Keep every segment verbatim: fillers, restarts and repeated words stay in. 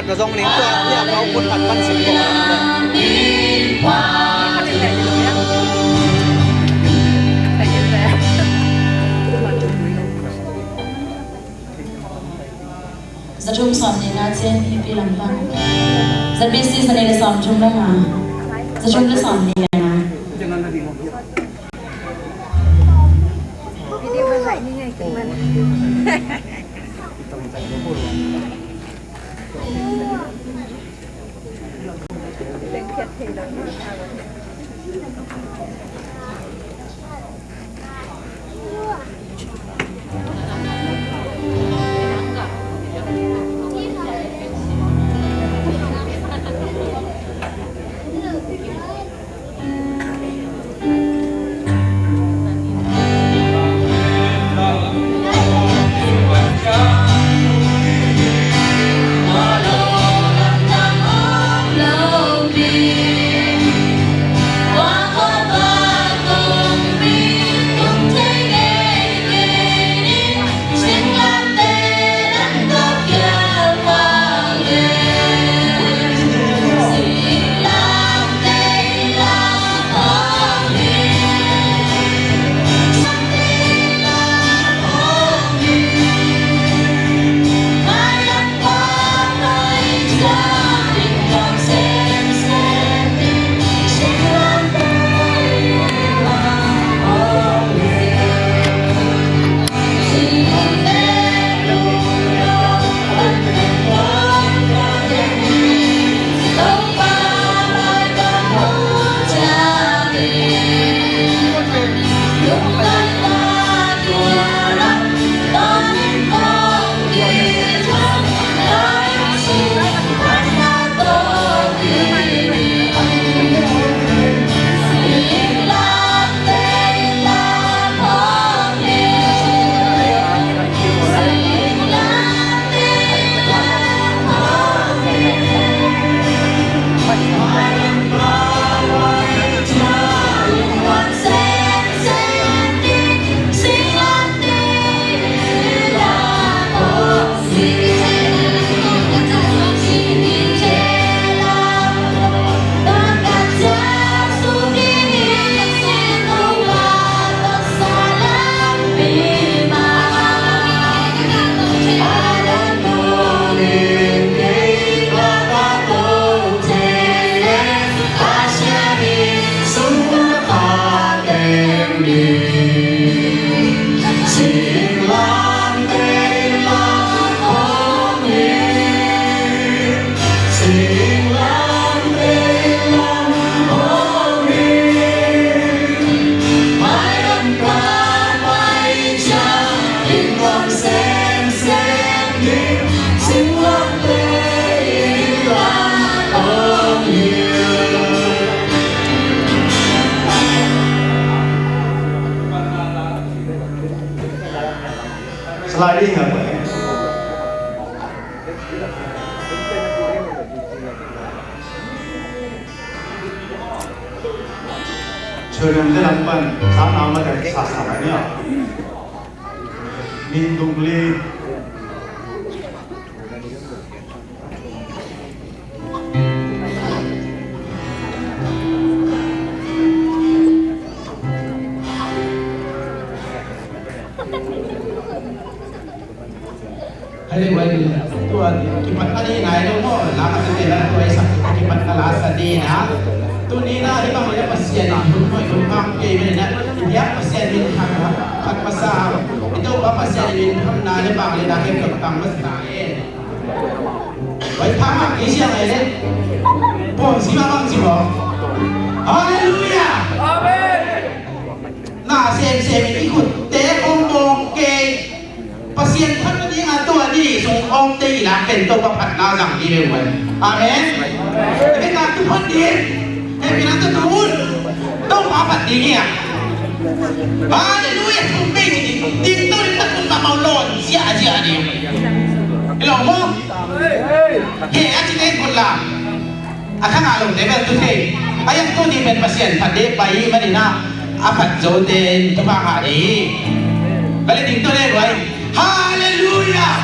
Ka zong ning tua, ya, kau pun khat pan sik ko. Za thum sawm nih le nga cin, mipi lam pan. Za B C za nih le sawm thum le nga. Za thum le sawm nih le nga. Sliding up. Children te lam pan, sa na ma te sa sa na nia. Min dum li. Hei, wai ni, tua ni, kipat tadi nai lo mo, la ka tadi na, tua isa, kipat ka la sa di na. Tu ni na, di bang le Pasian, hun mo, hun bang ke me na, ya Pasian min khat, khat pasa, itu ba Pasian min khat na, le bang le na, ke khat pang mas na, eh. Wai pha ma, ke siang, eh, le. Pong si ma bang si mo. Hallelujah. Amen. Na sem sem in i khut te ong bawng kei. Pasian phatna ding a tua ni sung ong te i lak pen Topa phatna zang ding hi ven. Amen. Ken na tu phat ding. Hei pen na tu tu un. Topa phat ding hi a. Hallelujah. Tung pei ci ding. Ding to ding ta kun ma mau lon sia sia ding. Hi lo mo. He a ci ding kun la. A khang a lungte bel tu thei. A yang tu ni pen Pasian phat dek pai hi manin a, a phat zote in thupha ngah ding hi. Ka le ding tu le ruai. Halleluiah.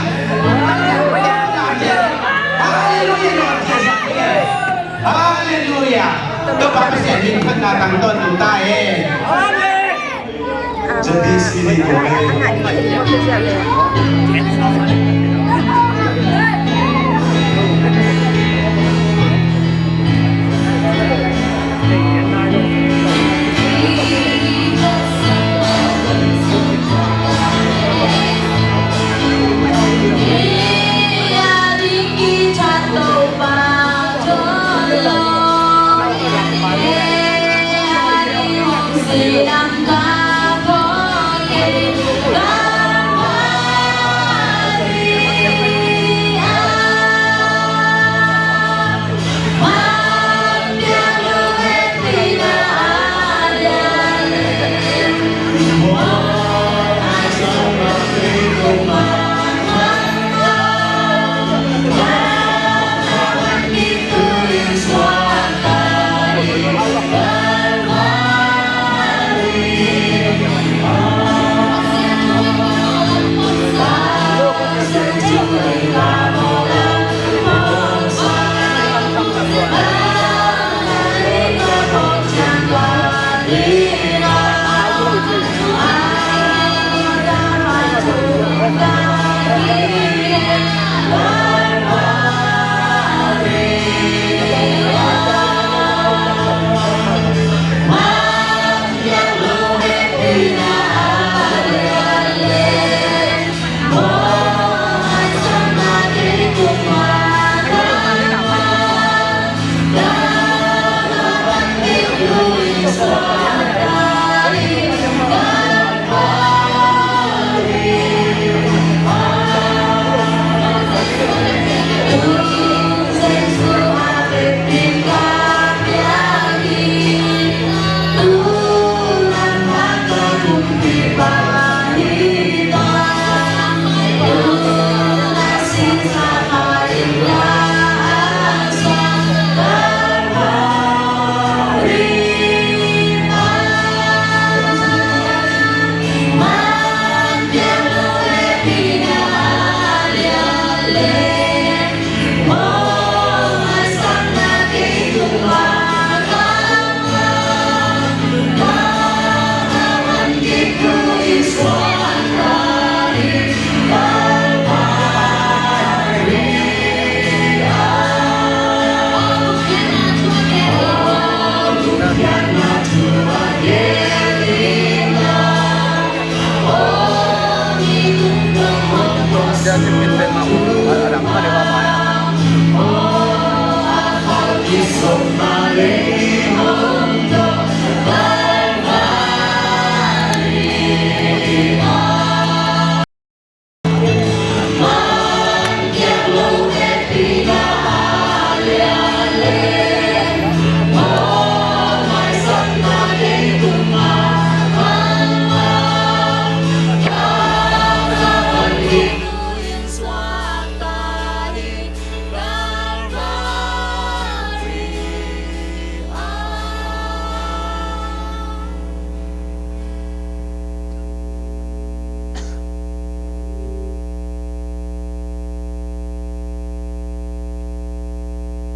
Halleluiah. Topa Pasian in phatna tangtawn ta hen. Amen.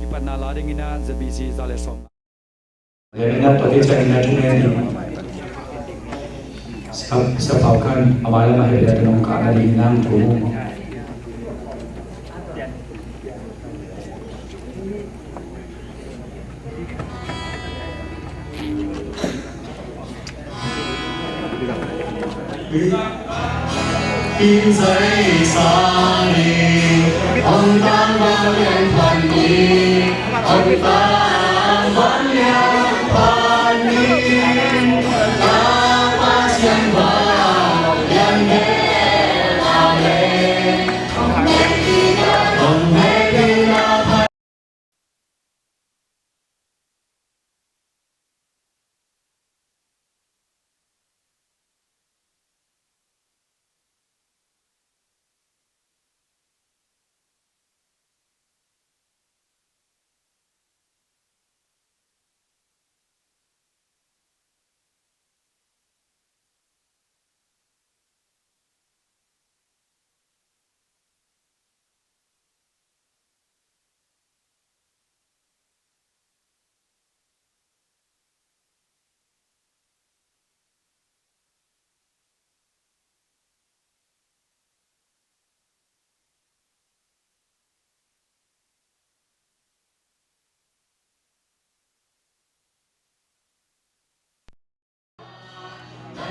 Kipatna la dingin ah Z B C za le sawm. Leminat pati ciangin a thungen ding. Sa, sa pau khan a vai lam a hei biak nong kah na ding nang thu.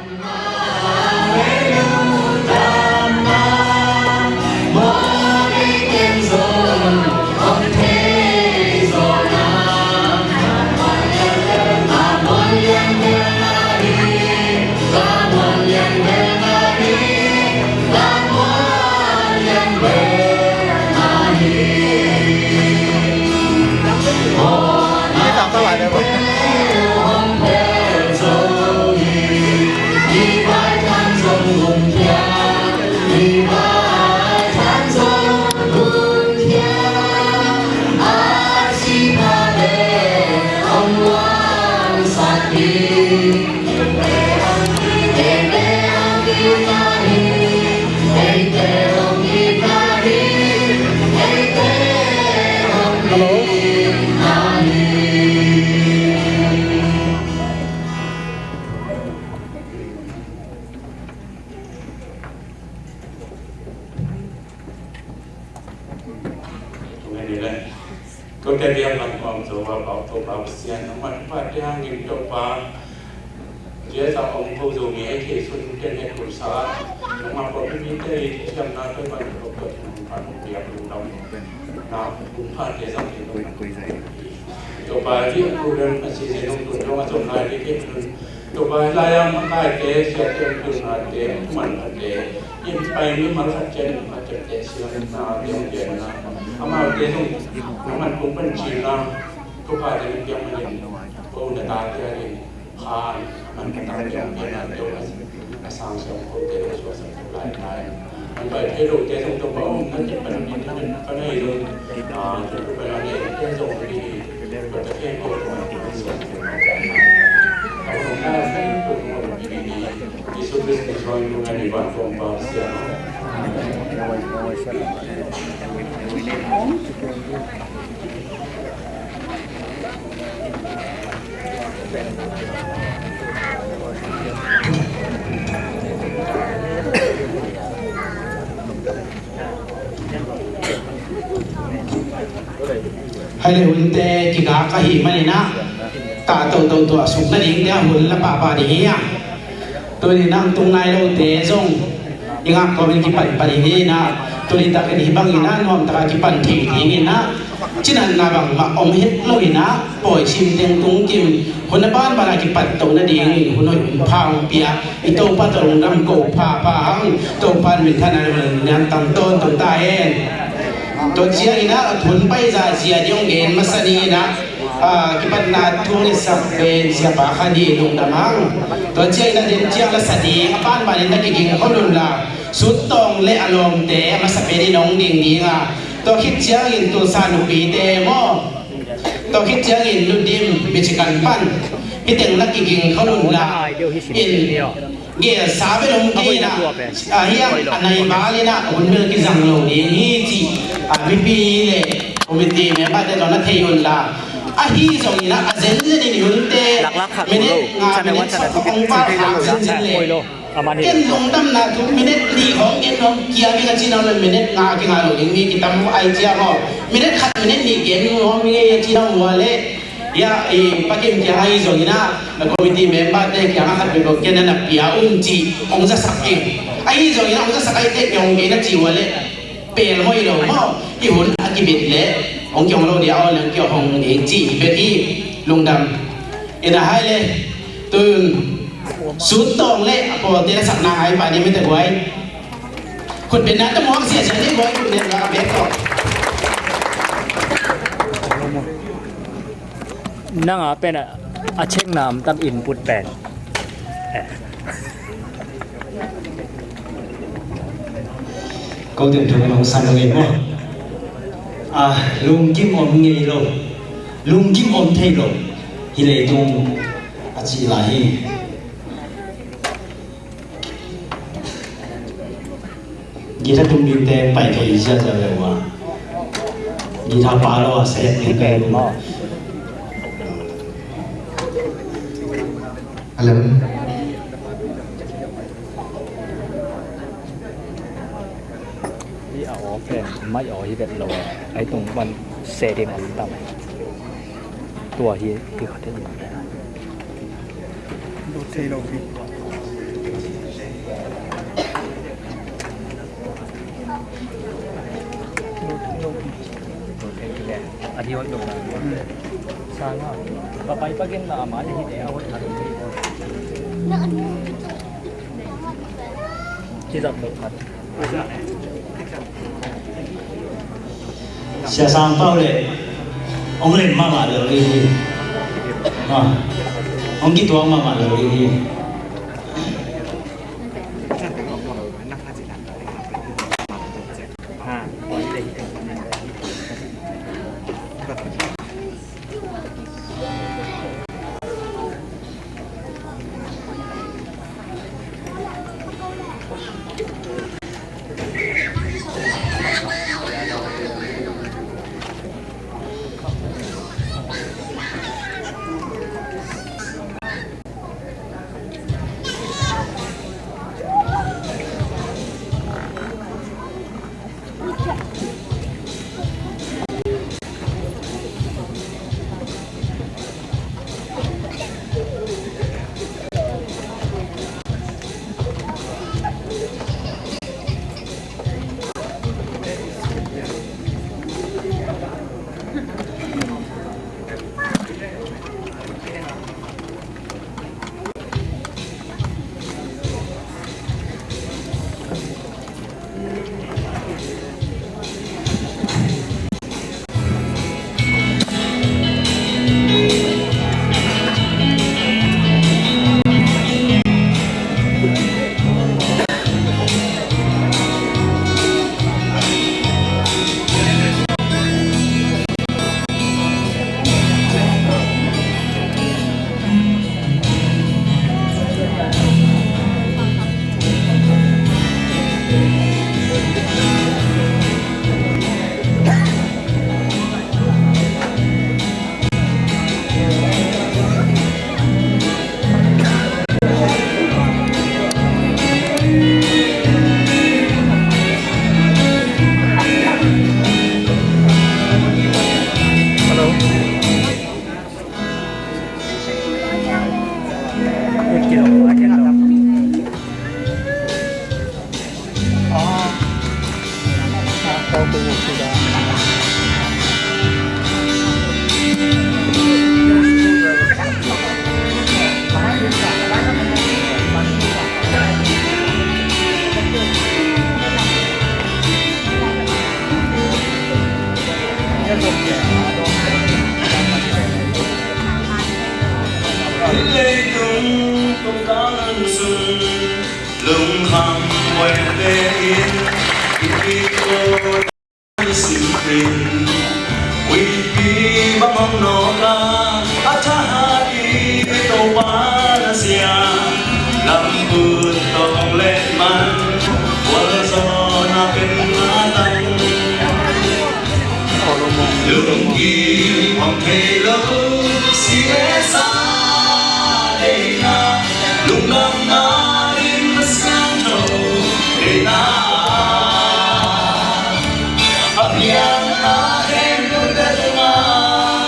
Tua ahih leh, tuate biakna hong zo a, Topa Pasian, nangmah thupha te hangin Topa, tua zah hong ko Zomi a i theih sung teng he kulsa, nangmah pawlpi mite i thiamna Topa, Topa Pasian hong phat hong piak lungdam na, hong phat te zang te Topa. Topa, hih program a si zen hong tun dong a zom lai te, Topa, lai a makaite, siate, tumnate, manpate, in pai mimal khat ciat, mimal khat ciat, siate, na, ding, ding, na. Amaute zong, a man kong pan cina, Topa, ding, ding, na, ding, ko na ta, ding, ding, khan, a man kong pan cina, ding, ding, na, a sang siang kote, a suak sang ko lai, lai. An pai thei lote zong Topa hong na tep pan internet ka nei zong, ah, Topa na nei te zong hi, Topa Pathian ko Topa na tep pan zong. Ka hong na nei Topa Jesu Khrist min suang in ngai ni ban Topa Pasian. Hai le hunte kigak ahih manin ah, tah toto tuahsuk nadingte a hun la pahpah ding hi a. Tuni-in ah tung nai lote zong i ngak kawmin kipan pan hi in ah, tuni takin hih bangin ah nuamtak a kipan thei dingin ah, cinatna bangmah om het loin ah, pawi sim teng tung kim, hun a banban a kipat to nadingin hun hoih hun pha hong pia i Topa tawh lungdam ko phapha hang. Topa in minthanna le vanglian tang tawntung ta hen. Tua ciangin ah hun paizah zia ding hong gen masa ni in ah, ah, kipatna thu hong ngetsak pen siapa kha ni lungdam hang. Tua ciangin ah den ciang la sa ding a banbanin na kiging khol un la, Sut Tawng le a lawmte a masa penin hong ding ding a, tua khit ciangin Tulsa nupite maw, tua khit ciangin Nu Dim Michigan pan, hih teng na kiging khol un la, in gelsa bel hong kei in ah, a hiang a nai val in ah hun bel kizang lo ding hi cih, a, mipi le committee member te tawh na thei un la. Ahi zongin ah a zenzen in hunte minute nga minute sawm hong val khak zenzen le. Ken lungdamna thu minute nih hong gen hong kia mi ka cina le minute nga kinga lo ding mi kitam ai cia maw. Minute khat minute nih gen hong mi ngei a cina hua le. Ya, i Pa Kim kiang ahi zongin ah, na committee member te kiang a khat bek ken na pia un ci hong zasak ing. Ahi zongin ah hong zasak ai te kiang hong gen a ci hua le. Pel maw i lo maw, i hun a kibit le hong kiang lo dia aw le hong kiang hong ding ci hi bek hi. Lungdam. Ina hai le tun Sut Tawng le a pawlte na sakna hai pa ni mite guai. Khut beng na ta muang sia sia ni guai khut beng na bek tawh. Nang a pen a, a chekna om tam input pen. Eh. Ko teng thu nong san ngei maw. A, lungkim om ngei lo. Lungkim om thei lo. Hi leitung a ci lai hi. Guitar tum ding te pai thei ziahziah lo a. Guitar pa lo a sep ding te lo. Hello. Hi a aw pen mai aw hi vet lo. Ai tung ban se ding om tam. Tua hi hi khat hi. Lut thei lo hi. A di hoih lo na. Sang a. Papai pagen na ama di hi de a hoih na. Kizap lo khat. Sia Sang Pau le hong lem mahmah lo ding hi. Ah, hong kituak mahmah lo ding hi. Leitung tung kan sung lungkham buai ve in ipi ko. Huipi bang hong nawk a, a thahat i Topa na sia. Lam put tawng leh man, gualzawhna pen a tang. Lungkim hong thei lo, si le sa deihna, lungdamna ding Kha Siangtho deihna. A piang a khempeuh tungah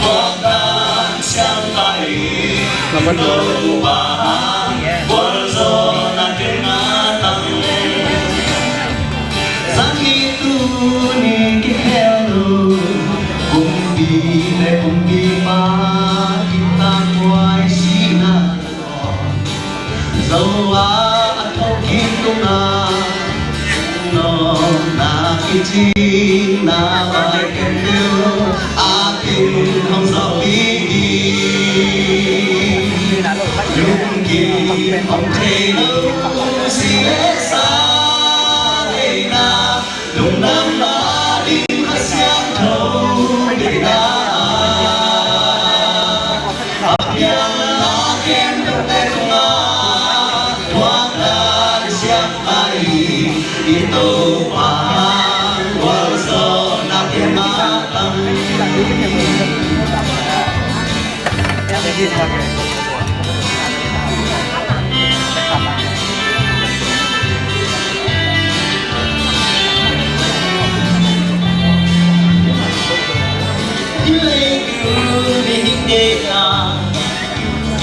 thuak dan siangtho hi. Topa gualzawhna teng a tang. Zan nih tu ni kikhel lo, kumpi le kumpipa kitakuai sihna. Zo a a thawh kik tungah nawkna kicingna vai ken deuh a kin hong zawhpih ding. Lungkim hong thei lo si le sa deihna, lungdamna ding Kha Siangtho deihna. A piang a khempeuh tungah thuak dan siangtho hi. I Topa gualzawhna teng a tang.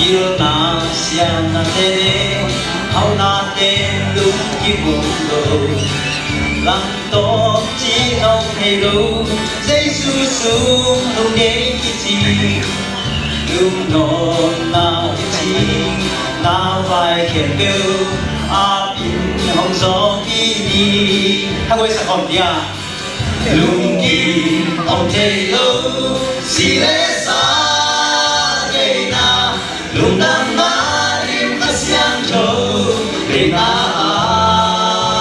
Pilna siamnate, haunate lungkim om lo. Langtawm cih hong thei lo, Jesu sung lungdei kici. Lungdamna i cih na vai khempeuh a pin hong zawng i ni. Hagoi sa khawm dia. Lungkim om thei lo, si le sa deihna, lungdamna lim Kha Siangtho deihna ah,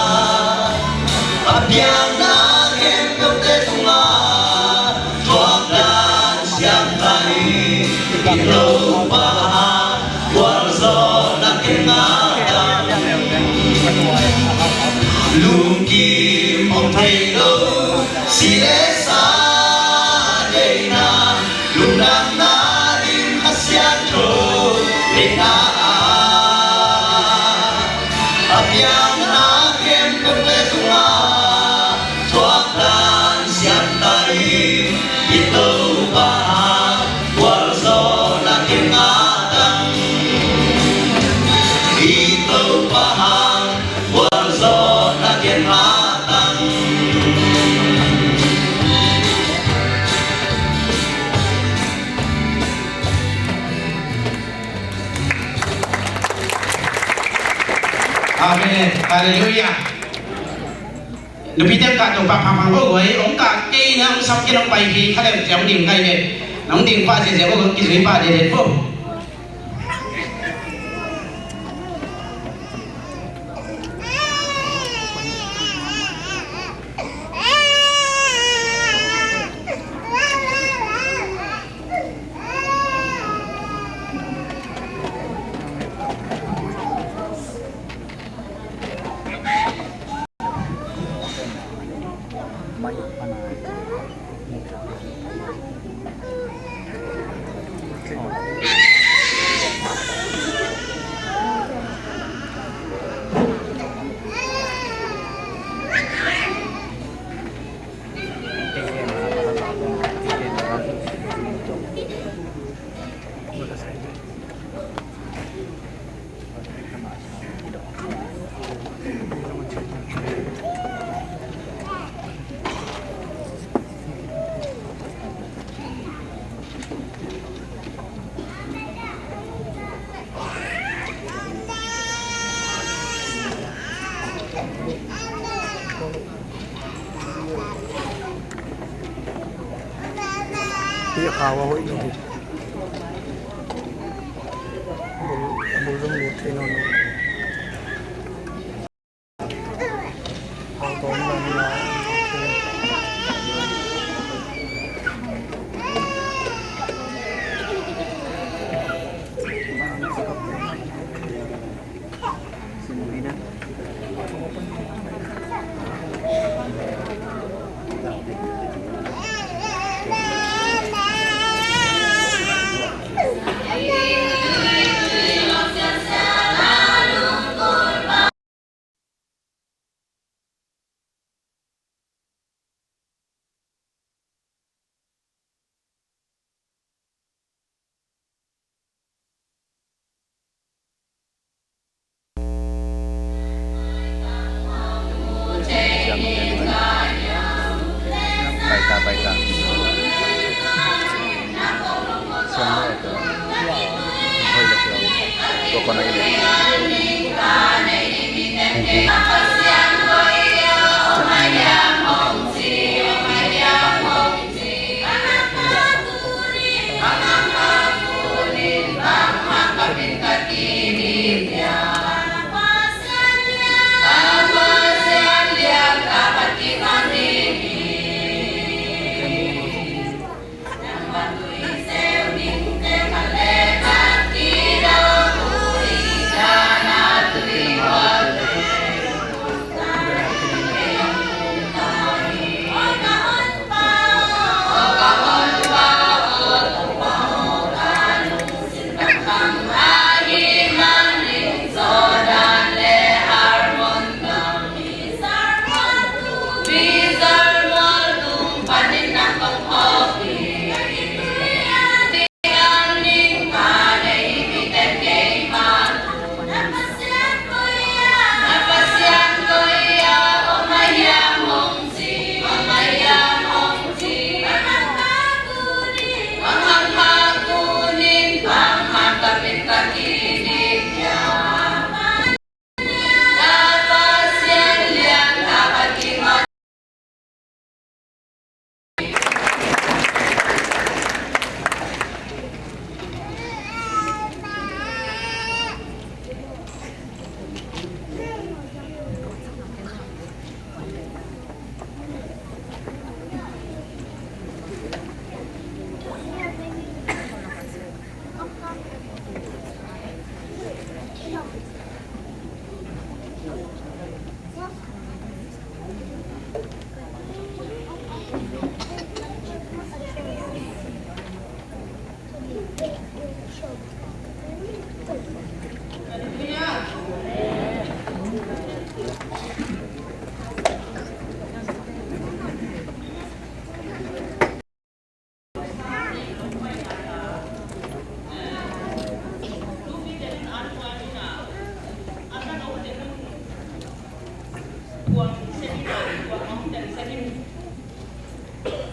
a piangna khempeuhte tungah thuak dan siam ta in, i Topa gualzawhna ken ngah tang. Lungkim om thei lo, si le sa deihna, lungdamna lim Kha Siangtho deihna ah, a piangna khempeuhte tungah thuak dan siam ta in, i Topa gualzawhna ken ngah tang. I Topa gualzawhna ken ngah tang. Amen. Halleluiah. Nupite kah to pah phangphang vo, oi, hong kah kei na, hong sap kei na, hong pai kei kha leh ciang hong ding ngai ve. Na hong ding pah ziahziah vo, hong kizui pah dede vo. Hi a khau a hoih lo hi. Bul, bul zong lut thei nawn lo. Khau tawm lo hi a.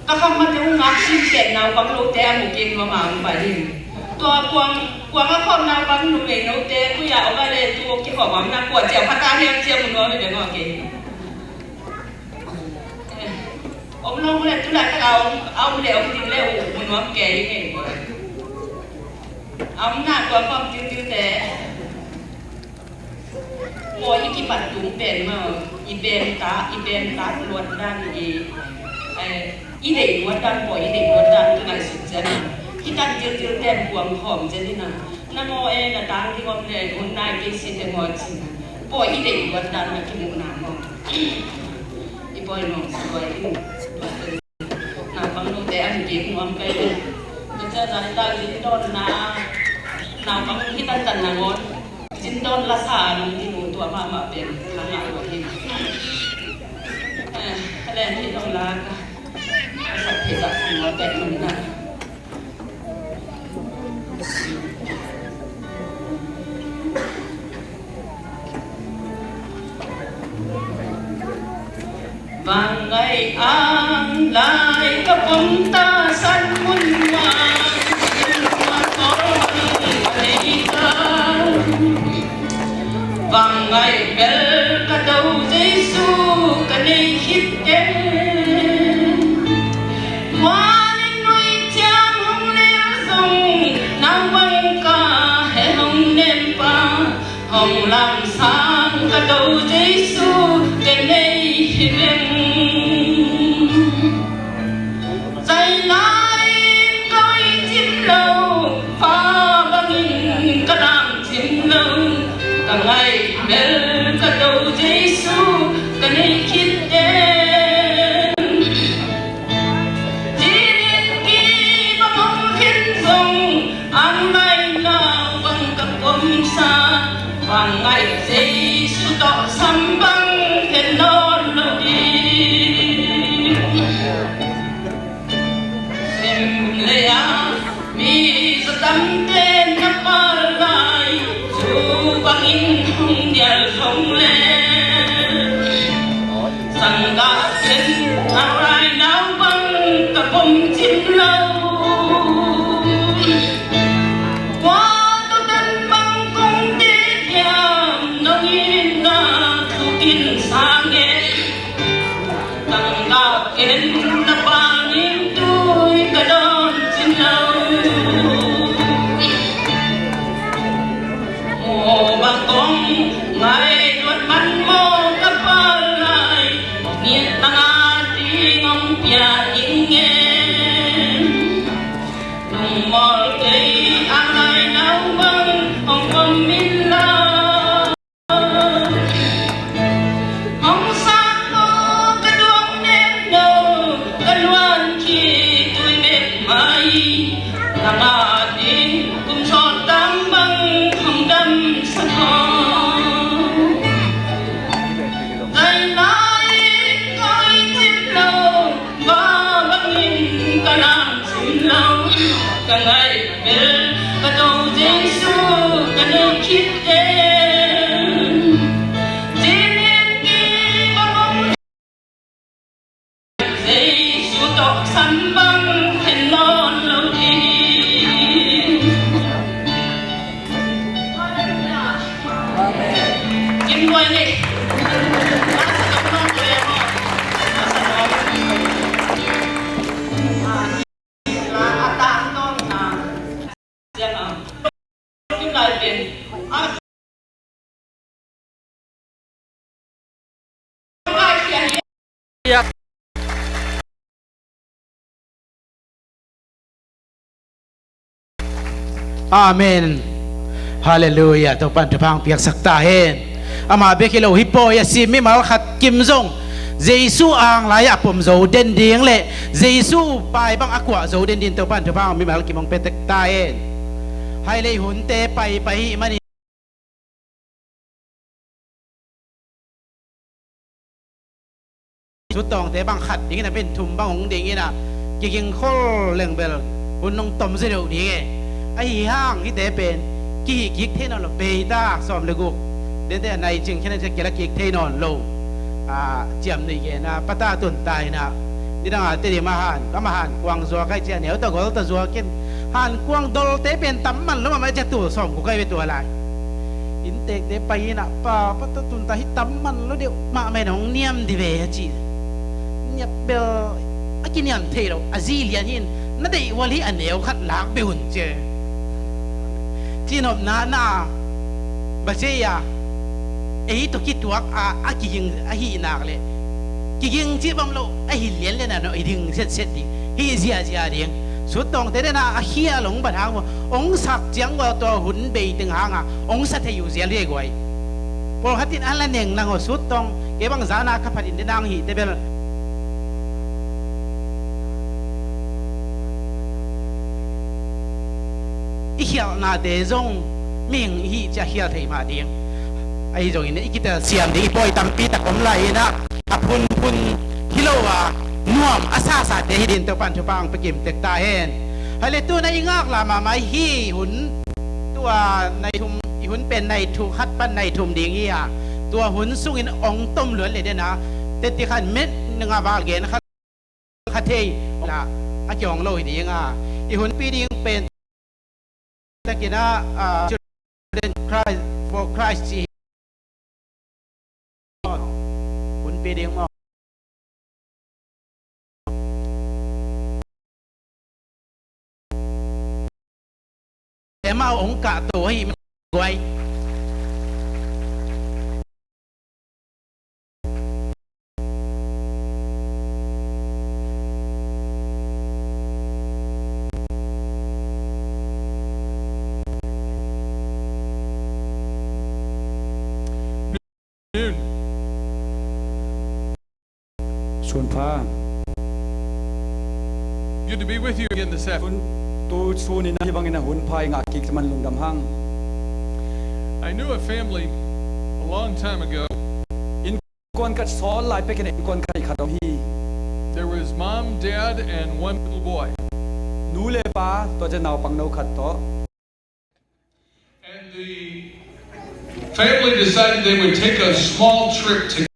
Ka kham mate hong ngak sim pen naupang note a mu kik nuam a hong pai hi. Tua kuang, kuang a khawm naupang numei note koi a om a le tu kikhawm om na kua ciau khat a hiam ciau mu nuam hi beng aw kei. Om lo le tu la ka om, a om le om ding le u mu nuam kei hi ngei. A om na tua khawm tiu tiu te. Pawi i kipat tung pen maw, i bemta, i bemta luat dan i, eh, i deih luat dan, pawi i deih luat dan, tu ngaihsut ciang a. Kitan tiltil ten kuang khawm ciang ina. Na maw e, na tang ding om le, hun nai kei si te maw cin. Pawi i deih luat dan na kimuhna maw. I pawi mawng si luai in. Naupang note an kik nuam kei le. Ka cia zan ta zin dawn na. Naupang hi tan tan na ngon. Zin dawn la sa nong ti mu tua mahmah pen. Ka ngah ua hi. Eh, ka len hi nong la ka. Ka sak thei zah sang ngon pen nong na. Vangai ang lai ka pom ta san mun ma, mun ma tol ka nei ta. Vangai bel ka do Jesu ka nei khit den. Tua leh nui ciang hong lel zong nang bang ka he hong nem pa. Hong lam sang ka do Jesu ka nei hi veng. Zai lai in ka oi cim lo, fa bangin ka lam cim lo. Ka ngai bel ka do Jesu ka nei khit den. Cinin kibang hong khin zong, ang ngai naupang ka pom sa, bang ngai Jesu tawh sam bang khen nawn lo ding. Sem lei a mi zatam ten na pal lai, cu bangin hong dial zong le. Sanggah ken a rai nau bang ka pom cim lo. Kua tawh tan bang kong te hiam nong itna thukin sang e. Tangka ken na panin tui ka dawn cin lo. Maw bang kong ngai luat man maw ka pa lai, ngiat tanga ding hong pia ing ngen. Lungmawl kei a ngai nau bang hong om in la. Hong sang maw ka duang nem lo, ka luan khi tui bek mai. Nang a ding kum sawt tang bang hong dam sa khaw. Zai lai in ka oi cim lo, va bangin ka lam cim lo. Ka ngaih bel ka do Jesu ka nei khit den. Cinin kibang hong Jesu tawh sam bang khen nawn lo ding. Kim buai ni. Amen. Halleluiah. Topa'n thupha hong piaksak ta hen. Amah bek hi lo, hih pawi a si mimal khat kim zong Jesu ang lai-ah a pom zo den ding le Jesu pai bang a kuah zo den ding Topa'n thupha hong mimal kim hong pia tek ta hen. Hailei hunte paipai hih manin Sutawngte bang khat dingin a pen thum bang hong dingin a kiging khol leng bel hun nong tom zia deuh ding e. Ahi hang hihte pen kihih kik thei nawn lo, bei ta sawm le guk. Dente a nai cing khen a kila kik thei nawn lo. A, ciam nuih gen a pata tun ta in a Nidang a Tedim ah han, amah hankuang zuak ai ci a, neu ta gol ta zuak in, hankuang dolte pen tam man lo mahmah ci a, tul sawmguk ai ve tua lai. Inntekte pai in ah, pa, pa, tua tun ta hi tam man lo deuh mahmah in, hong niam dih ve a ci. Niam bel a kiniam thei lo, a zi lian hi in, na deih ual hi a neu khat lak beh un ci a. Cinopna na, bang ci a, ei tawh kituak a, a kiging ahih nak leh, kiging cih bang lo, ahi lianlian a no i ding setset ding hi, ziazia ding. Suttawngte den a, a khial hong bat hang uh, hong sak ciang uh a, tua hun bei teng hang a hong sa thei uh zel hi guai. Pawlkhat in a la neng nang uh, suttawng, kei bang zan a ka phat in den hang hihte bel i khialhnate zong mihing i hih ciang khial thei mah ding. Ahi zongin i kitelsiam ding i pawi tampi tak om lai in ah, a phunphun hi lo a, nuam a sasate hi ding Topa'n thupha hong pia kim tek ta hen. Hale, tu-in ah i ngaklah mahmah hi hun, tua nai thum, i hun pen nai thum, khat pan nai thum ding hi a, tua hun sungin hong tom luat leh den a, teti khat met nga val gen khat kha thei la, a kihong lo hi ding a, i hunpi ding pen takin ah, ah, Children Christ, for Christ ci hi. Hunpi ding maw? Amau hong kahto hi guai. Sunpha. Good to be with you again this afternoon. Tu sunin a hi bangin a hunpha i ngah kik ciang man lungdam hang. I knew a family a long time ago. Innkuan khat, sawl lai pekin innkuan khat, khat om hi. There was mom, dad, and one little boy. Nu le pa, tua ciang naupang no khat tawh. And the family decided they would take a small trip to.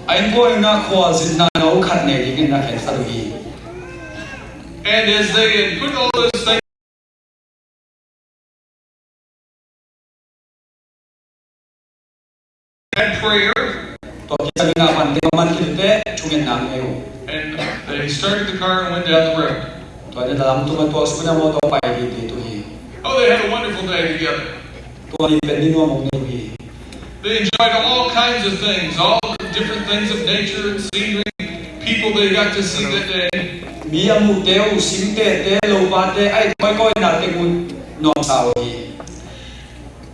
A innkuan in ah khualzinna no khat nei dingin a khensat uh hi. And as they had put all those things at prayer. Tua kiciangin a man ding a man khin teh thungetna nei uh. And they started the car and went down the road. Tua in a lamtung a tuak suk in a mawtaw pai ding ding uh hi. Oh, they had a wonderful day together. Tua ni pen ni nuam hong nei uh hi. They enjoyed all kinds of things, all the different things of nature and scenery, people they got to see that day. Mi a muhte uh, simtehte, lopate, a it kawikawi na teng uh nuamsa uh hi.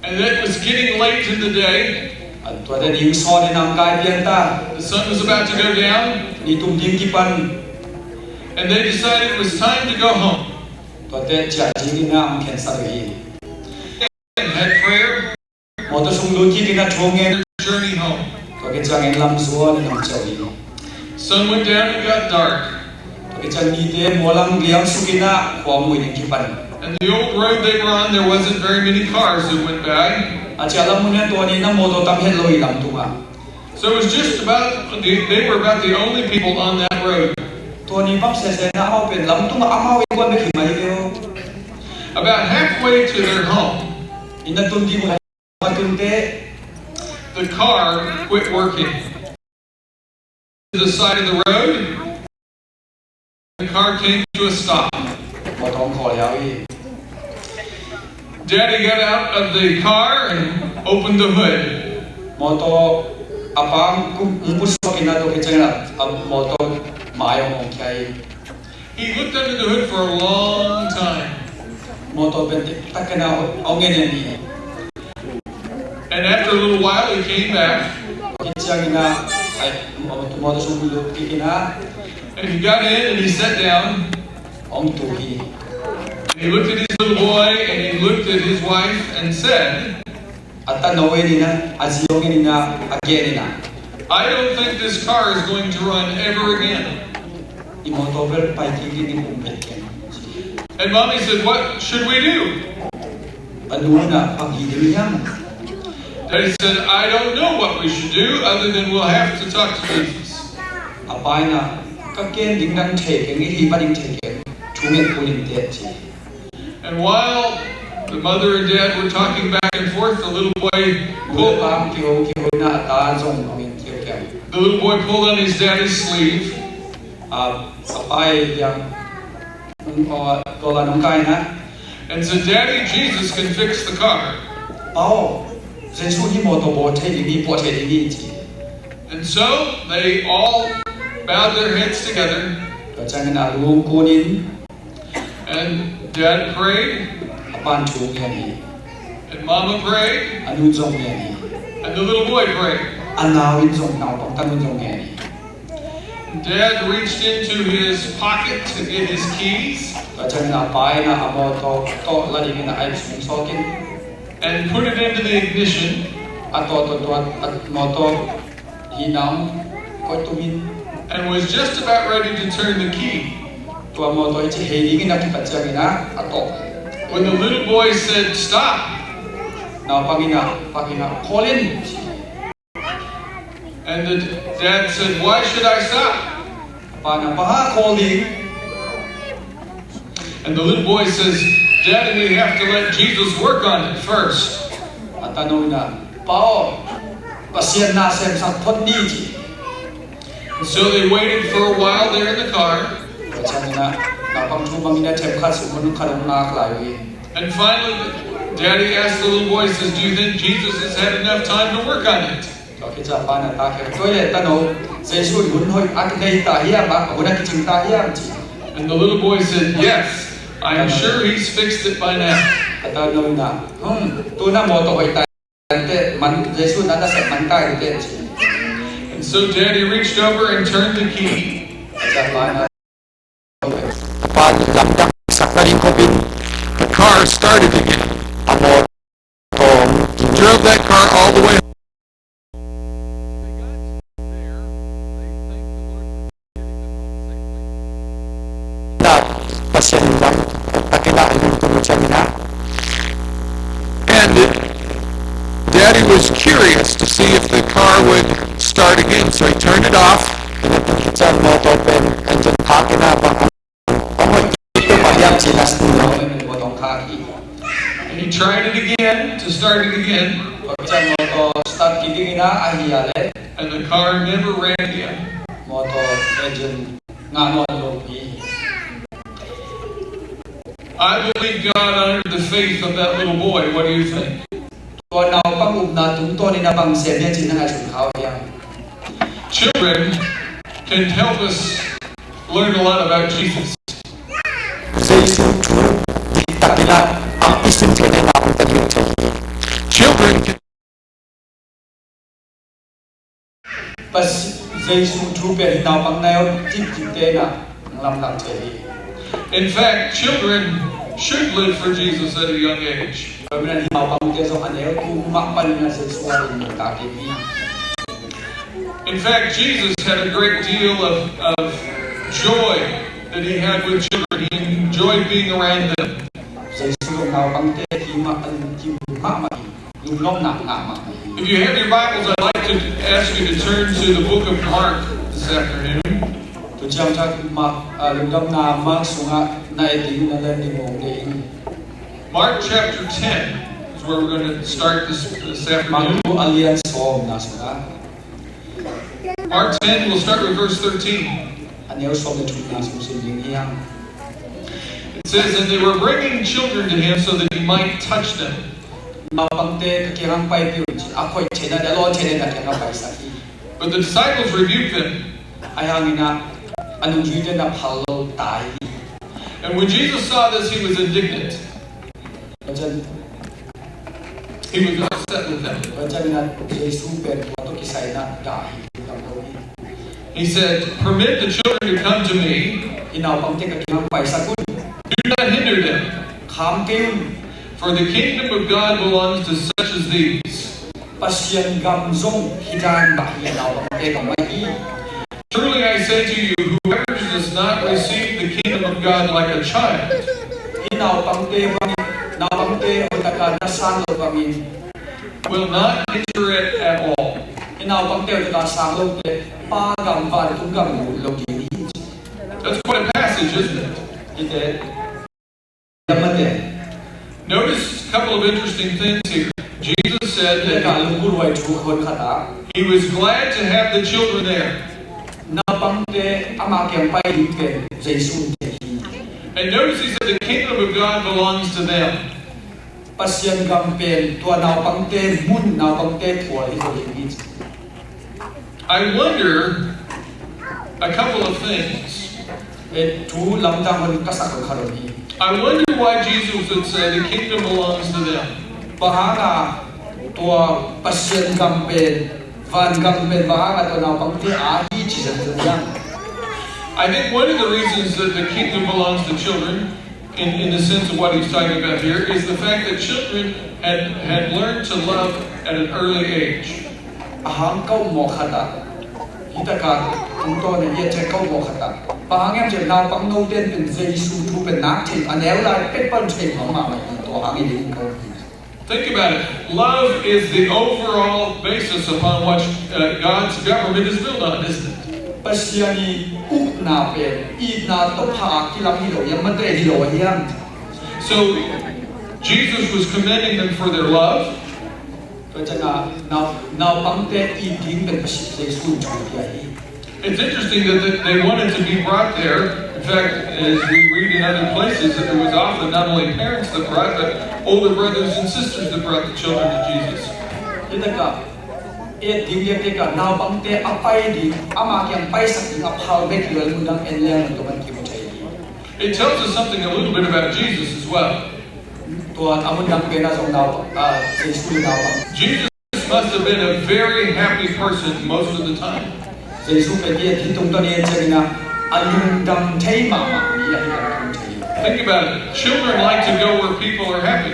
And it was getting late in the day. A tuate ding sawt in a hong kai pian ta. The sun was about to go down. Ni tum ding kipan. And they decided it was time to go home. Tuate ciah dingin a hong khensat uh hi. And had prayer. Mawtaw sung lut kik in a thu ngen. Journey home. Tua kiciangin lam zuan in hong ciah uh hi. Sun went down and got dark. Tua kiciang nite mual hong liam suk in a khua muh ding kipan. And the old road they were on, there wasn't very many cars that went by. A ciah lam mun in tua ni in a mawtaw tam het lo hi lamtung ah. So it was just about, they, they were about the only people on that road. Tua ni bang sese in a amau pen lamtung ah amau innkuan bek hi mai ve uh. About halfway to their home, inn a tun ding uh a tun teh, the car quit working. To the side of the road, the car came to a stop. Mawtaw hong khawl hiau hi. Daddy got out of the car and opened the hood. Mawtaw a pa hong kum, hong put suak in a tua kiciangin a mawtaw mai hong hong khia hi. He looked under the hood for a long time. Mawtaw pen tek takin a hong en en hi. And after a little while, he came back. Tua kiciangin a, ai, mawtaw sung lut kik in a. And he got in and he sat down. Hong tu hi. And he looked at his little boy and he looked at his wife and said, A tano en in a, a zi hong en in a, a gen in a, "I don't think this car is going to run ever again." I mawtaw bel pai kik ding hi pum phet keng. And Mommy said, "What should we do?" A nu in a, "Bang hi ding hiam?" Daddy said, "I don't know what we should do other than we'll have to talk to Jesus." A pa in a, ka ken ding nang thei keng, i hih pa ding thei keng, thu ngen kul in teh, ci. And while the mother and dad were talking back and forth, the little boy pulled, pa kiho kiho na, a ta zong hong in kiho kiho. The little boy pulled on his daddy's sleeve. A, a pa i diang, um, uh, dollar nong kai na. And said, "Daddy, Jesus can fix the car." Pa aw, Jesu in mawtaw bawl thei ding hi, puah thei ding hi, ci. And so they all bowed their heads together. Tua ciangin a lu hong kun in. And Dad prayed. A pa'n thu ngen hi. And Mama prayed. A nu'n zong ngen hi. And the little boy prayed. A nau in zong, naupang tanu'n zong ngen hi. Dad reached into his pocket to get his keys. Tua ciangin a pa in a mawtaw tawh la dingin a ip sung sawk in. And put it into the ignition. A tawh, tawh, tawh, a mawtaw hih nang koih tum in. And was just about ready to turn the key. Tua mawtaw i cih hei dingin a kipat ciangin a, a tawh. When the little boy said, "Stop." Naupang in a, pa kiang ah, "Khawl in." And the dad said, "Why should I stop?" Pa in a, "Bang hang khawl ding?" And the little boy says, "Daddy, we have to let Jesus work on it first." A tanu in a, "Pa aw, Pasian na semsak phot ni," ci. And so they waited for a while there in the car. Tua ciangin a, naupang thu bangin a themkhat sung hun khat hong ngak lai uh hi. And finally, Daddy asked the little boy, says, "Do you think Jesus has had enough time to work on it?" Tua khit ciang a pa in a ta kiang ah, "Tua leh tanu, Jesu in hun hoih a nei ta hiam, a hun a kicing ta hiam?" ci. And the little boy said, "Yes, I am sure he's fixed it by now." A tanu in a, "Hmm, tu-in a mawtaw hoih ta inteh, man, Jesu in a na sep man ta inteh," ci. And so Daddy reached over and turned the key. Tua ciang a pa in a, pa in lamdang sak nading khopin, the car started again. A mawtaw drove that car all the way. Pasian lam takin a, in kum ciangin a. And Daddy was curious to see if the car would start again, so he turned it off. Tua khit ciang mawtaw pen engine khak in a, bang, bang hoih kik pah hiam ci-in a, mawtaw khak hi. And he tried it again to start it again. Tua khit ciang mawtaw start kik dingin a, ahih leh. And the car never ran again. Mawtaw engine ngah nawn lo hi. I believe God honored the faith of that little boy. What do you think? Tua naupang upna tungtawnin a bang sem hiam ci-in na ngaihsun kha uh hiam? Children can help us learn a lot about Jesus. Jesu thu diktakin a, a i sim theih nading a hong tel thei hi. Children can Pas-, Jesu thu pen hih naupang neu cipcipte in a lamdang thei hi. In fact, children should live for Jesus at a young age. Tua manin hih naupangte zong a neu tung mah panin a Jesu a ding nuntak ding hi. In fact, Jesus had a great deal of, of joy that he had with children. He enjoyed being around them. Jesu zong naupangte hi mah, a lungkim mahmah hi. Lunglawmna ngah mahmah hi. If you have your Bibles, I'd like to ask you to turn to the book of Mark this afternoon. Tu ciangtak Mark, ah, Lungdamna Mark sungah na et ding, na len ding mawk ding. Mark chapter ten is where we're going to start this, this afternoon. Mark a lian sawmna sungah. Mark ten, we'll start with verse thirteen. A neu sawm le thumna sung sim ding hi hang. It says, "And they were bringing children to him so that he might touch them." Naupangte ka kiangah paipih un ci, a khoih theihna, a lawn theihna a kiangah paisak hi. But the disciples rebuked them. Ahi hangin a, a nungzuite in a phal lo tai hi. And when Jesus saw this, he was indignant. Tua ciang, he was upset with them. Tua ciangin a Jesu pen tua tawh kisai in a dah hi, dam lo hi. He said, "Permit the children to come to me." Hih naupangte ka kiangah paisak un. "Do not hinder them." Kham kei un. "For the kingdom of God belongs to such as these." Pasian gam zong hih dan bang hih naupangte gam mah hi. "Truly I say to you, whoever does not receive the kingdom of God like a child," Hih naupangte bangin, naupangte hoih takin na sang lo bangin, "will not enter it at all." Hih naupangte hoih takin sang lote, Pa gam, vantung gam lut lo ding hi. That's quite a passage, isn't it? Hihte, lam mate. Notice a couple of interesting things here. Jesus said that, hihte ka lungkul huai thu khon khat ah, he was glad to have the children there. Naupangte ama kiang pai ding pen Jesu in thei hi. And notice he said the kingdom of God belongs to them. Pasian gam pen tua naupangte mun, naupangte phual hi zaw ding hi ci. I wonder a couple of things. Eh, thu lamdang hon ka sak hon khat om hi. I wonder why Jesus would say the kingdom belongs to them. Bang hanga tua Pasian gam pen, van gam pen, bang hanga tua naupangte a hi ci zenzen hiam? I think one of the reasons that the kingdom belongs to children in, in the sense of what he's talking about here, is the fact that children had, had learned to love at an early age. A hang kau mawh khat ah, hi taka tungtawn in i a tek kau mawh khat ah, bang hang hiam cih leh naupang note in pen Jesu thu pen nak thei, a neu lai pek pan thei mahmah hi, tua hang i ling kau hi. Think about it. Love is the overall basis upon which, uh, God's government is built on, isn't it? Pasian i ukna pen itna tawh pha a kilam hi lo hiam, mate hi lo hiam? So, Jesus was commending them for their love. Tua ciangin nau, naupangte it ding pen Pasian Jesu in thu pia hi. It's interesting that they, they wanted to be brought there. In fact, as we read in other places, that it was often not only parents that brought, but older brothers and sisters that brought the children to Jesus. Hi taka, et ding liak tekah naupangte a pai ding, ama kiang paisak ding a phal bek hi lo, mun dang en leng tua man kimu thei hi. It tells us something a little bit about Jesus as well. Tua a mun dang pen ah zong nau, ah, Jesu in naupang. Jesus must have been a very happy person most of the time. Jesu pen i et hi tungtawn i et ciangin ah, a lungdam thei mahmah mi ahi, a lungdam thei. Think about it. Children like to go where people are happy.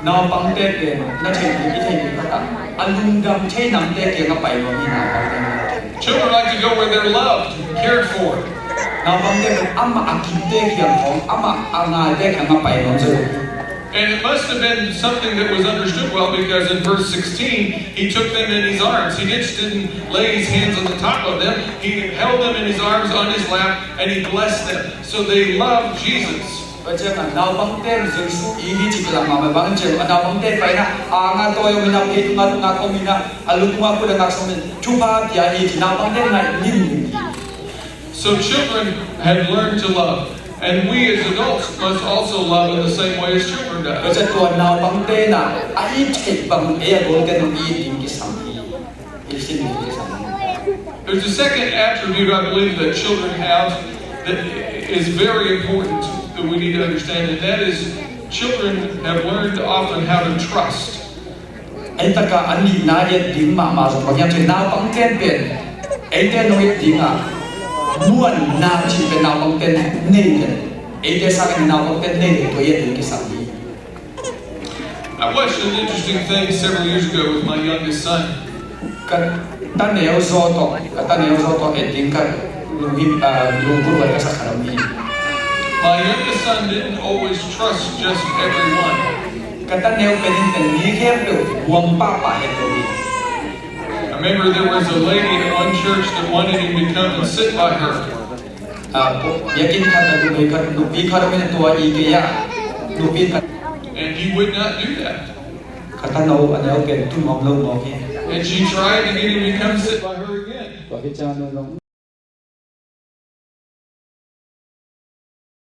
Naupangte pen na thei ding, i thei ding khat ah, a lungdam thei namte kiang a pai nuam hi, naupangte na thei. Children like to go where they're loved, cared for. Naupangte pen amah a kipte kiang khawng, amah a ngaite kiang a pai nuam zaw hi. And it must have been something that was understood well, because in verse sixteen, he took them in his arms. He just didn't lay his hands on the top of them. He held them in his arms, on his lap, and he blessed them. So they loved Jesus. Tua ciangin naupangte in Jesu it hi ci kilang mahmah, bang hang hiam cih leh a naupangte pai in ah, a nga tawi om in ah, pheitung ah ngak om in ah, a lungtung ah khut a ngak sawm in, thupha pia hi ci, naupangte in ngaih ngim hi. So children have learned to love, and we as adults must also love in the same way as children do. Tua ciang tua naupangte in ah a it theih bang ei a golte in hong it ding kisam hi. I sin ding kisam hi. There's a second attribute I believe that children have that is very important that we need to understand, and that is children have learned often how to trust. Ei taka a nihna et ding mahmah zong bang hiam cih leh naupangte pen eite nong et ding a muanna cih pen naupangte nei den. Eite sangin naupangte nei den, tua et ding kisam hi. I watched an interesting thing several years ago with my youngest son. Ka taneu zaw tawh, ka taneu zaw tawh et ding ka lunghi, ah, lungkul huai ka sak khat om hi. My youngest son didn't always trust just everyone. Ka taneu pen in pen mi khempeuh huam pahpah het lo hi. I remember there was a lady at one church that wanted him to come and sit by her. Ah, biakinn khat ah numei khat, nupi khat om in, tua i kei ah nupi khat. And he would not do that. Ka tano a neu pen tu nuam lo mawk hi. And she tried to get him to come sit by her again. Tua khit ciang nung nung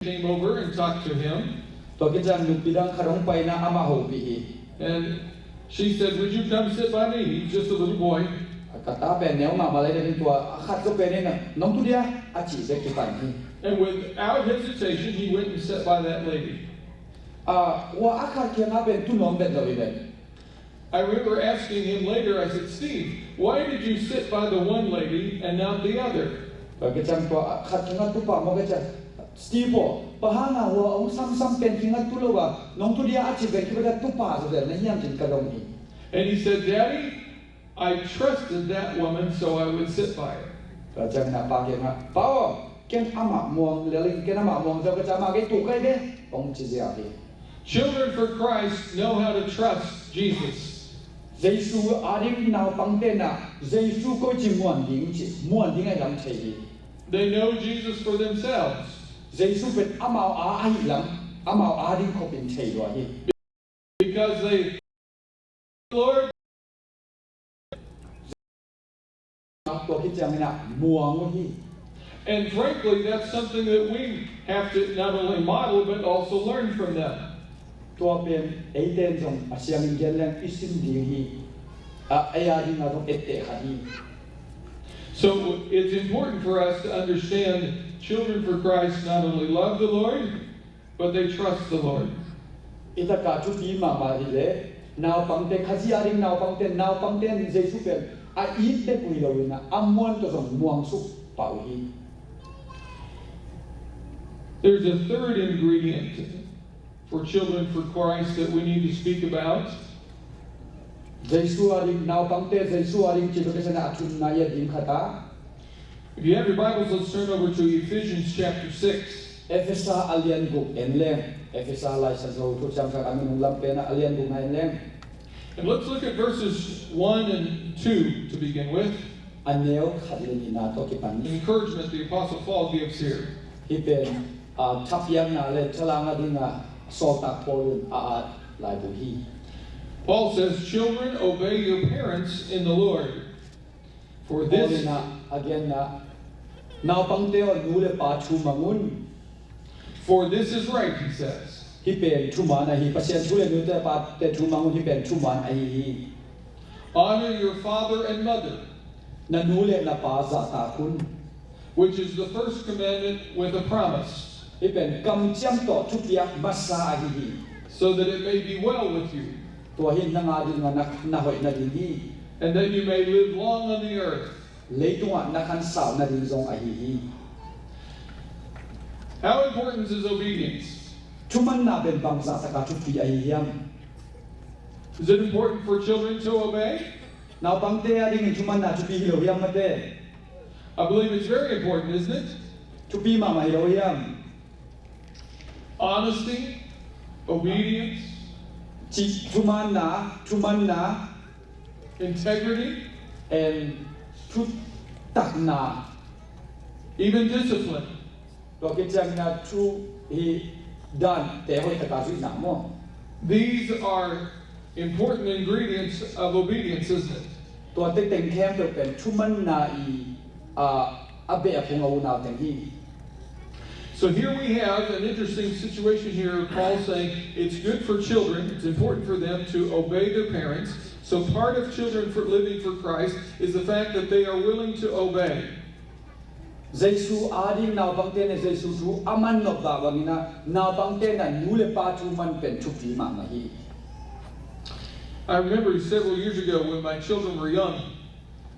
came over and talked to him. Tua khit ciang nupi dang khat hong pai in ah amah hopih hi. And she said, "Would you come sit by me?" He's just a little boy. Ka ta pen neu mahmah lai ding, tua a khat zaw pen in ah, "Nong tu dia?" a cih bek kipan hi. And without hesitation, he went and sat by that lady. Ah, hua a khat kiangah pen tu nuam bet lo hi pen. I remember asking him later, I said, "Steve, why did you sit by the one lady and not the other?" Tua khit ciang tua khat kiangah tu pah mawk a, ciang, "Steve aw, bang hanga hua hong samsam pen kiangah tu lo a, nong tu dia?" a cih pen kipat a tu pah zaw zel na hiam, ci-in ka dong hi. And he said, "Daddy, I trusted that woman, so I would sit by her." Tua ciangin a pa kiangah, "Pa aw, ken amah muang lel ing, ken amah muang zaw ka, ci-a amah kei tu kai ve," hong ci ziau hi. Children for Christ know how to trust Jesus. Jesu ading naupangte in ah Jesu koici muan ding ci, muan ding a hiam thei hi. They know Jesus for themselves. Jesu pen amau a ahih lam, amau a ding khopin thei lua hi. Because they, Lord. Tua khit ciangin ah muang uh hi. And frankly, that's something that we have to not only model, but also learn from them. Tua pen eite in zong a siangin gen leng i sin ding hi. A, ei a dingin zong etteh khat hi. So it's important for us to understand children for Christ not only love the Lord, but they trust the Lord. I taka thupi mahmah hi leh, naupangte, Khazih a ding naupangte, naupangte in Jesu pen a it bek uh hi lo in ah, a muan tawh zong muang suk pah uh hi. There's a third ingredient for children for Christ that we need to speak about. Jesu a ding naupangte, Jesu a ding cih bek a si a, a thumna i et ding khat a. If you have your Bibles, let's turn over to Ephesians chapter six. Efesa a lian guk en leng. Efesa Lai Siangtho thuciam khat a minung lam pen ah a lian gukna en leng. And let's look at verses one and two to begin with. A neu khat le nihna tawh kipan. Encouragement the Apostle Paul gives here. Hih pen, ah, thapiakna le thalang a dingin sawltak Paul in a at laibu hi. Paul says, "Children, obey your parents in the Lord. For this," Paul in ah a genna, "Naupangte aw, nu le pa thu mang un." "For this is right," he says. Hih pen thuman ahi, Pasian thu le nute pate thu mang un, hih pen thuman ahi hi. "Honor your father and mother," na nu le na pa zahtak un. "Which is the first commandment with a promise." Hih pen kamciam tawh thupiak masa ahi hi. "So that it may be well with you." Tua hi nang a dingin na, na hoih nading hi. "And that you may live long on the earth." Leitungah na khansau nading zong ahi hi. How important is obedience? Thumanna pen bangzah takin thupi ahi hiam? Is it important for children to obey? Naupangte a dingin thumanna thupi hi lo hiam mate? I believe it's very important, isn't it? Thupi mahmah hi lo hiam? Honesty, obedience, ci thumanna, thumanna, integrity, and thutakna, even discipline. Tua khit ciangin ah thu hi dante hoih takin zuihna maw. These are important ingredients of obedience, isn't it? Tua tengteng khempeuh pen thumanna i, ah, a beh a phung a unau teng hi. So here we have an interesting situation here, Paul saying it's good for children, it's important for them to obey their parents. So part of children for living for Christ is the fact that they are willing to obey. Jesu a ding naupangte in Jesu thu a man nop mah bangin ah, naupangte in ah nu le pa thu man pen thupi mahmah hi. I remember several years ago when my children were young,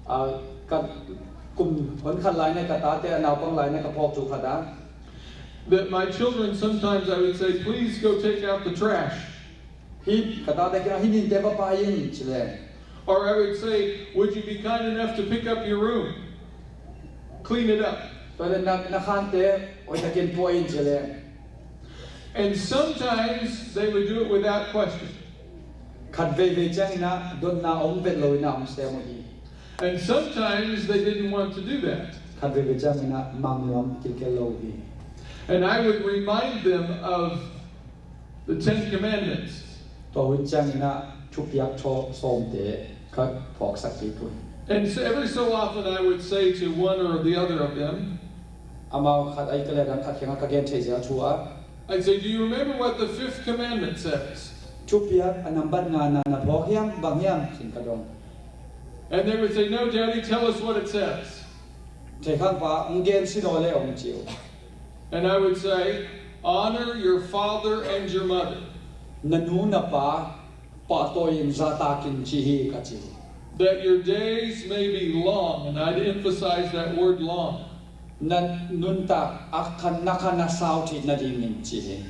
ah, ka, kum hon khat lai-in ah ka tate a naupang lai-in ah ka phawk thu khat ah, that my children, sometimes I would say, "Please go take out the trash." Hih ka tate kiangah, "Hih ninte va pai in," ci leng. Or I would say, "Would you be kind enough to pick up your room? Clean it up." Tua leh na, na khante hoihtakin pua in ci leng. And sometimes they would do it without question. Khat veivei ciangin ah dotna om vet lo-in ah om sem uh hi. And sometimes they didn't want to do that. Khat veivei ciangin ah mang nuam kilkel lo uh hi. And I would remind them of the Ten Commandments. Tua hun ciangin ah thupiak thaw sawmte ka phawksak kik uh hi. And so every so often I would say to one or the other of them, amau khat ahih kei leh a dang khat kiangah ka gen theih zel thu ah, I'd say, "Do you remember what the fifth commandment says?" Thupiak a nambat ngana na phawk hiam, bang hiam, ci-in ka dong. And they would say, "No, Daddy, tell us what it says." Theikhangpa, "Hong gen sin aw leh," hong ci uh. And I would say, "Honor your father and your mother." Na nu na pa pahtawi-in zahtak in ci hi, ka ci. "That your days may be long," and I'd emphasize that word long. Na nuntak a khan, na khan a sau theih nadingin ci hi.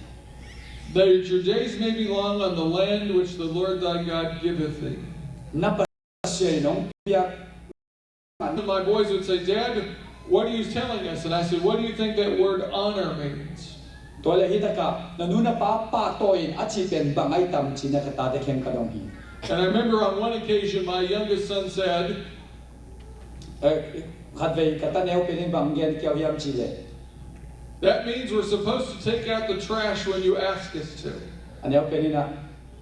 "That your days may be long on the land which the Lord thy God giveth thee." Na Pasian in hong piak. And my boys would say, "Dad, what are you telling us?" And I said, "What do you think that word honor means?" Tua leh hih takah, "Na nu na pa pahtawi-in," a cih pen bang ahi tam, ci-in ah ka tate kiang ka dong hi. And I remember on one occasion my youngest son said, Eh, Khatvei ka taneu pen in bang gen kiau hiam cih leh, that means we're supposed to take out the trash when you ask us to. A neu pen in ah,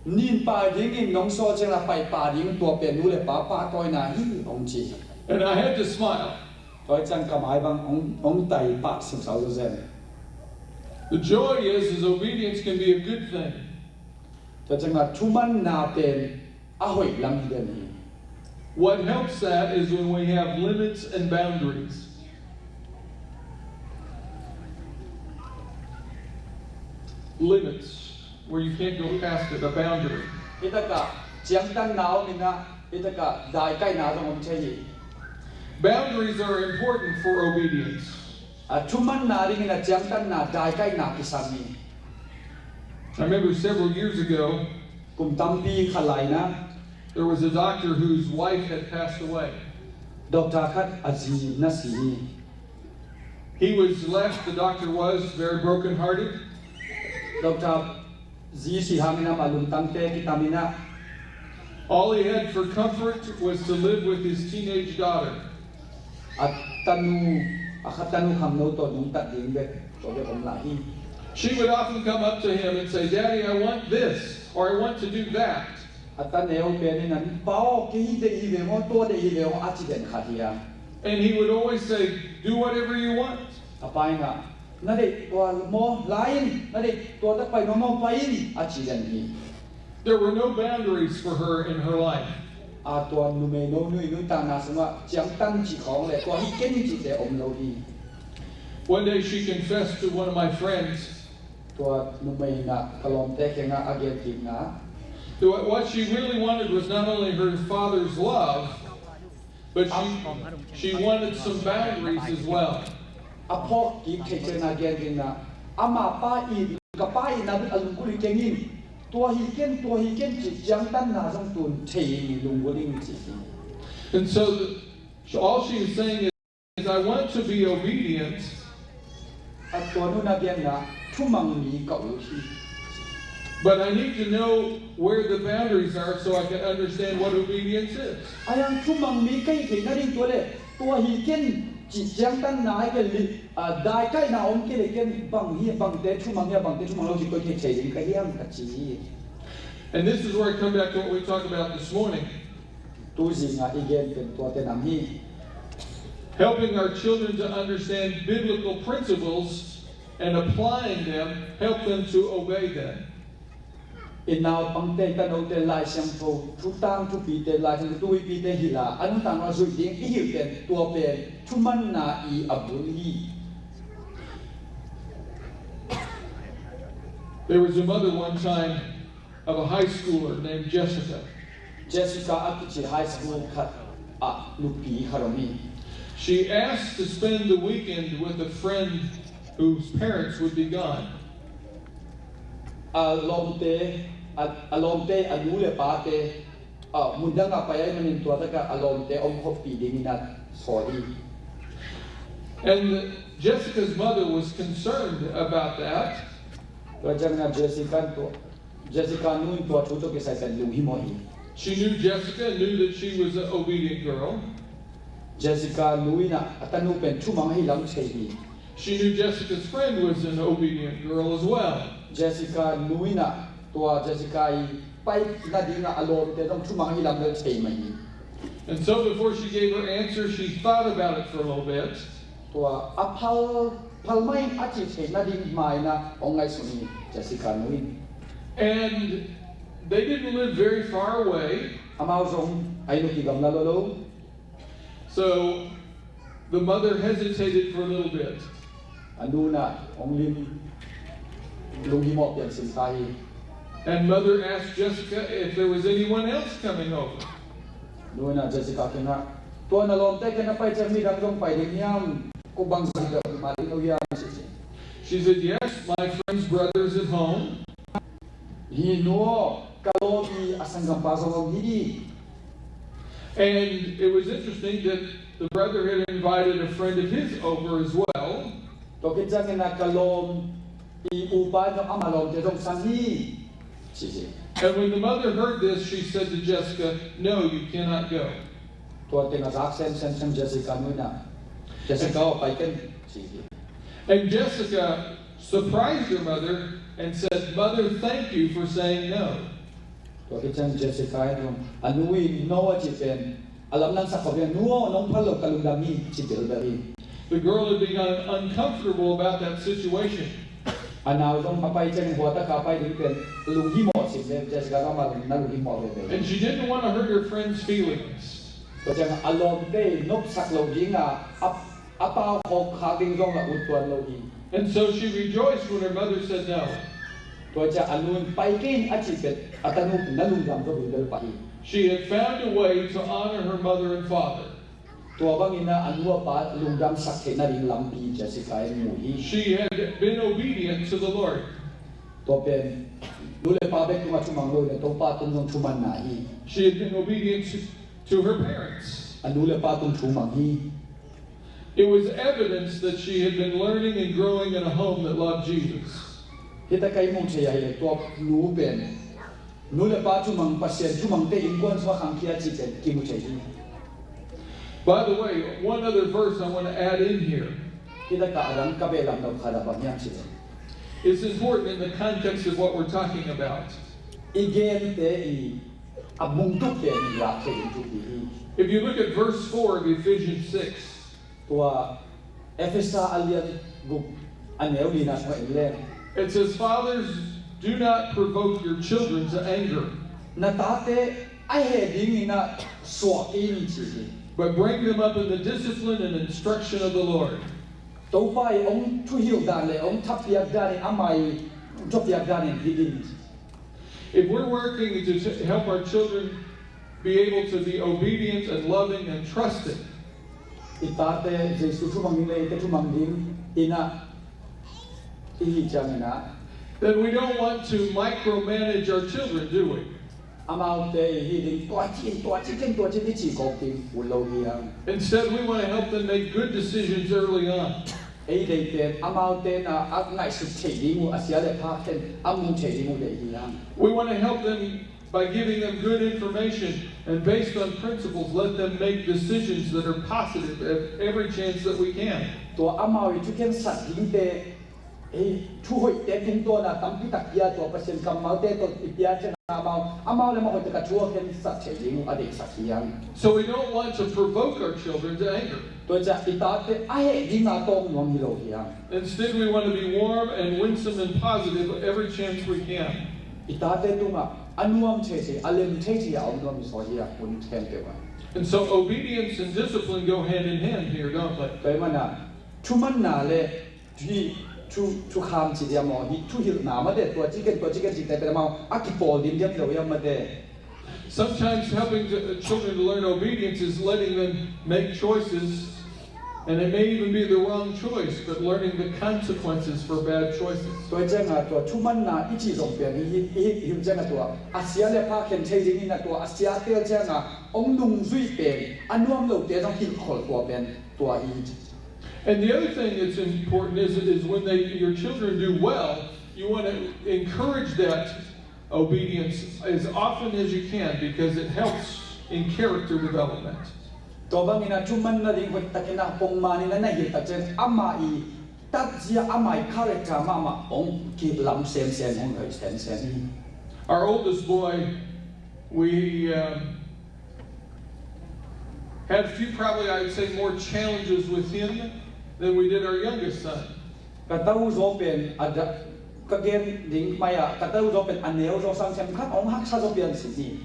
"Nin pa dingin nong sawl ciang a pai pa ding tua pen nu le pa pahtawina hi," hong ci. And I had to smile. Tua ciang ka mai bang hong, hong tai pah singsau zen. The joy is, is obedience can be a good thing. Tua ciang a thumanna pen a hoih lam hi den hi. What helps that is when we have limits and boundaries. Limits where you can't go past it, a boundary. Hi takah ciangtanna om in ah, hi takah daikaihna zong om thei hi. Boundaries are important for obedience. A thumanna dingin a ciangtanna daikaihna kisam hi. I remember several years ago, kum tampi khat lai in ah, there was a doctor whose wife had passed away. Doctor khat a zi na si hi. He was left, the doctor was, very brokenhearted. Doctor zi si hangin amah lungtangte kitam in ah, all he had for comfort was to live with his teenage daughter. A tanu, a kha tanu khangno tawh nungta ding bek, tua bek om lai hi. She would often come up to him and say, "Daddy, I want this," or, "I want to do that." A taneu pen in ah, "Pa aw, kei hih deih hi ve maw, tua deih hi ve maw," a ci den kha hi a. And he would always say, "Do whatever you want." A pa in ah, "Na deih tua maw, la in, na deih tua tak pai maw, pai in," a ci den hi. There were no boundaries for her in her life. A tua numei no nui nuntakna sungah ciangtan cih khawng le tua hi ken cihte om lo hi. One day she confessed to one of my friends. Tua numei in ah ka lawmte kiangah a gen kik na. What, what she really wanted was not only her father's love, but she, she wanted some boundaries as well. A phawk kik theih ciangin a gen kik na, amah pa it, ka pa itna bek a lunggulh hi keng in, tua hi ken, tua hi ken cih ciangtanna zong tun thei in lunggulh in ci hi. And so the, so all she was saying is, "I want to be obedient." A tua nu in a gen na, thumang mi ka ut hi. "But I need to know where the boundaries are so I can understand what obedience is." A yang thumang mi ka hih theihna ding tua le, tua hi ken cih ciangtanna hi ken li, a, daikaihna om kei le ken bang hi, bangte thumang hi a, bangte thumang lo cih koi thei thei ding ka hiam ka ci hi. And this is where I come back to what we talked about this morning. Tu zing a i gen pen tuate nam hi. Helping our children to understand biblical principles and applying them, help them to obey them. I naupangte, i tanote Lai Siangtho thutang thupite, Lai Siangtho thu-ipite hilh a, a nuntakna zuih ding i hilh pen tua pen thumanna i a bul hi. There was a mother one time of a high schooler named Jessica. Jessica a kici high school khat ah nupi khat om hi. She asked to spend the weekend with a friend whose parents would be gone. A lawmte, a, a lawmte, a nu le pate, a, mun dang ah pai ahih manin tua tak ah a lawmte om khoppi dingin a sawl hi. And Jessica's mother was concerned about that. Tua ciangin a Jessica in tua, Jessica nu in tua thu tawh kisai pen lunghimawh hi. She knew Jessica, knew that she was an obedient girl. Jessica nu in a, a tanu pen thumang ahi lam thei hi. She knew Jessica's friend was an obedient girl as well. Jessica nu in a, tua Jessica i pai nading a a lawmte zong thumang ahi lam bel thei mah hi. And so before she gave her answer, she thought about it for a little bit. Tua a phal, phal mai a cih theih nading mai na hong ngaihsun hi Jessica nu in. And they didn't live very far away. Amau zong a inn uh kigamla lua lo. So the mother hesitated for a little bit. A nu in a hong lim, lunghimawh pian sim kha hi. And mother asked Jessica if there was anyone else coming over. Nu in a Jessica kiangah, "Tua na lawmte kiang na pai ciang midang zong pai ding hiam? Kua bangzah hi deuh mah ding lo hiam?" ci ci. She said, "Yes, my friend's brother's at home." "Hi nu aw, ka lawm i a sanggampa zong om hi." And it was interesting that the brother had invited a friend of his over as well. Tua khit ciangin a ka lawm i upa in zong ama lawmte zong sang hi, ci hi. And when the mother heard this, she said to Jessica, "No, you cannot go." Tua teng a zak semsem ciang Jessica nu in a, Jessica aw, pai ken, ci hi. And Jessica surprised her mother and said, "Mother, thank you for saying no." Tua khit ciang Jessica in zong a nu in no a cih pen a lamdang sak khop hi a, "Nu aw, nong phal lo, ka lungdam hi," ci belbel hi. The girl had become uncomfortable about that situation. A nau zong a pai ciangin hua taka pai ding pen lunghimawh sim ve, Jessica zong amah na lunghimawh veve. And she didn't want to hurt her friend's feelings. Tua ciang a lawmte i nopsak lo ding a, a, a pau khawk khak ding zong a ut tuan lo hi. And so she rejoiced when her mother said no. Tua ciang a nu in pai kei in a cih pen a tanu na lungdam zaw hi bel pah hi. She had found a way to honor her mother and father. Tua bangin a nu a pa lungdam sak theihna ding lampi Jessica in mu hi. She had been obedient to the Lord. Tua pen nu le pa bek tungah thumang lo in a Topa tung zong thumanna hi. She had been obedient to, to her parents. A nu le pa tung thumang hi. It was evidence that she had been learning and growing in a home that loved Jesus. Hita kai mu thei a hi le tua nu pen nu le pa thumang, Pasian thumangte innkuan sungah khangkhia cih pen kimu thei hi. By the way, one other verse I want to add in here. Hita ka a dang ka behlap nop khat a bang hiam cih le, it's important in the context of what we're talking about. I gente i a bungtuk pen i lak thei ding thupi hi. If you look at verse four of Ephesians six, tua Efesa a lian guk a neu lina sungah en leng, it says, "Fathers, do not provoke your children to anger." Na tate a heh dingin a suak kei in ci hi. "But bring them up in the discipline and instruction of the Lord." Topa i hong thuhilh dan le hong thapiak dan in amah i thupiak dan in hilh in ci. If we're working to t-, help our children be able to be obedient and loving and trusting, i tate Jesu thumang ding le i te thumang ding in a i hih ciangin a, then we don't want to micromanage our children, do we? Amaute i hih ding tua ci in, tua ci ken, tua ci in i cih khawk ding ut lo hi hang. Instead, we want to help them make good decisions early on. Ei deih pen amaute in a a ngaihsut theih ding uh, a sia le pha khen a mu theih ding uh deih hi hang. We want to help them by giving them good information and, based on principles, let them make decisions that are positive at every chance that we can. Tua amau i thukhensat dingte, ei, thu hoihte tungtawn a tampi tak pia, tua Pasian kammalte tawh i pia ciang amau, amau le amau hoih tak a thu a khensat theih ding uh a deihsak hi hang. So we don't want to provoke our children to anger. Tua ciang i tate a heh ding a tawng nuam hi lo hi hang. Instead, we want to be warm and winsome and positive every chance we can. I tate tungah a nuam theithei, a lem theithei a om nuam i zaw hi a, hun khempeuh ah. And so obedience and discipline go hand in hand here, don't they? Tua ahih manin a thumanna le hih thu, thukham ci diam aw, hih thuhilhna mate, tua ci ken, tua ci ken cihte pen amau a kipawl dim diam lo hiam mate? Sometimes helping to, uh, children to learn obedience is letting them make choices, and it may even be the wrong choice, but learning the consequences for bad choices. Tua ciangin tua thumanna i cih zong pen i, i, i hilh ciangin tua a sia le pha khen thei dingin a tua a sia tel ciangin hong nungzui pen a nuam lote zong hilhkhol tua pen tua hi. And the other thing that's important is, is when they, your children do well, you want to encourage that obedience as often as you can because it helps in character development. Tua bangin a thumanna ding hoih takin a pongman in a na hilh tak ciang amah i tatzia, amah i character mahmah hong kilam semsem, hong hoih semsem. Our oldest boy, we, um, had a few, probably, I would say, more challenges with him than we did our youngest son. Ka tau zaw pen a da, ka gen ding mai ah, ka tau zaw pen a neu zaw sang themkhat hong haksa zaw pian si hi.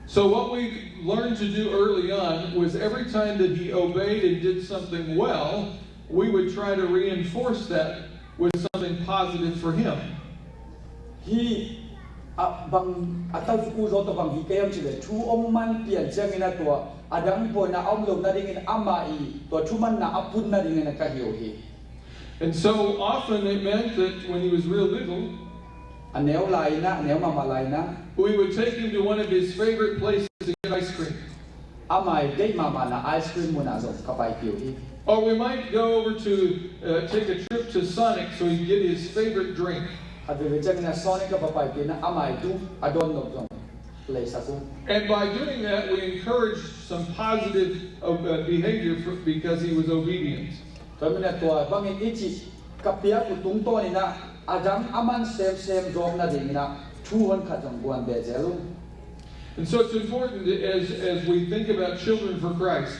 So what we learned to do early on was every time that he obeyed and did something well, we would try to reinforce that with something positive for him. Hih a bang a tau u zaw tawh bang hi kei hiam cih leh thu hong man pian ciangin a tua a dang buaina a om lo nadingin amah i tua thumanna a pun nadingin a ka hi uh hi. And so often it meant that when he was real little, a neu lai-in a, a neu mahmah lai-in a, we would take him to one of his favorite places to get ice cream. Amah i deih mahmahna ice cream mun ah zong ka paipih uh hi. Or we might go over to, uh, take a trip to Sonic so he can get his favorite drink. A veve ciangin a Sonic ah va paipih in a amah i duh a dawn nop zong leisak uh. And by doing that, we encourage some positive uh, behavior for, because he was obedient. Tua manin tua bangin i cih ka piak uh tungtawnin ah a dang a man semsem zawk nadingin ah thu honkhat zong guan beh zel uh. And so it's important as, as we think about children for Christ,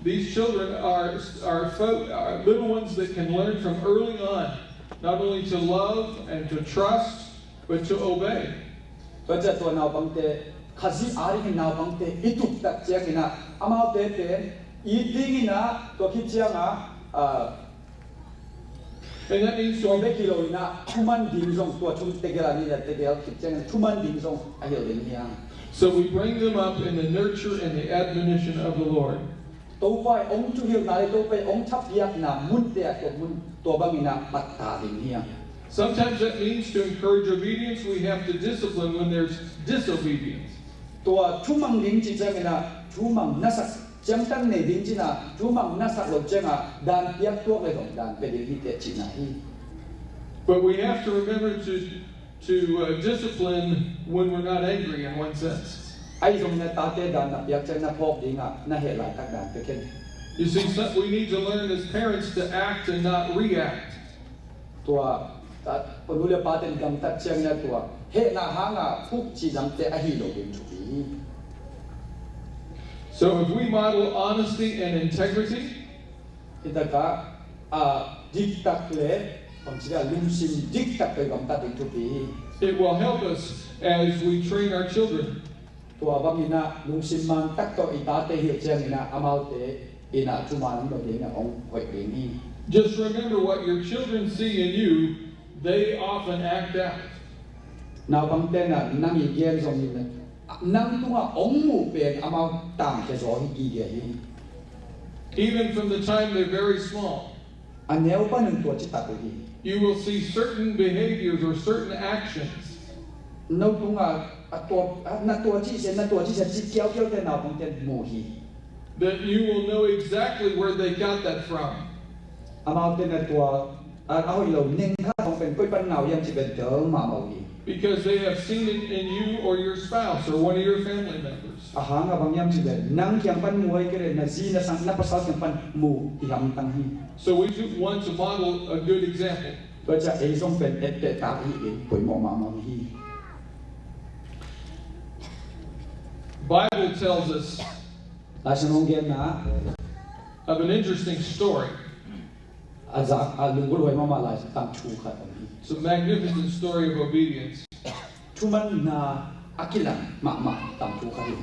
these children are, are, fo- are little ones that can learn from early on, not only to love and to trust, but to obey. Tua ciang tua naupangte, Khazih adingin naupangte i tup tak ciangin ah, amaute pen it dingin ah, tua khit ciangah, ah, And that means tua to, bek hi loin ah, thuman ding zong, tua thum tegel a ni na tegel khit ciangin ah, thuman ding zong a hilh ding hi hang. So we bring them up in the nurture and the admonition of the Lord. Topa i hong thuhilhna le Topa i hong thapiakna munte ah tua mun tua bangin ah pattah ding hi hang. Sometimes that means to encourage obedience, we have to discipline when there's disobedience. Tua thumang ding cih ciangin ah thumang nasak ciangtan nei ding cih ah thumang nasak lo ciangah dan piak tuak le zong dan pia ding hi teh cihna hi. But we have to remember to to uh, discipline when we're not angry in one sense. Ahi zongin ah tate dan na piak ciang na phawk dingah na heh laitak dan pia khin. You see, some, we need to learn as parents to act and not react. Tua, ta, panu le paten gamtat ciangin ah tua hehna hanga phuk cih dangte ahi lo ding thupi hi. So if we model honesty and integrity, Hi takah, ah, diktak le bangci a lungsim diktak tawh i gamtat ding thupi hi. It will help us as we train our children. Tua bangin ah lungsim man tak tawh i tate hilh ciangin ah amaute in ah thuman lo dingin ah hong hoih ding hi. Just remember, what your children see in you, they often act out. Naupangte in ah nang i gen zongin ah nang tungah hong muh pen amau tangkhia zaw hi gige hi. Even from the time they're very small, a neu panin tua ci tak uh hi. You will see certain behaviors or certain actions. No tungah a tua, a, na tua ci sia, na tua ci sia, ci kiaukiau te naupangte mu hi. That you will know exactly where they got that from. Amaute na tua, a, a hoih lo ning khat hong pen koi pan ngah uh hiam ci pen tel mahmah uh hi. Because they have seen it in you or your spouse or one of your family members. A hang a bang hiam ci pen nang kiang pan mu hi kei leh na zi na sang na pasal kiang pan mu i hamtang hi. So we should want to model a good example. Tua ciang ei zong pen etteh tak hi in poimawh mahmah hi. Bible tells us Lai Siangtho hong genna of an interesting story. A zak a lunggulh huai mahmah lai tangthu khat om hi. It's a magnificent story of obedience. Thumanna a kilang mahmah tangthu khat hi.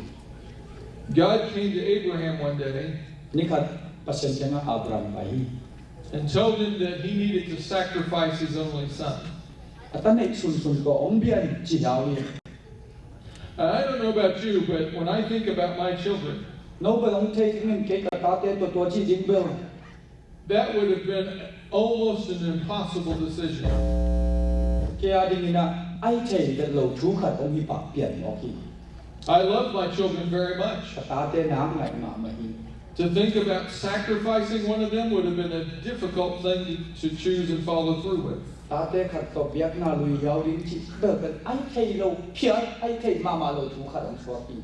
God came to Abraham one day Ni khat Pasian kiangah Abraham pai hi. and told him that he needed to sacrifice his only son. A ta neih sunsun tawh hong bia in ci dau hi. And I don't know about you, but when I think about my children, No bel hong thei dingin kei ka tate tawh tua ci ding bel that would have been almost an impossible decision. Kei a dingin ah a hi thei vet lo thu khat hong hi pah pian mawk hi. I love my children very much. Ka tate na ngaih mahmah hi. To think about sacrificing one of them would have been a difficult thing to, to choose and follow through with. Tate khat tawh biakna lui hiau ding cih bel pen a hi thei lo phial, a hi thei mahmah lo thu khat hong suak hi.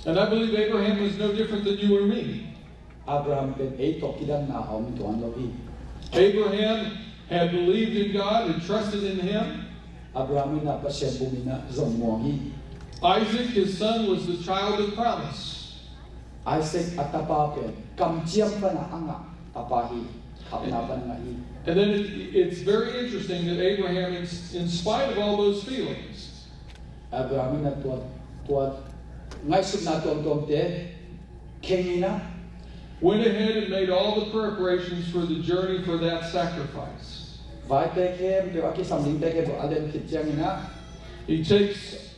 And I believe Abraham was no different than you or me. Abraham pen ei tawh kidanna a om tuan lo hi. Abraham had believed in God and trusted in Him. Abraham in ah Pasian pum in ah zon muang hi. Isaac, his son, was the child of promise. Isaac a tapa pen kamciam pan a ngah tapa hi, khapna pan ngah hi. And then it, it's very interesting that Abraham, in, in spite of all those feelings, Abraham in ah tua, tua ngaihsutna tuamtuamte kheng in ah went ahead and made all the preparations for the journey for that sacrifice. Vaite khempeuh a kisam dingte khempeuh a lem khit ciangin ah He takes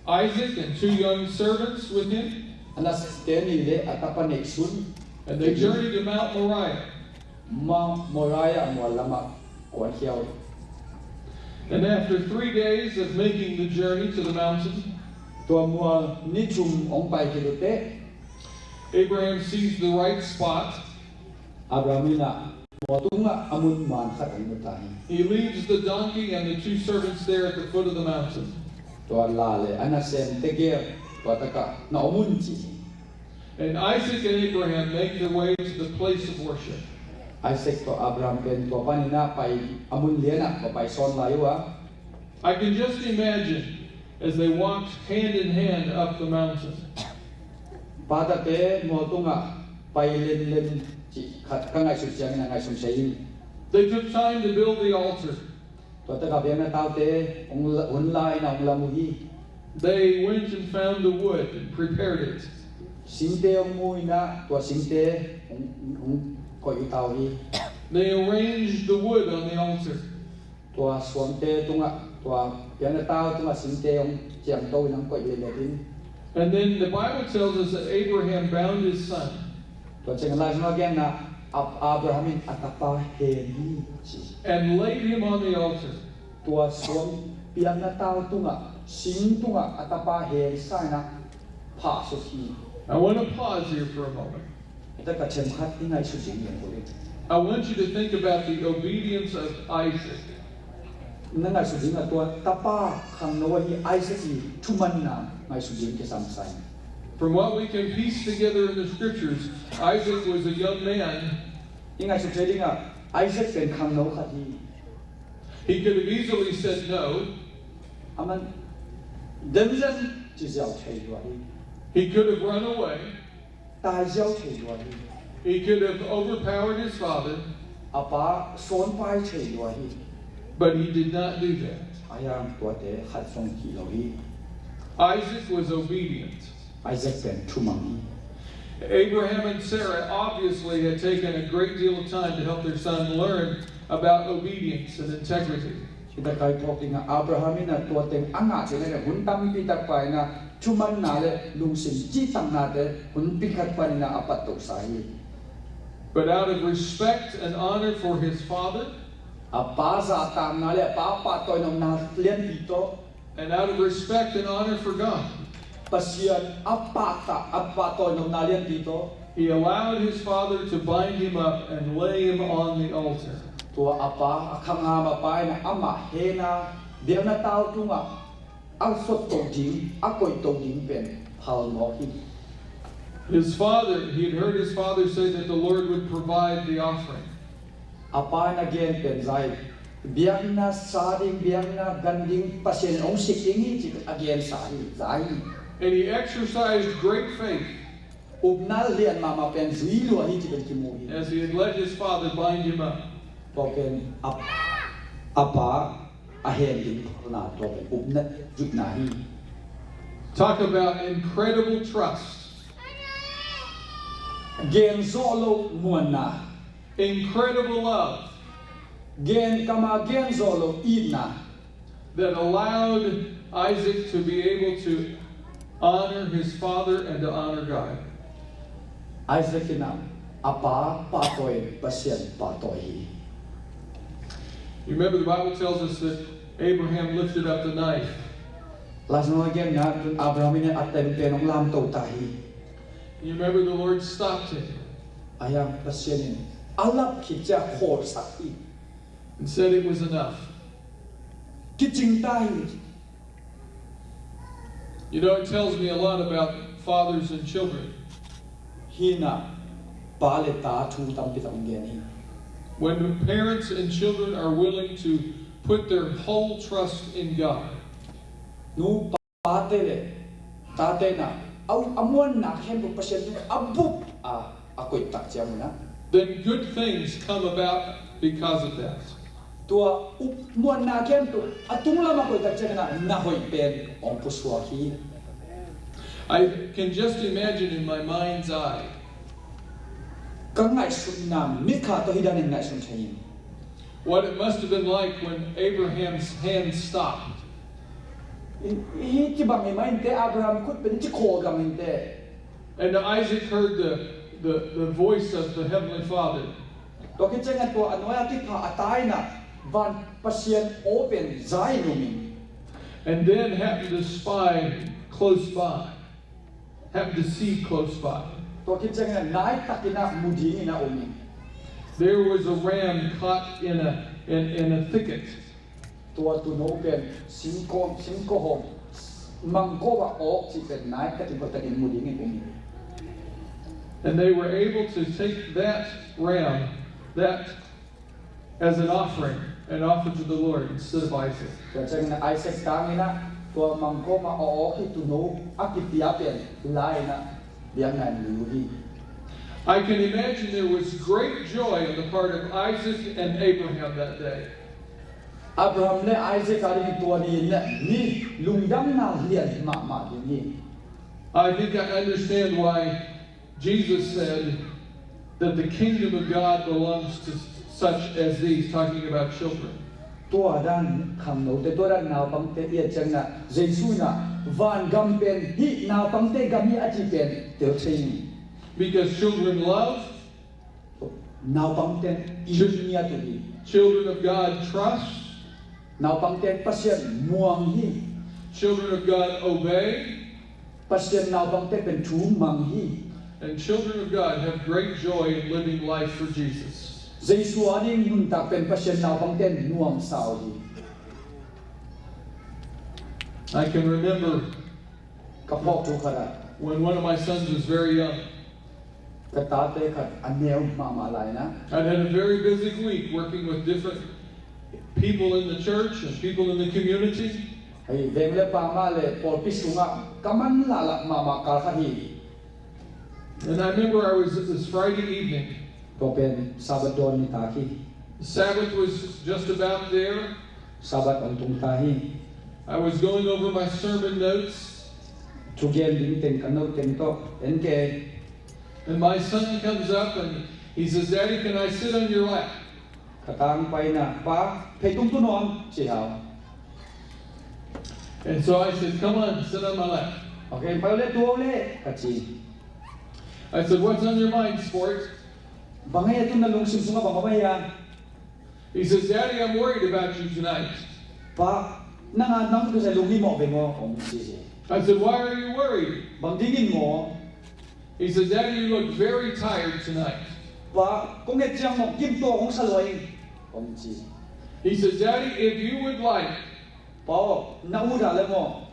Isaac and two young servants with him, a nasepte nih le a tapa neihsun, and they journey to Mount Moriah. Mount Moriah mual lamah kuankhia uh hi. And after three days of making the journey to the mountain, tua mual ni thum hong pai khit uh teh, Abraham sees the right spot. Abraham in ah mual tungah a mun man khat hong mu ta hi. He leaves the donkey and the two servants there at the foot of the mountain. Tua la le a nasem tegel Tua takah na om un ci hi. And Isaac and Abraham make their way to the place of worship. Isaac tua Abraham pen tua panin ah pai, a mun lianah va pai sawn lai uh a. I can just imagine as they walked hand in hand up the mountain. Patate mual tungah pai lenlen cih khat ka ngaihsut ciangin a ngaihsun thei hi. They took time to build the altar. Tua takah biakna taute hong la, hun la-in a hong lam uh hi. They went and found the wood and prepared it. Singte hong mu in ah tua singte hong, hong koih uh ta uh hi. They arranged the wood on the altar. Tua suangte tungah, tua biakna tau tungah singte hong ciamto in hong koih letlet in. And then the Bible tells us that Abraham bound his son. Tua ciangin Lai Siangtho a genna, Ab-, Abraham in a tapa hen hi ci. And laid him on the altar. Tua suang biakna tau tungah, sing tungah a tapa hen sa in ah phah suk hi. I want to pause here for a moment. Tua ka themkhat i ngaihsut ding hi. I want you to think about the obedience of Isaac. Na ngaihsut ding a tua tapa khangno ahi Isaac i thumanna ngaihsut ding kisam sa ing. From what we can piece together in the scriptures, Isaac was a young man. I ngaihsut thei ding a Isaac pen khangno khat hi. He could have easily said no. Aman demzen ci ziau thei lua hi. He could have run away. Tai ziau thei lua hi. He could have overpowered his father. A pa sawnpai thei lua hi. But he did not do that. Ahi hang tuate khat zong hih lo hi. Isaac was obedient. Isaac pen thumang hi. Abraham and Sarah obviously had taken a great deal of time to help their son learn about obedience and integrity. Hih takah i phawk ding a Abraham in a tua teng a ngah theihna le hun tampi tak pha in a thumanna le lungsim cihtaknate hun pi khat panin a a pattohsa hi. But out of respect and honor for his father, a pa zahtakna le a pa pahtawinopna lianpi tawh, and out of respect and honor for God, Pasian a pahtak, a pahtawinopna lianpi tawh, he allowed his father to bind him up and lay him on the altar. Tua a pa, a khangham a pa in amah hena biakna tau tungah a sotto ding, a koihto ding pen phalmawk hi. His father, he had heard his father say that the Lord would provide the offering. A pa in a gen pen za hi. Biakna sa ding, biakna gan ding Pasian in hong sik ding hi ci a gensa hi, za hi. And he exercised great faith. Upna lian mahmah pen zui lua hi ci pen kimu hi. As he had let his father bind him up. Tua pen a, a pa a hen ding phalna tua pen upna zuihna hi. Talk about incredible trust. Gen zawh lo muanna. Incredible love. Gen kam a gen zawh lo itna. That allowed Isaac to be able to honor his father and to honor God. Isaac in a pa pahtawi, Pasian pahtawi hi. You remember the Bible tells us that Abraham lifted up the knife. Lai Siangtho a genna tun Abraham in a ten pen hong lamto ta hi. You remember the Lord stopped him. Ahi hang Pasian in a lap khit ciang khawlsak hi. And said it was enough. Kicing ta hi. You know, it tells me a lot about fathers and children. Hih in a pa le ta thu tampi tak hong gen hi. When parents and children are willing to put their whole trust in God, nu pate le tate in a, a, a muanna khempeuh Pasian tungah a bup a, a koih tak ciang un a, then good things come about because of that. Tua up muanna khempeuh a tunglam a koih tak ciang un a, na hoih pen hong pusuak hi. I can just imagine in my mind's eye. Ka ngaihsutna mitkha tawh hih danin ngaihsun thei ing. What it must have been like when Abraham's hand stopped. Hih ci bang hi mah inteh, Abraham khut pen ci khawl gam inteh. And Isaac heard the, the, the voice of the Heavenly Father. Tua khit ciangin tua a nuai-a kipha a ta in a van Pasian aw pen za in um ing. And then happened to spy close by. Happened to see close by. Tua khit ciangin a nai takin a mu dingin a um ing. There was a ram caught in a, in, in a thicket. Tua tuuno pen singkawm, singkawm mangkawm a awk cih pen nai takin hoih takin mu dingin um hi. And they were able to take that ram, that as an offering, and offer to the Lord instead of Isaac. Tua ciangin Isaac tangin ah tua mangkawm a awk hi tuuno a kipia pen la-in ah biakna in lut uh hi. I can imagine there was great joy on the part of Isaac and Abraham that day. Abraham le Isaac a dingin tua ni in ah mi lungdamna lian mahmah ding hi. I think I understand why Jesus said that the kingdom of God belongs to such as these, talking about children. Tua dan khangnote, tua dan naupangte i et ciangin ah Jesu in ah vangam pen hih naupangte gam hi a cih pen tel thei hi. Because children love. Naupangte i ngiat uh hi. Children of God trust. Naupangte Pasian muang hi. Children of God obey. Pasian naupangte pen thu mang hi. And children of God have great joy in living life for Jesus. Jesu a ding nuntak pen Pasian naupangte nuamsa uh hi. I can remember ka phawk thu khat ah, when one of my sons was very young. Ka tate khat a neu mahmah lai-in ah. I'd had a very busy week working with different people in the church and people in the community. Hei, veng le pamah le pawlpi sungah ka man lahlah mahmah kal khat hi. And I remember I was, it was Friday evening. Tua pen Sabbath dawn nitak hi. Sabbath was just about there. Sabbath hong tung ta hi. I was going over my sermon notes. Thugen ding teng ka note teng tawh en kei. And my son comes up and he says, "Daddy, can I sit on your lap?" Ka tangpa in ah, "Pa, phei tung tung nuam," ci hau. And so I said, "Come on, sit on my lap." Okay, pai le, tung le, ka ci. I said, "What's on your mind, sport?" Bang hiam tu na lungsim sungah bang om hiam? He says, "Daddy, I'm worried about you tonight." Pa, nang a nang tu sa lung hi mawh ve maw, kong ci hi. I said, "Why are you worried?" Bang dingin maw? He says, "Daddy, you look very tired tonight." Pa, kong et ciang maw gimtuak hong sa lua ing, kong ci. He says, "Daddy, if you would like," Pa aw, na ut a le maw,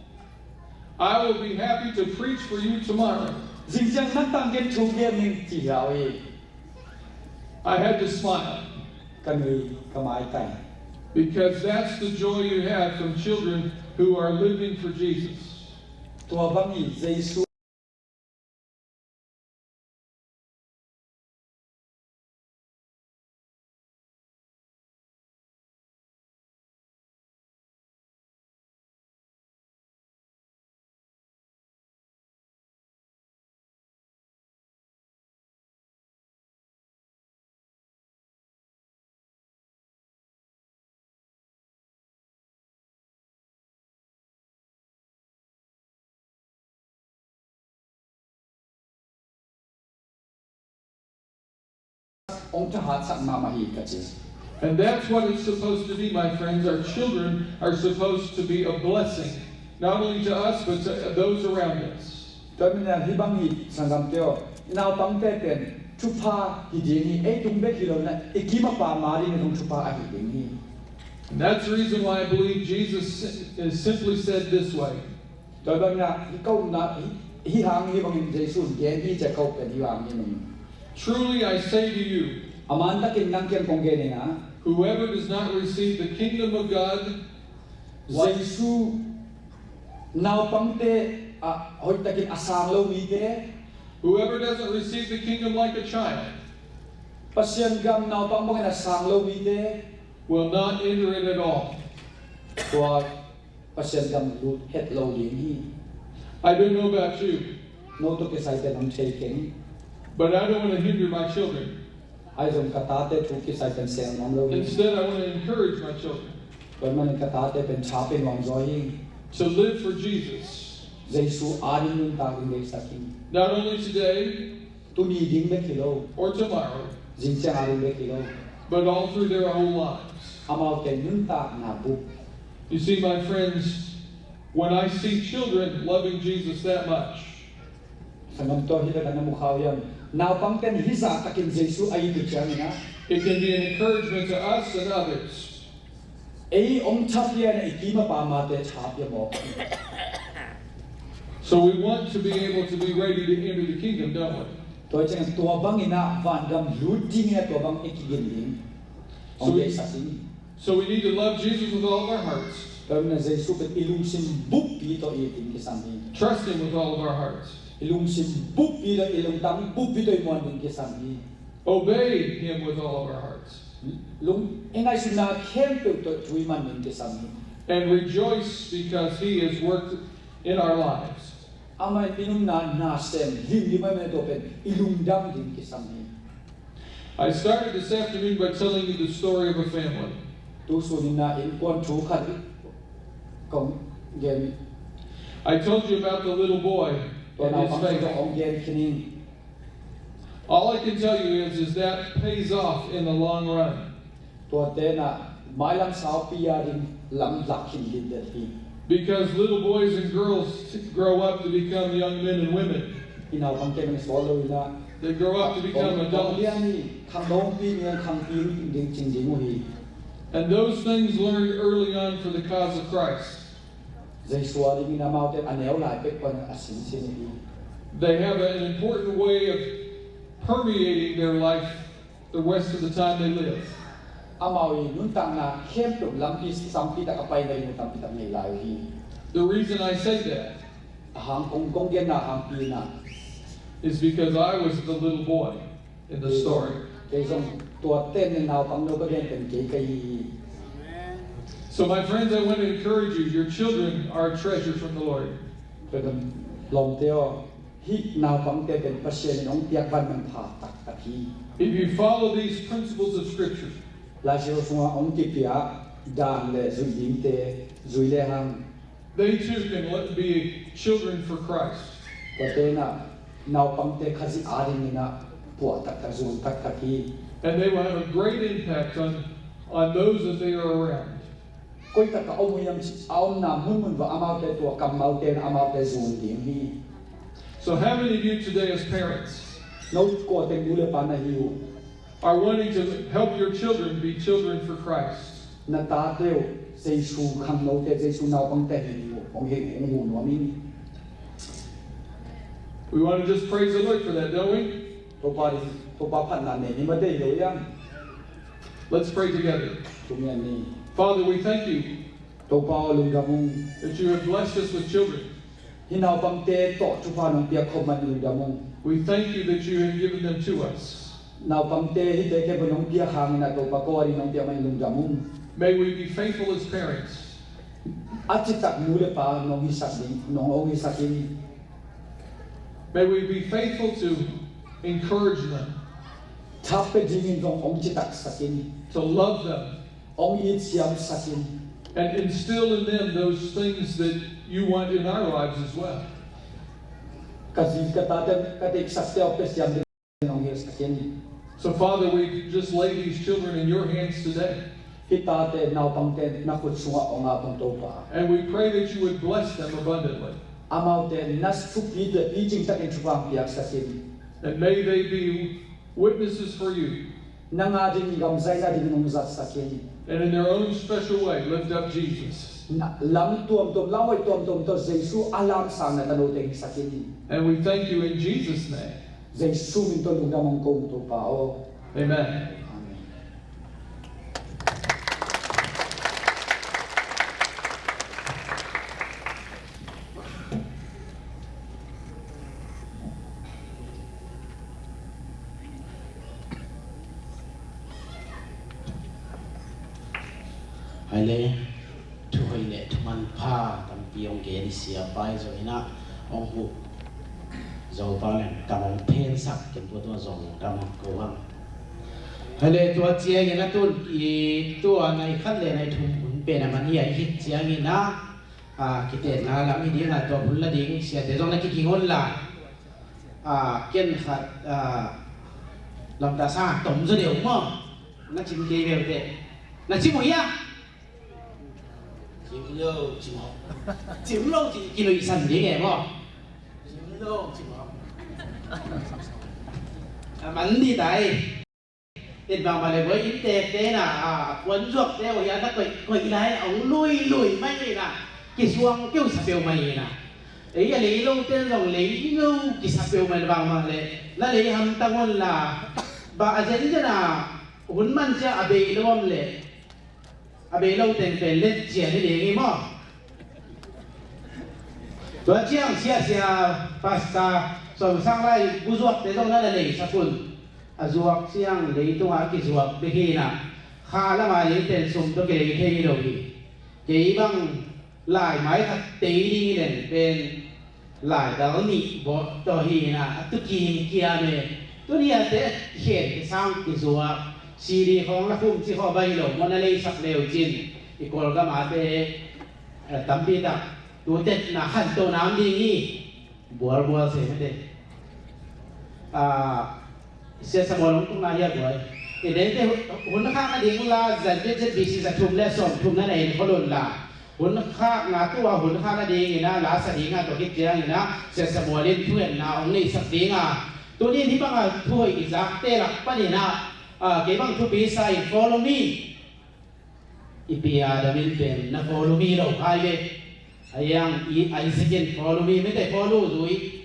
"I will be happy to preach for you tomorrow." Zing ciang nang tang ken thu gen ning, ci hau hi. I had to smile. Ka nui, ka maitai. Because that's the joy you have from children who are living for Jesus. Tua bang hi Jesu hong thahatsak mahmah hi ka ci. And that's what it's supposed to be, my friends. Our children are supposed to be a blessing, not only to us, but to those around us. Tua manin ah hih bang hi sanggamte aw, naupangte pen thupha hi ding hi, ei tung bek hi lo in ah, i kim a pam a dingin zong thupha ahi ding hi. And that's the reason why I believe Jesus is simply said this way. Tua bangin ah hih ka upna, hih, hih hang hih bangin Jesu in gen hi ci a ka up pen hih hang hi ning. Truly I say to you, a man takin nang kiang kong gen hi a, whoever does not receive the kingdom of God, Jesu naupangte, a, hoih takin a sang lo mite, whoever doesn't receive the kingdom like a child, Pasian gam naupang bangin a sang lo mite, will not enter it at all. Tua Pasian gam lut het lo ding hi. I don't know about you, No tawh kisai pen hong thei keng. But I don't want to hinder my children. Ahi zong ka tate thu kisai pen sel nuam lo hi. Instead, I want to encourage my children. Tua manin ka tate pen tha pia nuam zaw hi. To live for Jesus. Jesu a ding nuntak ding deihsak hi. Not only today, Tuni ding bek hi lo. Or tomorrow. Zing ciang a ding bek hi lo. But all through their whole lives. Amaute nuntakna bup. You see, my friends, when I see children loving Jesus that much, Sanggamte aw, hih leh ka na mu kha uh hiam? Naupangte'n hih zah takin Jesu a it uh ciangin ah, it can be an encouragement to us and others. Ei hong tha pia in ah i kim a pam a te tha pia mawk hi. So we want to be able to be ready to enter the kingdom, don't we? Tua ciang tua bangin ah vangam lut ding in ah tua bang i kigin ding. So we, hong deihsak ding. So we need to love Jesus with all of our hearts. Tua manin ah Jesu pen i lungsim buppi tawh it ding kisam hi. Trust him with all of our hearts. I lungsim buppi tawh, i lungtang buppi tawh i muan ding kisam hi. Obey him with all of our hearts. Lung, i ngaihsutna khempeuh tawh thu i man ding kisam hi. And rejoice because he has worked in our lives. Amah in i nuntakna nasem limlim ahih manin tua pen i lungdam ding kisam hi. I started this afternoon by telling you the story of a family. Tu sun in ah innkuan thu khat kong gen. I told you about the little boy and his faith. Tua naupang thu kong gen khin hi. All I can tell you is, is that pays off in the long run. Tuate in ah mailam saupi a ding lam lak khin ding hi. Because little boys and girls grow up to become young men and women. I naupangte in ah sawt lo in ah, they grow up to become adults. Khangnopi in ah khangpi ding cing ding uh hi. And those things learned early on for the cause of Christ. Jesu a dingin amaute a neu lai pek pan a sinsin hi. They have an important way of permeating their life the rest of the time they live. Amau i nuntakna khempeuh lampi sampi tak a pai lai mun tampi tak nei lai uh hi. The reason I say that, a hang kong, kong genna hangpi in ah, is because I was the little boy in the story. Kei zong tua ten in naupang no ka gen pen kei ka hi hi. So my friends, I want to encourage you. Your children are a treasure from the Lord. Tua dan lawmte aw, hih naupangte pen Pasian in hong piak van manpha taktak hi. If you follow these principles of Scripture, Lai Siangtho sungah hong kipia dan le zui dingte zui le hang, they too can le-, be children for Christ. Tuate in ah naupangte Khazih a dingin ah puah taktak, zun taktak hi. And they will have a great impact on, on those that they are around. Koi tak a om uh hiam cih a omna munmun uah amaute tua kammalte in amaute zun ding hi. So how many of you today as parents, no kuate nu le pa na hi uh, are wanting to help your children be children for Christ? Na tate uh Jesu khangnote, Jesu naupangte hi ding uh hong hi, hong hu nuam ing. We want to just praise the Lord for that, don't we? Topa ding, Topa phatna nei ni mah deih lo hiam? Let's pray together. Tum hi ni. Father, we thank you, Topa aw, lungdam ung, that you have blessed us with children. Hih naupangte tawh thupha nong piak khop man lungdam ung. We thank you that you have given them to us. Naupangte hihte khempeuh nong piak hangin ah Topa ko a ding nong piak man lungdam ung. May we be faithful as parents. A citak nu le pa nong hisak ding, nong hong hisak in. May we be faithful to encourage them. Thapia dingin zong hong citaksak in. To love them. Hong itsiamsak in. And instill in them those things that you want in our lives as well. Ka zi ka tate, ka teksakte hong pia siam ding hong hilhsak in. So, Father, we just lay these children in your hands today. Hih tate, naupangte na khut sungah hong ap ung, Topa. And we pray that you would bless them abundantly. Amaute na thupi le picing takin thupha hong piaksak in. And may they be witnesses for you. Nang a ding gamzaina dingin hong zatsak in. And in their own special way, lift up Jesus. Na, lam tuamtuam, lam hoih tuamtuam tawh Jesu a lamsang na tanote hisak in. And we thank you in Jesus' name. Jesu min tawh lungdam hong ko ung, Topa aw. Amen. Amen. Hai le, thuhoih le thumanpha tampi hong gen i siapa i zong in ah, hong huh Zopa leng kam hong phensak ken tua tua zong dam hong ko hang. Hai le, tua ciangin a tun i tua nai khat le nai thum hun pen a man hi a, i hih ciangin ah, a, kitenna lam hi ding a, tua hun la ding siate zong na kiging un la. A, ken khat, a, lamta sa tom zaw deuh maw? Na cim kei veu teh. Na cim uh hia? Cim lo, cim lo. Cim lo, cim, kinuihsan ding e maw? Cim lo, cim lo. A man di tai. Tet bang bang le voi inntekte na, a, puanzuakte uh hia na koih, koih lai a hong lui lui mai na, kisuang keusa peuh mai na. Ei a lei lote zong lei no kisa peuhmah bangmah leh na lei hamtang un la, bang a zenzen a hun man ciang a bei lo om leh a bei lo teng pen let cian hi ding hi maw? Tua ciang siasia, pastor, sawmsang lai buzuakte zong na na leisak un. A zuak ciang leitungah a kizuak bek hi inah kha lama ding pen sum tawh kilei thei hi lo hi. Kei bang laimai khat tei ding hi leng pen laidal nih bawh tawh hi inah a tukim kiam e. Tuni ate a khen kisang kizuak, C D khawng la khum ci khawh bai lo maw, na leisak leu cin i Kawlgam ate, eh, tampi tak tutetna khantohna om ding hi. Bualbual se mete. Ah, Sia Samuel hong tukna hi a guai. I dengte hun khak nading la, zan Z B C za thum le sawm thum na na en khol un la. Hun khak na tua hun khak nading ina la sa ding a tua kiciang ina Sia Samuel in thuenna hong neisak ding a. Tuni ni bang a thuhoi i zakte lak pan ina, ah, kei bang thupi sa in follow me. I pi Adam in pen na follow me lo khai ve. A yang i Isaac in follow me, mete follow zui.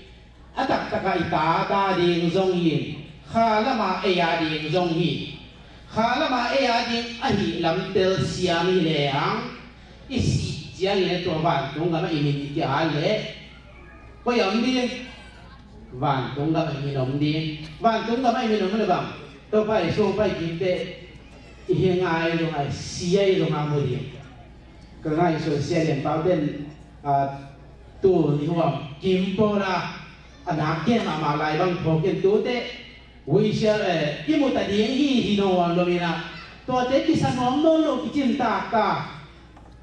A taktak a i ta ta ding zong hi. Kha lama ei a ding zong hi. Kha lama ei a ding ahi lam telsiam hi le ang. I sih ciangin a tua vantung gama i min i kia le. Koi a om ding. Vantung gama i min om ding. Vantung gama i min om le bang. Topa i sung pai kim te. I hi ngai zong a, sia i zong a mu ding. Ka ngaihsun sia lian pau den, ah, tu ni huam kim pawl a, a nak gen mahmah lai bang phawk in tute. Ui sia, eh, i mu ta ding hi hi nawn lo ina. Tuate kisa nuam nawn lo kicin tak ta.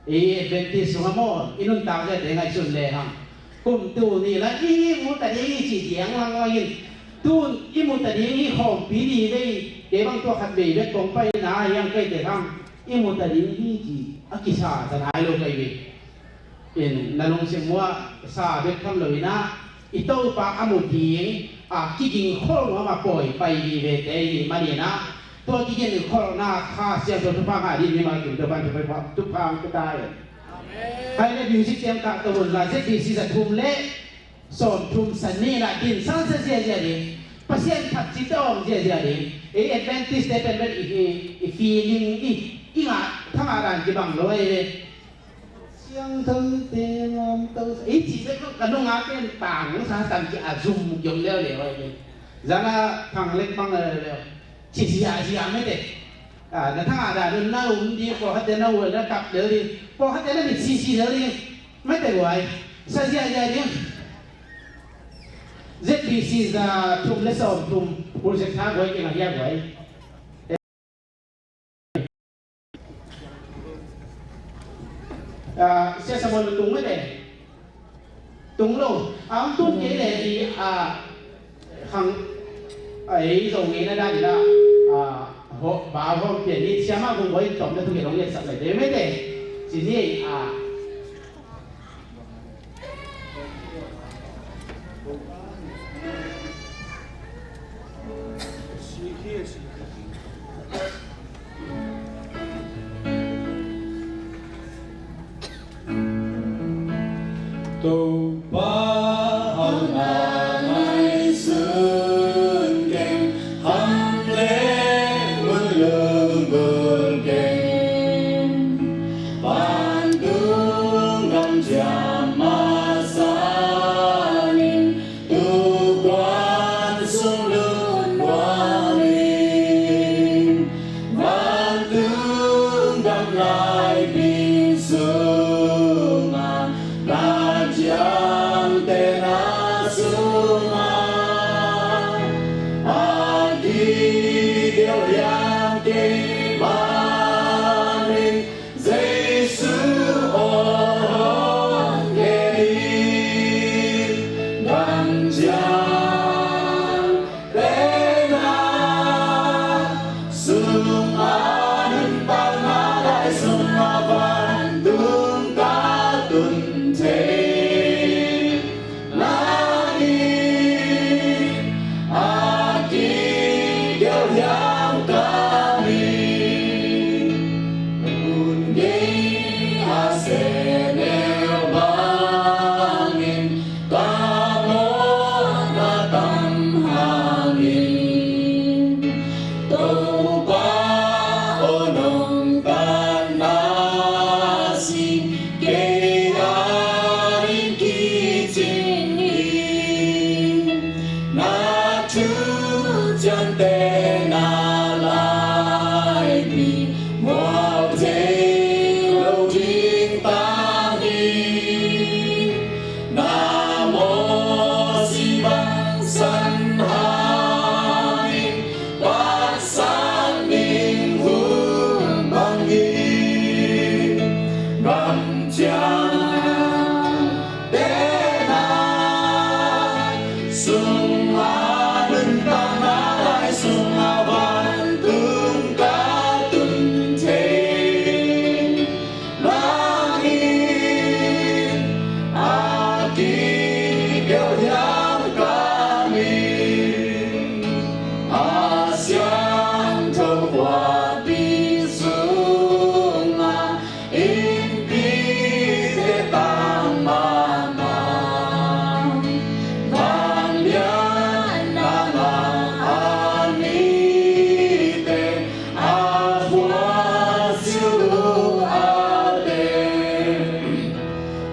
Ei Adventist sungah maw, i nuntak ziate ngaihsun lehang. Kum tu ni la i mu ta ding hi ci diang lang lang in. Tun i mu ta ding hi khawmpi ni vei, kei bang tua khat vei bek kong pai na hiang kei te khang. I mu ta ding hi ci, a kisa ta nai lo kei vei. In na lungsim muah sa bek tham lo ina, i Topa a mu ding a kiging khol nuam a pawi pai hi ve te hi manina, tua kiging kholna Kha Siangtho thupha ngah ding mimal kim Topa thupha, thupha ang tuta in. Amen. Hai le music tiang kah to hun la Z B C za thum le sawm thum san ni la din san sa ziazia ding. Pasian phat cit a om ziazia ding. Ei Adventist te pen pen i, i, i feeling i, i ngah thangah dan kibang lo ei ve. Siangtho te nuam to sa. Ei ci bek ka nung a pen tang sa tam ci a zum kiom leo leo ai. Zana phang lek bang leo leo. Ci zia zia mete. Ah, na thang a da nun na um di, pawlkhatte na ul na kap leo di. Pawlkhatte na mit sisi leo di. Mete guai. Sa zia zia di. Z B C za thum le sawm thum. Pulsek tha guai keng a hia guai. Ah, Sia Samuel tung mete. Tung lo. Ang tun kei le i, ah, khang, ah, ei zo ngei na dan ina, ah, ho, ba ho pian ni siama kung boi tom na tu kei long le sak le de mete. Sini, ah, Topa hauhna ngaihsun keng, kham le mun lunggulh keng. Vantung gam ciam masa ning, tu kuan sung lun kuan ning. Vantung gam lai ping sungah na ciam Kei adingin kicing in, na thuciamteh na laipi mual thei lo ding tang hi. Na mawsi bang san hangin, Pasian min hong bang hi. Gam ciang teh na sungah, nuntakna lai sungah, vantung ka tun thei. Langin a kibeuh hiam ka min, a siangtho khuapi sungah innpite tang mahmah. Vanglian nangmah a mite a phuaciu a te,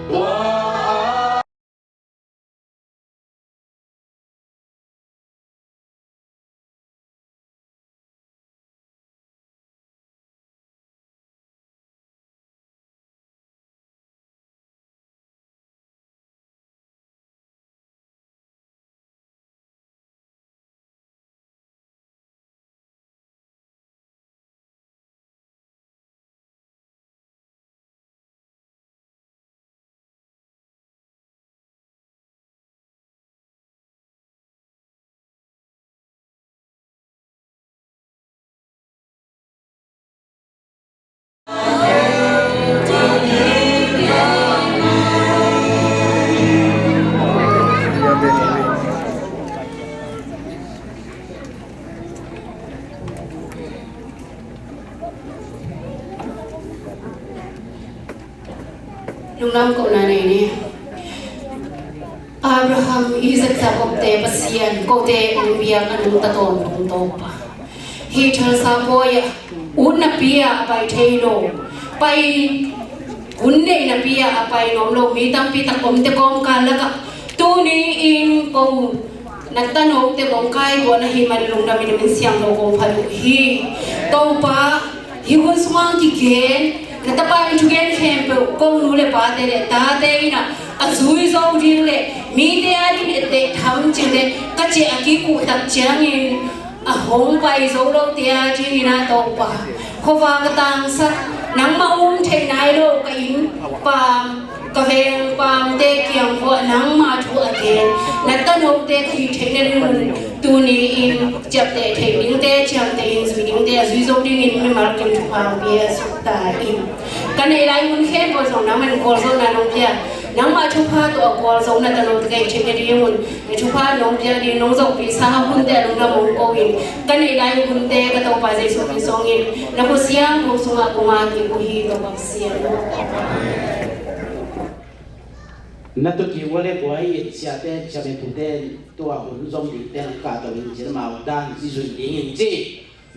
tua a Lungdam kohna nei ni. Abraham, Isaac, Jacob te Pasian, kote hong biak a nungta tawntung Topa, hih thalsa pawi ah ut napi-a a pai thei lo, pai hun neih napi-a a pai nuam lo mi tampi tak omte kawmkal lakah tuni-in ko na tanote kong kaituah na hih man lungdamin a min siangtho kong phat uh hi. Topa, hih hun sungah kigen na tapa in thugen khempeuh ko nu le pate le tate in ah a zui zo ding le mite adingin etteh tham cing le ka ciah a kikuh tak ciangin a hong pai zo lote adingin ah Topa, khuavak a tangsak, nangmah um theih nai lo ka inn paam, ka veng paamte kiang vuah nangmah thu a gen na tanote ka hih theih nadingun tuni-in ciapteh theih dingte ciamteh in zui dingte a zui zo dingin mimal kim thupha hong pia suk ta in. Ka neih lai hun khempeuh zong nangmah in gualzawhna nong pia, nangmah thupha tawh a gualzo na tanote ka hih theih nadingun na thupha nong pia ding nong zohpihsa hunte a lungdam hong ko in, ka neih lai hunte ka Topa Jesuh min suangin na khut siangtho sungah kong ap kik uh hi, Topa Pasian. Na tut kik uh leh kua hi in, siate, siate thute, tua hun zom dingte hong kahto in ci, amau dan ci zui dingin ci.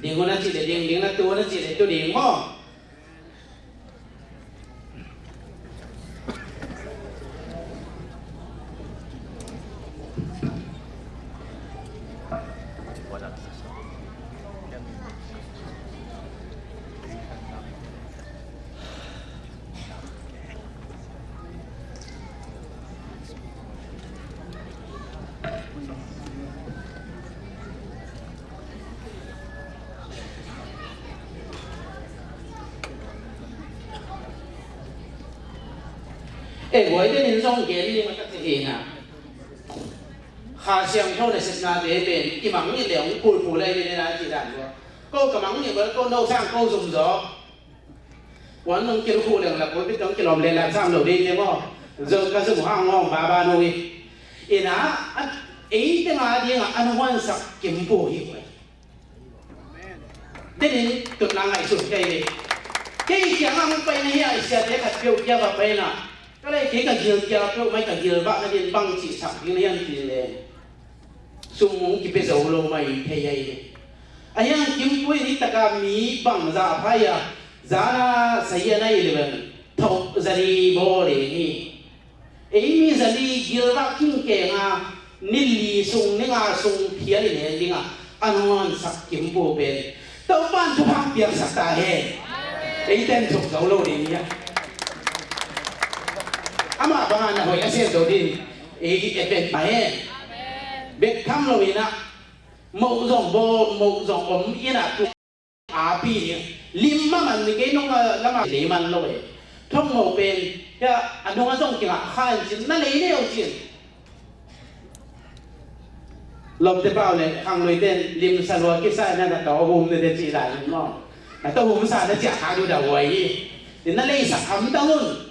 Ding uh na cih leh ding, ding na tu uh na cih leh tu ding maw? Eh, guai te nin zong gen ni ma tak te hi na. Kha Siangtho na sepna te pen i mang ni le hong pulpul lai ni na ci dan ko. Ko ka mang ni ko, ko no sang ko zum zo. Wan nong kil khu leng la ko bit nong kilom le la sam lo ding ne mo. Zo ka zum hang hong ba ba no i. Ina, ei te nga ding a an huan sak kim pu hi ko. Denin tutna ngaihsun kei ve. Kei kiangah hong paina hi a, i siate khat peuh kiangah paina. Ka lei kei ka gil kia peuh mai ka gil bah nadin bang cihsak ding na hiam ti le. Sum hong kipia zo lo mai thei ahi ve. A hiang kimpui ni taka mi bang zah phai a, zana sahi a na eleven. Thok zali bawl ding hi. Ei mi zali gilvak kingkeng a, ni li sung, ni nga sung phial in hel ding a, a nuamsak kimpu pen Topa'n thupha piaksak ta hen. Ei ten thuk zo lo ding hi a. Amah bangah na hoih a sem zo ding. Ei pen pa hen. Bek tham lo in a, moh zong bawl, moh zong om in a, tu api ni lim maman ni kei nong a lamah lei man lo e. Thong mo pen, ya, a nung a zong kingah kha in cin, na lei neu cin. Lopte pau le khang lui ten lim sa lua kisa na, na to hum ne te ci lai ni mo. Na to hum sa na cia kha du da huai hi. Ni na lei sa kham ta hun.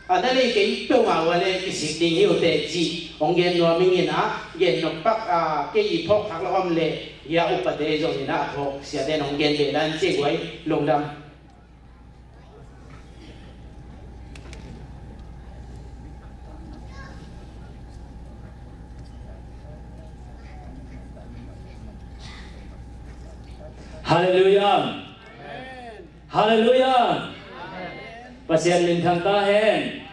A, na lei kei peuhmah uh a le kisik ding hi uh teh cih hong gen nuam ing in a, gen nop pak, a, kei i phawk khak lo om le, hia upate zong in a, phawk siate hong gen ve dan cih guai lungdam. Halleluiah. Halleluiah. Pasian minthang ta hen.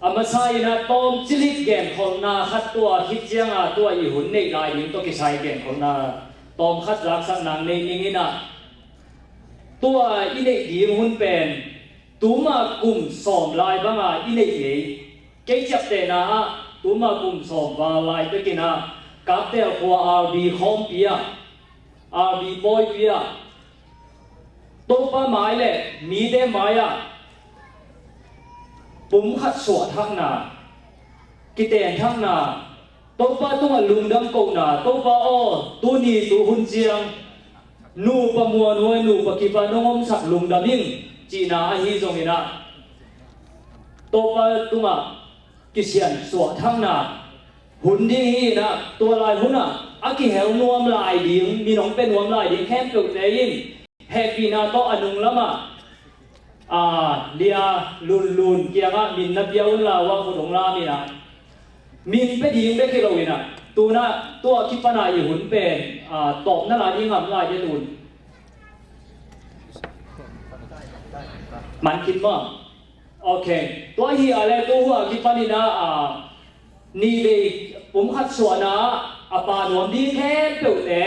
A masa in a tawm cilik genkholhna khat tua khit cianga tua i hun neih lai ding tawh kisai genkholhna tawm khat zaksak nang nei ning in a, tua i neih ding hun pen tuma kum sawm lai banga i neih ngei. Kei ciaptehna ah tuma kum sawm val lai bekin a Kaptel khua R B khawmpi ah, R B pawipi ah, Topa mai le mite mai-ah pumkhat suahthakna, kitenthakna, Topa tungah lungdam kohna, Topa aw, tuni tuhun ciang nupa muanhuai, nupa kipa nong omsak lungdam ing cihna ahi zonginah Topa tungah kisian suahthakna hun ding hi inah, tua lai hunah a kihel nuam lai ding, min hong pia nuam lai ding khempeuhte in hehpihna tawh a nung lamah, a, Lia Lunlun kiangah min na pia unla, ua khut hong lam inah, min pia ding bek hi lo inah, tunah tua kipana i hun pen, a, tawpna lai ding ngam lai ding tun. Man khin maw? Ok. Tua hi a le, tua hua kipanin ah, a, nivei pumkhat suahna ah a pa nuam ding khempeuhte,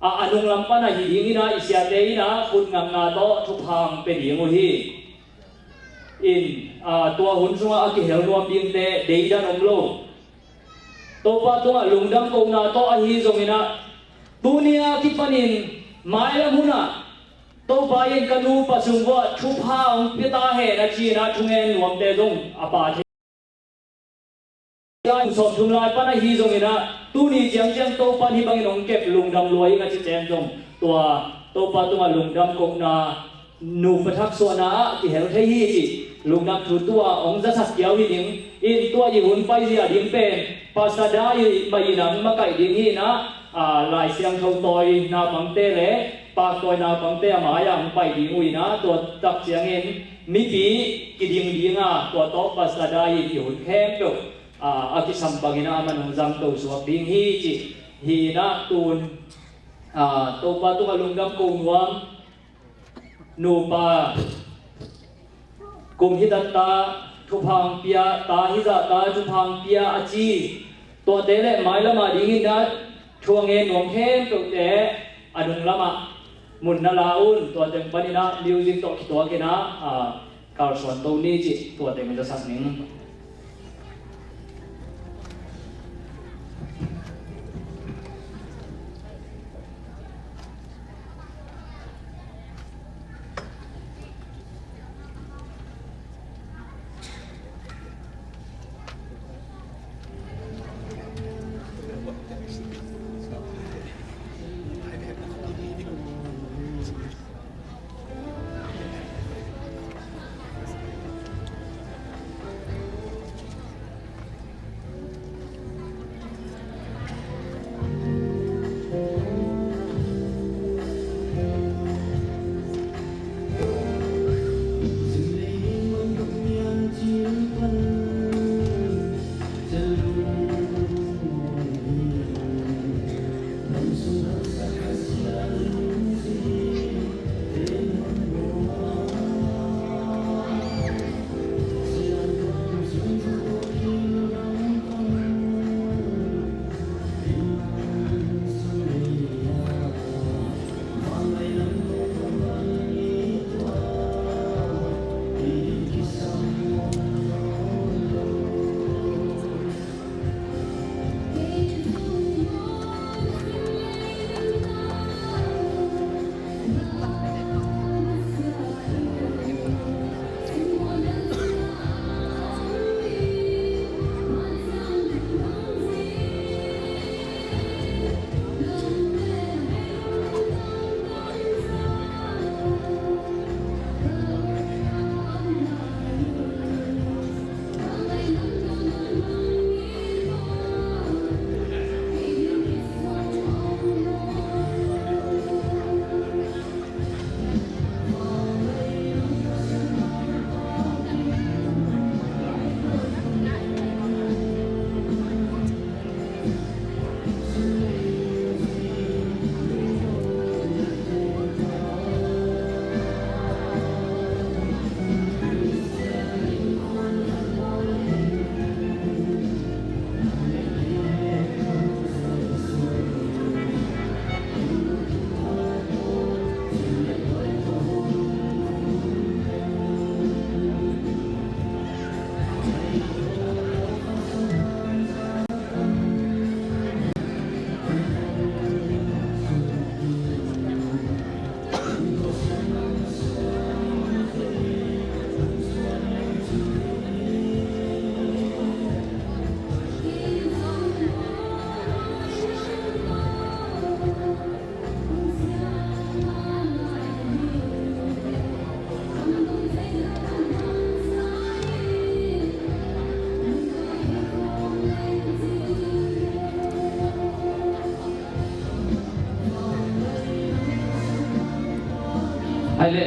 a, a nunglam pan ahi dingin ah, i siate in ah khut ngakna tawh thupha pia ding uh hi. In, a, tua hun sungah a kihel nuam dingte deidan om lo. Topa tungah lungdam kohna tawh ahi zonginah, tuni a kipanin mailam hunah Topa in ka nupa sung uah thupha hong pia ta hen a ci-inah thungen nuamte zong a pa thei. Sawm thum lai pan ahi zonginah, tuni ciangciang Topa in hih bangin hong kep lungdam lua ing a ci ciang zong, tua Topa tungah lungdam kohna nupa thaksuahna ah kihel thei hi cih lungdam thu tua hong zasak kiau hi ding. In tua i hun paizia ding pen Pastor Dai mah in ah makaih ding hi inah, a, Lai Siangtho tawi naupangte le paktawi naupangte a mai-ah hong pai ding uh inah, tua tak ciangin mipi kiding dinga tua tawh Pastor Dai in i hun khempeuh, a, a kisam bangin ah a man hong zangto suak ding hi cih hi inah tun, a, Topa tungah lungdam ko nuam. Nupa kum hi tatta thupha pia, ta hi zahta thupha pia a ci. Tuate le mailamah dingin ah thu a ngen nuam khempeuhte a nung lamah mun na la un. Tua teng paninah music tawh kituakinah, a, kalsuan to ni cih tua teng zasak ning. Ai le,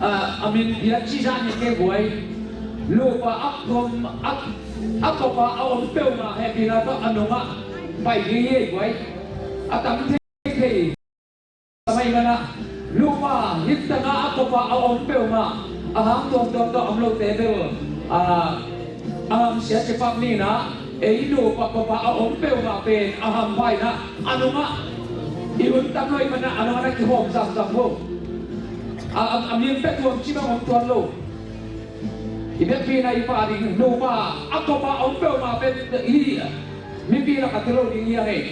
a, a min piak ci zah ni ke buai. Nupa a kom, a, a kopa a om peuhmah hehpihna tawh a nungah pai ding hi ei buai. A tam thei thei. Samai mana nupa hip tana a kopa a om peuhmah a hang tuamtuam tawh om lote bel, a, a hamsia cipak nina, ei nupa kopa a om peuhmah pen a hampha ina, a nungah i hun tam lo i mana a nungah na kihawm zamzam ho. A, a, a min pia tuam ci bang om tuan lo. I biakpi na i pha ding nupa a kopa a om peuhmah pen hi. Mipi lak a ti lo ding hi a ngei.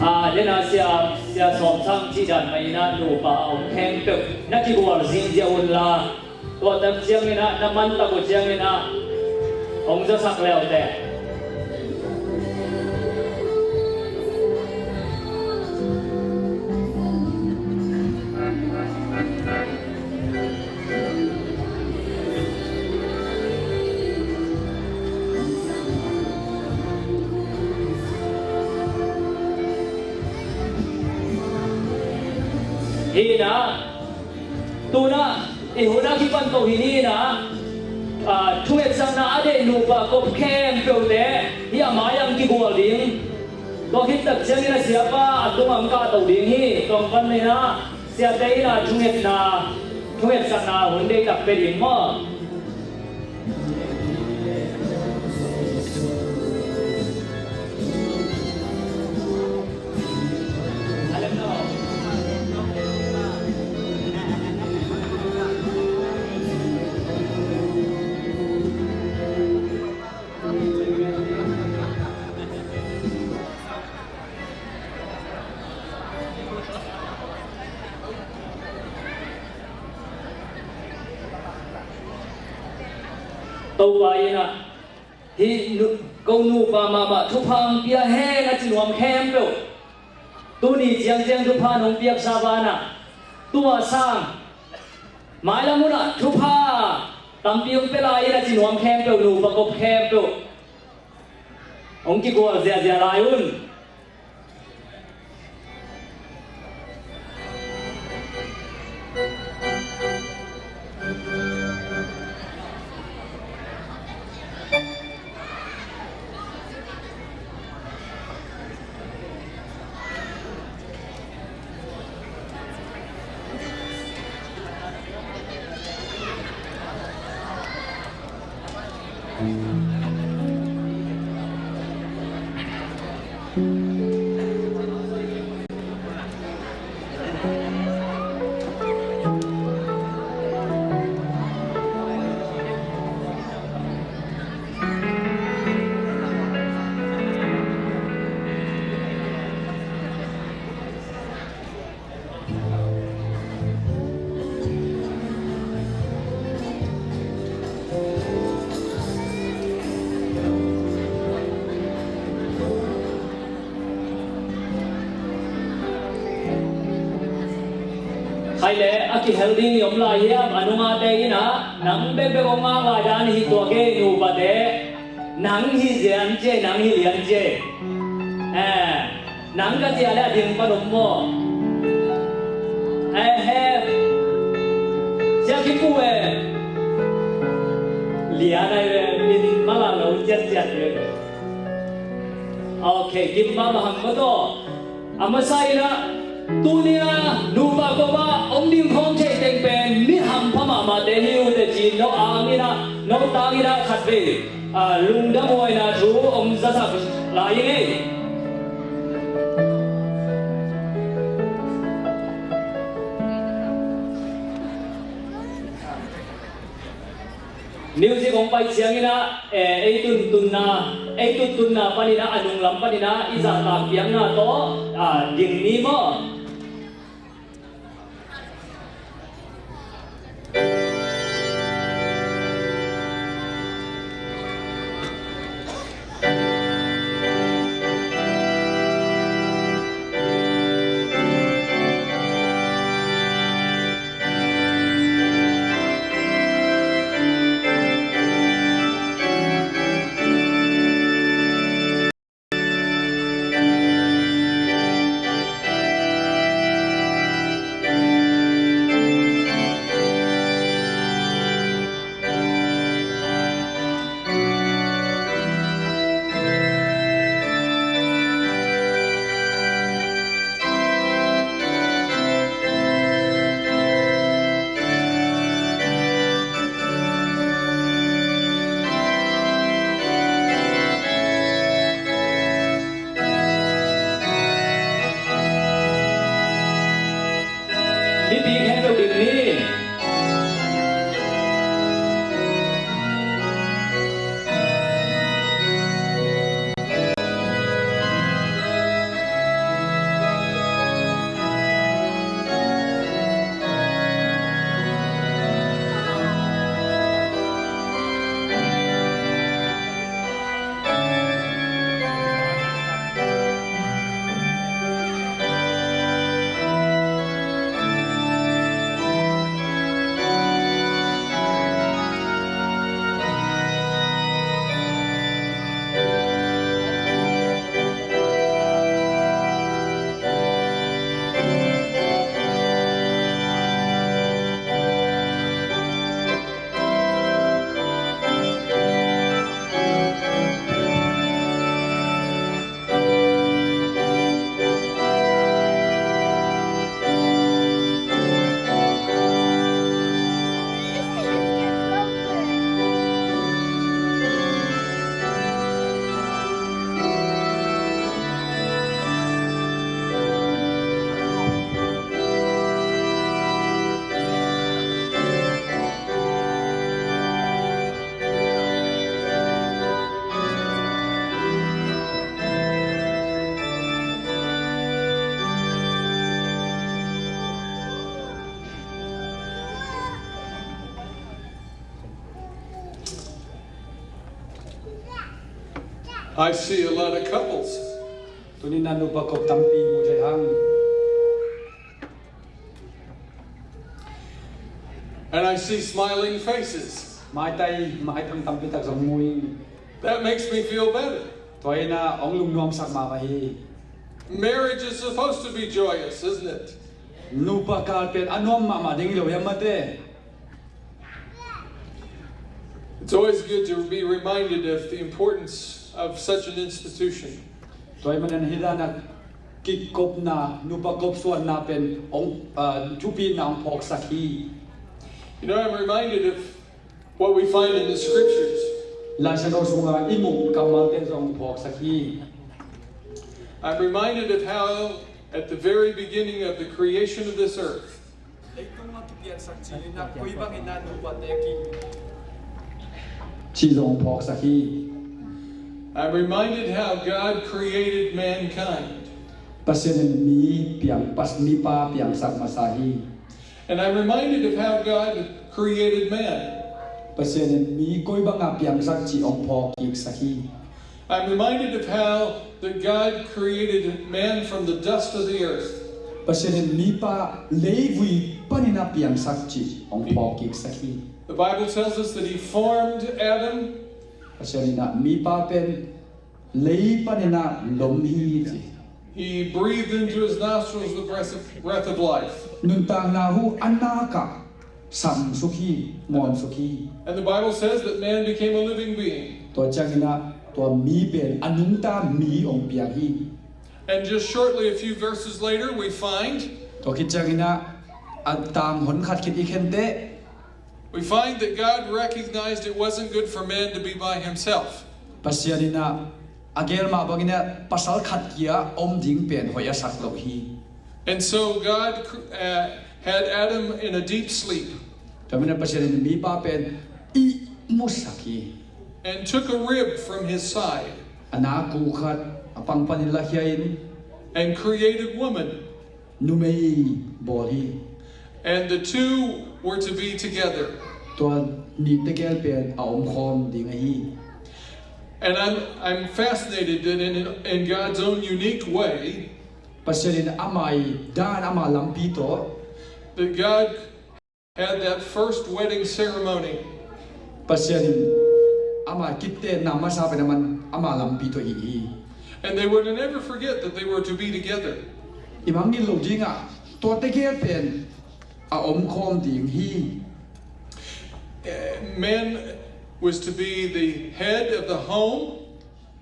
A, dena sia, sia sawm sang ci dan mai ina nupa a om khempeuh na kigual zingziah un la. Tua tak ciangin ah, na man tak uh ciangin ah, hong zasak leute. Hi na, tuna i hun a kipan ko hi ni na, a, thungetsakna a deih nupa kop khempeuhte hi a mai-ah kigual ding. Tua khit tak ciangin a siapa a tungah hong kahto ding hi. Tua hong pan ni na, siate in a thungetna, thungetsakna hun deihtak pia ding maw? Topa in ah, hih nu-, ko nupa mahmah thupha hong pia hen a ci nuam khempeuh, tuni ciangciang thupha nong piaksa banah, tua sang mailam hunah thupha tampi hong pia lai in a ci nuam khempeuh, nupa kop khempeuh hong kigual ziahziah lai un. Khai le a kihel ding i om lai hiam? A nungate in ah nang bekbek hong ngak lai dan hi tua kei nupate. Nang hi zian cie, nang hi lian cie. Eh, nang ka cia le a ding pan om maw? Eh, he. Cia kipu e. Lian ai ve, min mala lo ciat ciat ve. Ok, kim mama ham ko to. A masa in ah, tuni a nupa kop ah om ding khawng theih teng pen mi hampha mahmahte hi uh teh ci-in no ang in ah, no tang in ah khatvei, a, lungdamhuaina thu hong zasak lai ing ei. Music hong pai ciangin ah, eh, ei tuntunna, ei tuntunna panin ah, a nunglam panin ah i zahtak piakna tawh, ah, ding ni maw? Mipi khempeuh ding ni. I see a lot of couples. Tuni-in ah nupa kop tampi mu thei hang. And I see smiling faces. Maitai, maithang tampi tak zong mu ing. That makes me feel better. Tua in ah hong lungnuamsak mahmah hi. Marriage is supposed to be joyous, isn't it? Nupa kal pen a nuam mahmah ding hi lo hiam, mate? It's always good to be reminded of the importance of such an institution. Tua ahih manin hih dan a kikopna, nupa kop suanna pen hong, ah, thupina hong phawksak hi. You know, I'm reminded of what we find in the scriptures. Lai Siangtho sungah i muh kammalte zong phawksak hi. I'm reminded of how, at the very beginning of the creation of this earth, leitung a kipiansak ciangin ah koi bangin ah nupate ki- ci zong phawksak hi. I'm reminded how God created mankind. Pasian in mi piang, pas, mipa piangsak masa hi. And I'm reminded of how God created man. Pasian in mi koi banga piangsak cih hong phawkkiksak hi. I'm reminded of how that God created man from the dust of the earth. Pasian in mipa leivui panin a piangsak cih hong phawkkiksak hi. The Bible tells us that he formed Adam. Pasian in ah mipa pen lei panin a lom hi ci. He breathed into his nostrils the breath of, breath of life. Nuntakna hu a nakah samsuk hi, muansuk hi. And the Bible says that man became a living being. Tua ciangin ah tua mi pen a nungta mi hong piang hi. And just shortly, a few verses later, we find, tua khit ciangin ah a tang hon khat khit i khen teh, we find that God recognized it wasn't good for man to be by himself. Pasian in ah a gel mah bangin ah pasal khat kia om ding pen hoih a sak lo hi. And so God, uh, had Adam in a deep sleep. Tua manin ah Pasian in mipa pen i musak hi. And took a rib from his side. A naku khat a pang panin lakhia in. And created woman. Numei bawl hi. And the two were to be together. Tua nih tegel pen a omkhawm ding ahi. And I'm, I'm fascinated that in, in God's own unique way, Pasian in ama i dan ama lampi tawh, that God had that first wedding ceremony. Pasian in ama kitenna masa pen aman ama lampi tawh hi hi. And they were to never forget that they were to be together. I mangngilh lo dingah tua tegel pen a omkhawm ding hi. Man was to be the head of the home.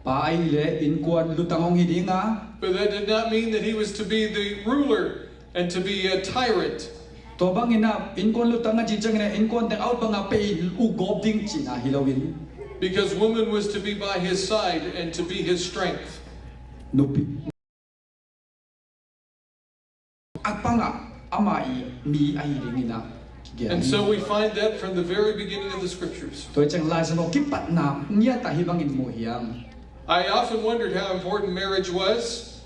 Pa ahi le innkuan lutang hong hi dinga. But that did not mean that he was to be the ruler and to be a tyrant. Tua bangin ah innkuan lutang a ci ciangin ah innkuan teng a ut banga pei ukgawp ding cihna hi loin. Because woman was to be by his side and to be his strength. Nupi a pangah ama i mi ahi dingin ah. And so we find that from the very beginning of the scriptures. Tua ciang Lai Siangtho kipatna ngiat ah hih bangin mu hiam. I often wondered how important marriage was.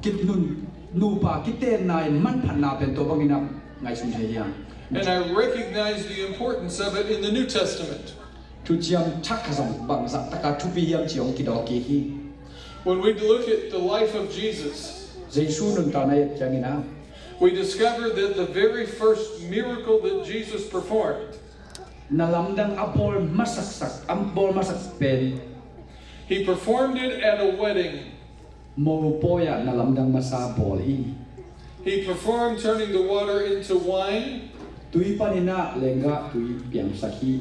Kit nun nupa kitenna in manphatna pen tua bangin ah ngaihsun thei hiam. And I recognize the importance of it in the New Testament. Thuciam Thak ah zong bangzah taka thupi hiam ci hong kidawk kik hi. When we look at the life of Jesus, Jesu nuntakna i et ciangin ah. We discover that the very first miracle that Jesus performed, na lamdang a bawl masaksak, a bawl masak pen. He performed it at a wedding. Mopawi ah na lamdang masa bawl hi. He performed turning the water into wine. Tui panin ah lenggah tui piangsak hi.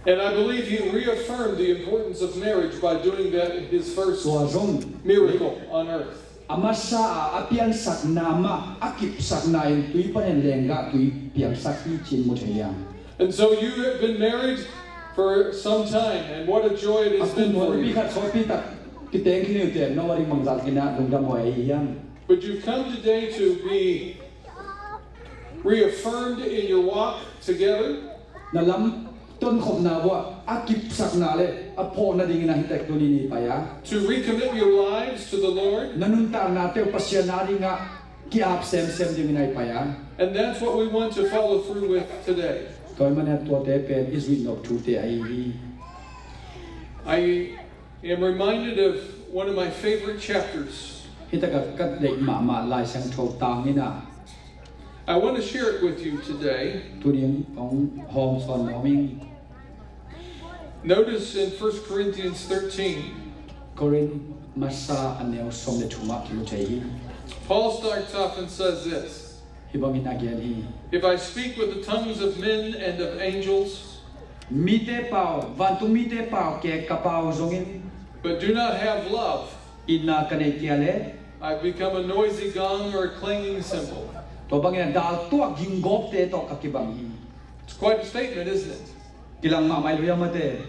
And I believe he reaffirmed the importance of marriage by doing that in his first Tua zong miracle on earth. A masa a, a piansakna mah a kipsakna in tui panin lenggah tui piangsak hi ci-in mu thei hiam. And so you have been married for some time, and what a joy it A has been kum for nupi you. Khat sawtpi tak kiteng khin hi uh teh, nong a ding bangzah khin ah lungdam huai ahi hiam. But you've come today to be reaffirmed in your walk together. Na lam tonkhopna uh ah a kipsakna le a phawkna dingin ah hih tek tuni-in i pai a. To recommit your lives to the Lord. Na nuntakna teuh Pasian a dingah ki-ap semsem dingin ah i pai a. And that's what we want to follow through with today. Tua ahih manin ah tuate pen i zuih nop thute ahi hi. I am reminded of one of my favorite chapters. Hih takah ka deih mahmah Lai Siangtho tang in ah. I want to share it with you today. Tuni-in hong hawmsawn nuam ing. Notice in First Corinthians thirteen, Korin masa a neu sawm le thum ah kimu thei hi. Paul starts off and says this. Hih bangin a gen hi. If I speak with the tongues of men and of angels, Mite pau, vantung mite pau kei ka pau zongin, but do not have love, itna ka neih kei leh, I've become a noisy gong or a clanging cymbal. Tua bangin a dal tuak ginggawpte tawh ka kibang hi. It's quite a statement, isn't it? Kilang mahmah hi lo hiam, mate.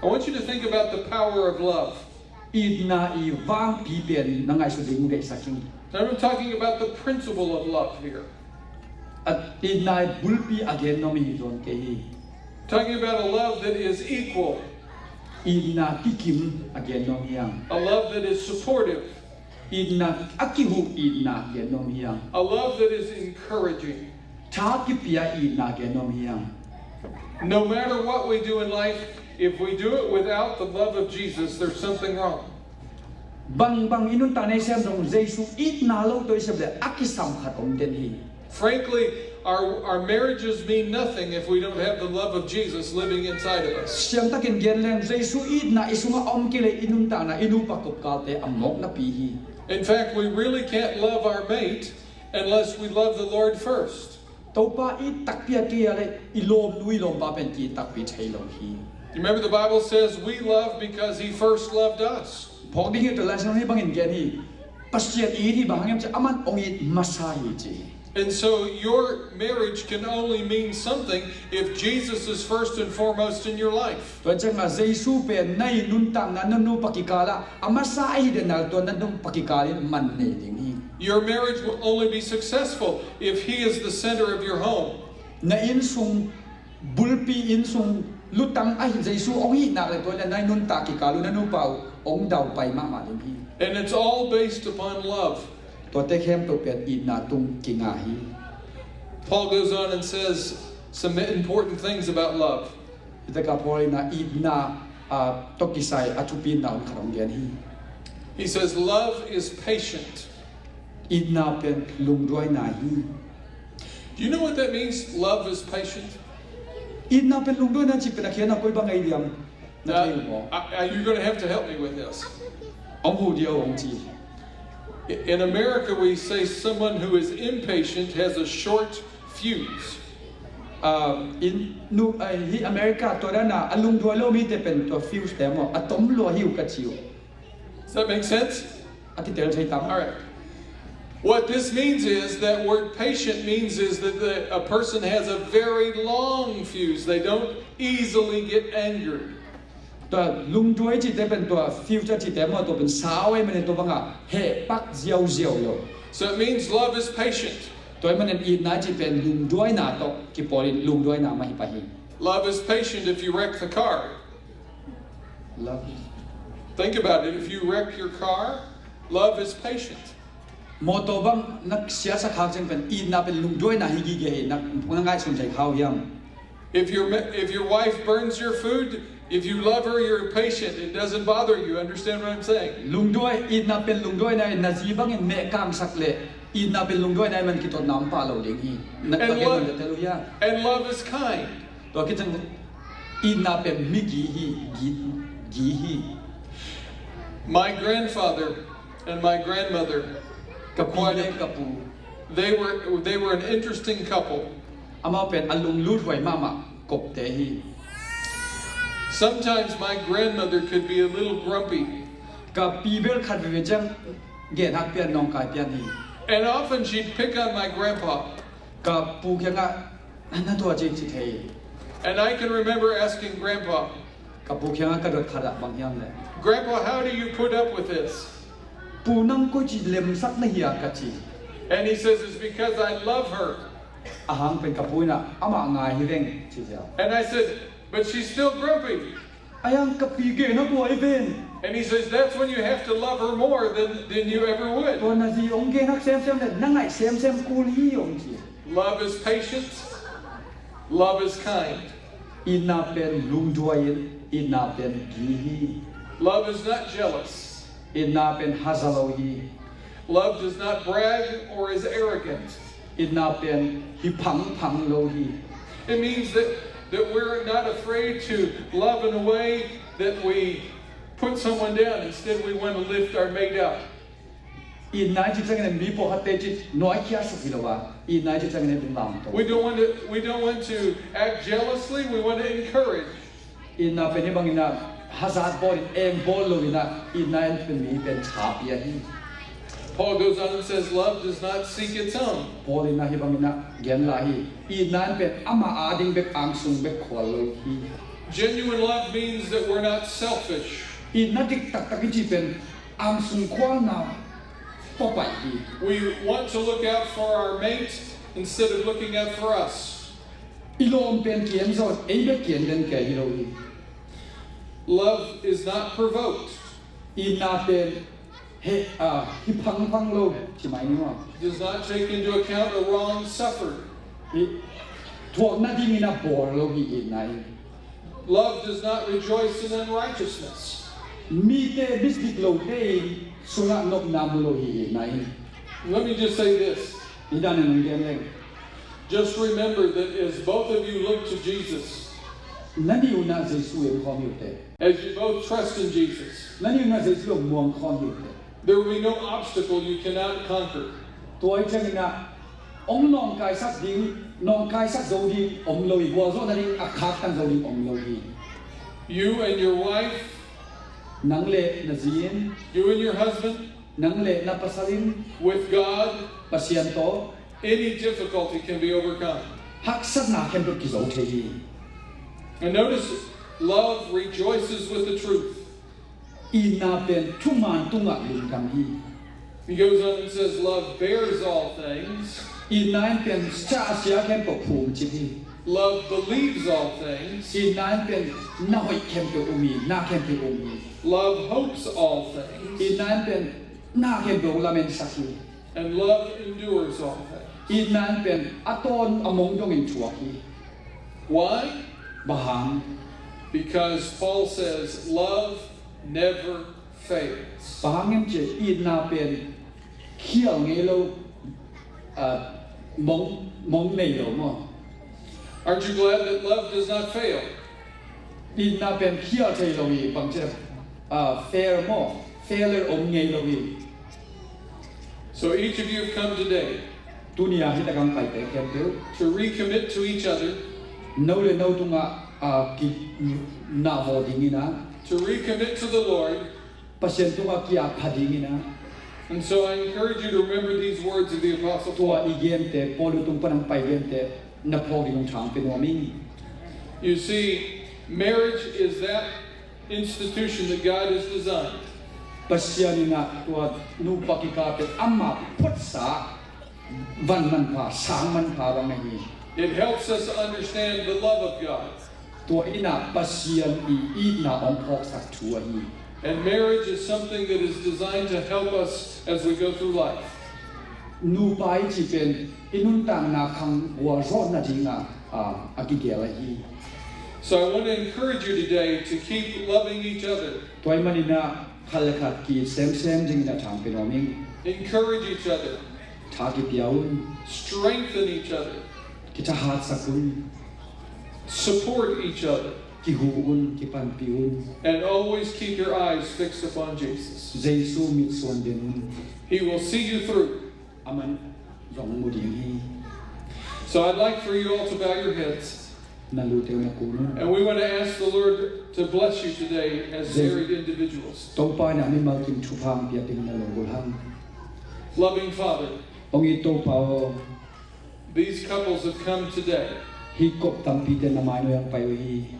I want you to think about the power of love. Itna i vangpi pen na ngaihsut ding deihsak ing. Now, I'm talking about the principle of love here. A, itna i bulpi a gen nuam hi zaw kei hi. Talking about a love that is equal, Itna kikim a gen nuam hi hang. A love that is supportive, Itna a kihuh itna gen nuam hi hang. A love that is encouraging. Tha kipia itna gen nuam hi hang. No matter what we do in life, if we do it without the love of Jesus, there's something wrong. Bangbang i nuntakna i sem zong Jesu itna lo tawh i sem leh a kisam khat om den hi. Frankly, our, our marriages mean nothing if we don't have the love of Jesus living inside of us. Siamtakin gen leng Jesu itna i sungah om kei leh i nuntakna i nupa kopkalte a mawk napi hi. In fact, we really can't love our mate unless we love the Lord first. Topa it takpi a kei a leh i lawmnu i lawmpa pen ki-it takpi thei lo hi. Remember, the Bible says we love because he first loved us. Phawk ding hi, tua Lai Siangtho hih bangin gen hi. Pasian it hi, bang hang hiam cih leh aman hong it masa hi ci hi. And so your marriage can only mean something if Jesus is first and foremost in your life. Tua ciangah Jesu pen na i nuntakna na nupa kikalah a masa ahi den nal tua na nupa kikal in man nei ding hi. Your marriage will only be successful if he is the center of your home. Na inn sung Bulpi inn sung lutang a hi Jesu hong hih nak le tua le nai nuntak kikal uh na nupa uh hong daupai mahmah ding hi. And it's all based upon love. Tuate khempeuh pen itna tung kinga hi. Paul goes on and says some important things about love. Hi takah Paul in ah itna, ah, tawh kisai a thupina hun khat hong gen hi. He says love is patient. Itna pen lungduaina hi. Do you know what that means? Love is patient. Itna pen lungduaina cih pen a khiatna koi bang ahi diam? Na thei uh maw? Are you going to have to help me with this? Hong huh dih o, hong ci. In America, we say someone who is impatient has a short fuse. Ah, in, nu, ah, hi America tua dan a, a lungduai lo mite pen tua fuse te maw, a tom lua hi uh ka ci uh. Does that make sense? A kitel thei tam? All right. What this means is that word patient means is that the, a person has a very long fuse. They don't easily get angered. Tua lungduai cihte pen tua fuse cihte maw, tua pen sau ahih manin tua bangah heh pak ziauziau lo. So it means love is patient. Tua ahih manin itna cih pen lungduaina tawh kipawl in lungduaina mah hi pah hi. Love is patient if you wreck the car. Love. Think about it. If you wreck your car, love is patient. Mawtaw bang na siatsak khak ciang pen itna pen lungduaina hi gige hi, na, na ngaihsun thei kha uh hiam? If your ma-, if your wife burns your food, if you love her, you're patient. It doesn't bother you. Understand what I'm saying? Lungduai, itna pen lungduaina in na zi bangin meh kangsak le itna pen lungduaina in man kitotna om pah lo ding hi. Na, and love, tel uh hiam? And love is kind. Tua khit ciang itna pen mi gi hi, gi, gi hi. My grandfather and my grandmother, ka pi le ka pu, they were, they were an interesting couple. Amau pen a lungluthuai mahmah kopte hi. Sometimes my grandmother could be a little grumpy. Ka pi bel khat veve ciang genhak pian, nawngkai pian hi. And often she'd pick on my grandpa. Ka pu kiangah na tua cih ci thei. And I can remember asking Grandpa, ka pu kiangah ka dot khat ah bang hiam le, "Grandpa, how do you put up with this?" "Pu, nang koici lemsak na hia?" ka ci. And he says, "It's because I love her." A hang pen ka pu in ah, "Amah ngai hi veng," ci ziau. And I said, "But she's still grumpy." "Ahi hang ka pi genhak lua hi ven." And he says, "That's when you have to love her more than, than you ever would." "Tua na zi hong genhak semsem le na ngaih semsem kul hi," hong ci. Love is patient. Love is kind. Itna pen lungduai in, itna pen gi hi. Love is not jealous. Itna pen haza lo hi. Love does not brag or is arrogant. Itna pen hi phangphang lo hi. It means that, that we're not afraid to love in a way that we put someone down. Instead, we want to lift our mate up. Itna i cih ciangin mi pawlkhatte cih nuaikhia suk hi lo a, itna i cih ciangin i lunglam to. We don't want to, we don't want to act jealously. We want to encourage. Itna pen hih bangin ah hazat bawl in, eng bawl lo in ah, itna in pen mi pen tha pia hi. Paul goes on and says, "Love does not seek its own." Paul in ah hih bangin ah gen lai hi. Itna in pen ama ading bek, angsung bek khual lo hi. Genuine love means that we're not selfish. Itna dik taktak i cih pen angsung khualna pawlpi hi. We want to look out for our mate instead of looking out for us. I lawm pen ki-en zaw, ei bek ki-en den kei hi lo hi. Love is not provoked. Itna pen hi, ah, hi phangphang lo, ci mai ni maw. Does not take into account a wrong suffered. Hi thuak nadingin a bawl lo hi itna in. Love does not rejoice in unrighteousness. Mite, misdik lote in sungah nopna mu lo hi itna in. Let me just say this. Hi dan in hong gen leng. Just remember that as both of you look to Jesus, na ni un ah Jesu en khawm hi uh teh. As you both trust in Jesus, na ni un ah Jesu hong muang khawm hi uh teh. There will be no obstacle you cannot conquer. Tua i ciangin ah hong nawngkaisak ding, nawngkaisak zo ding om lo hi, gualzawh nading a khaktan zo ding om lo hi. You and your wife, nang le na zi in, you and your husband, nang le na pasal in, with God, Pasian tawh, any difficulty can be overcome. Haksatna khempeuh kizo thei hi. And notice, love rejoices with the truth. Itna pen thuman tungah lungdam hi. He goes on and says, "Love bears all things." Itna in pen sa a sia khempeuh phum cip hi. Love believes all things. Itna in pen na hoih khempeuh um hi, na khempeuh um hi. Love hopes all things. Itna in pen na khempeuh lamensak hi. And love endures all things. Itna in pen a tawn a mong dongin thuak hi. Why? Bang hang? Because Paul says love never fails. Bang hang hiam cih leh itna pen khial ngei lo, ah, mong, mong nei lo maw? Aren't you glad that love does not fail? Itna pen khial thei lo hi, bang ci, ah, fail maw? Failure om ngei lo hi. So each of you have come today Tuni a hih tak a hong paite khempeuh to recommit to each other, no le no tungah, ah, kinahvaw dingin ah, to recommit to the Lord. Pasian tungah ki-ap pha dingin ah. And so I encourage you to remember these words of the Apostle Paul. Tua i gente, Paul tung pan hong pai gente na phawk ding hong thang pia nuam ing. You see, marriage is that institution that God has designed. Pasian in ah tua nupa kikal pen amah photsa, van manpha, sang manpha bang ahi. It helps us understand the love of God. Tua in ah Pasian i itna hong phawksak thu ahi. And marriage is something that is designed to help us as we go through life. Nupa i cih pen i nuntakna khang gualzawhna dingah, ah, a kigel ahi. So I want to encourage you today to keep loving each other. Tua ahih manin ah khat le khat ki-it semsem dingin a thang pia nuam ing. Encourage each other. Tha kipia un. Strengthen each other. Kithahatsak un. Support each other. Kihu un, kipanpih un. And always keep your eyes fixed upon Jesus. Jesu mitsuan den un. He will see you through. Aman zong mu ding hi. So I'd like for you all to bow your heads. Na lute na kun un. And we want to ask the Lord to bless you today as married individuals. Topa in ah mimal kim thupha hong pia dingin na lunggulh hang. Loving Father, hong it Topa aw. These couples have come today. Hih kop tampite na mainuai ah hong pai uh hi.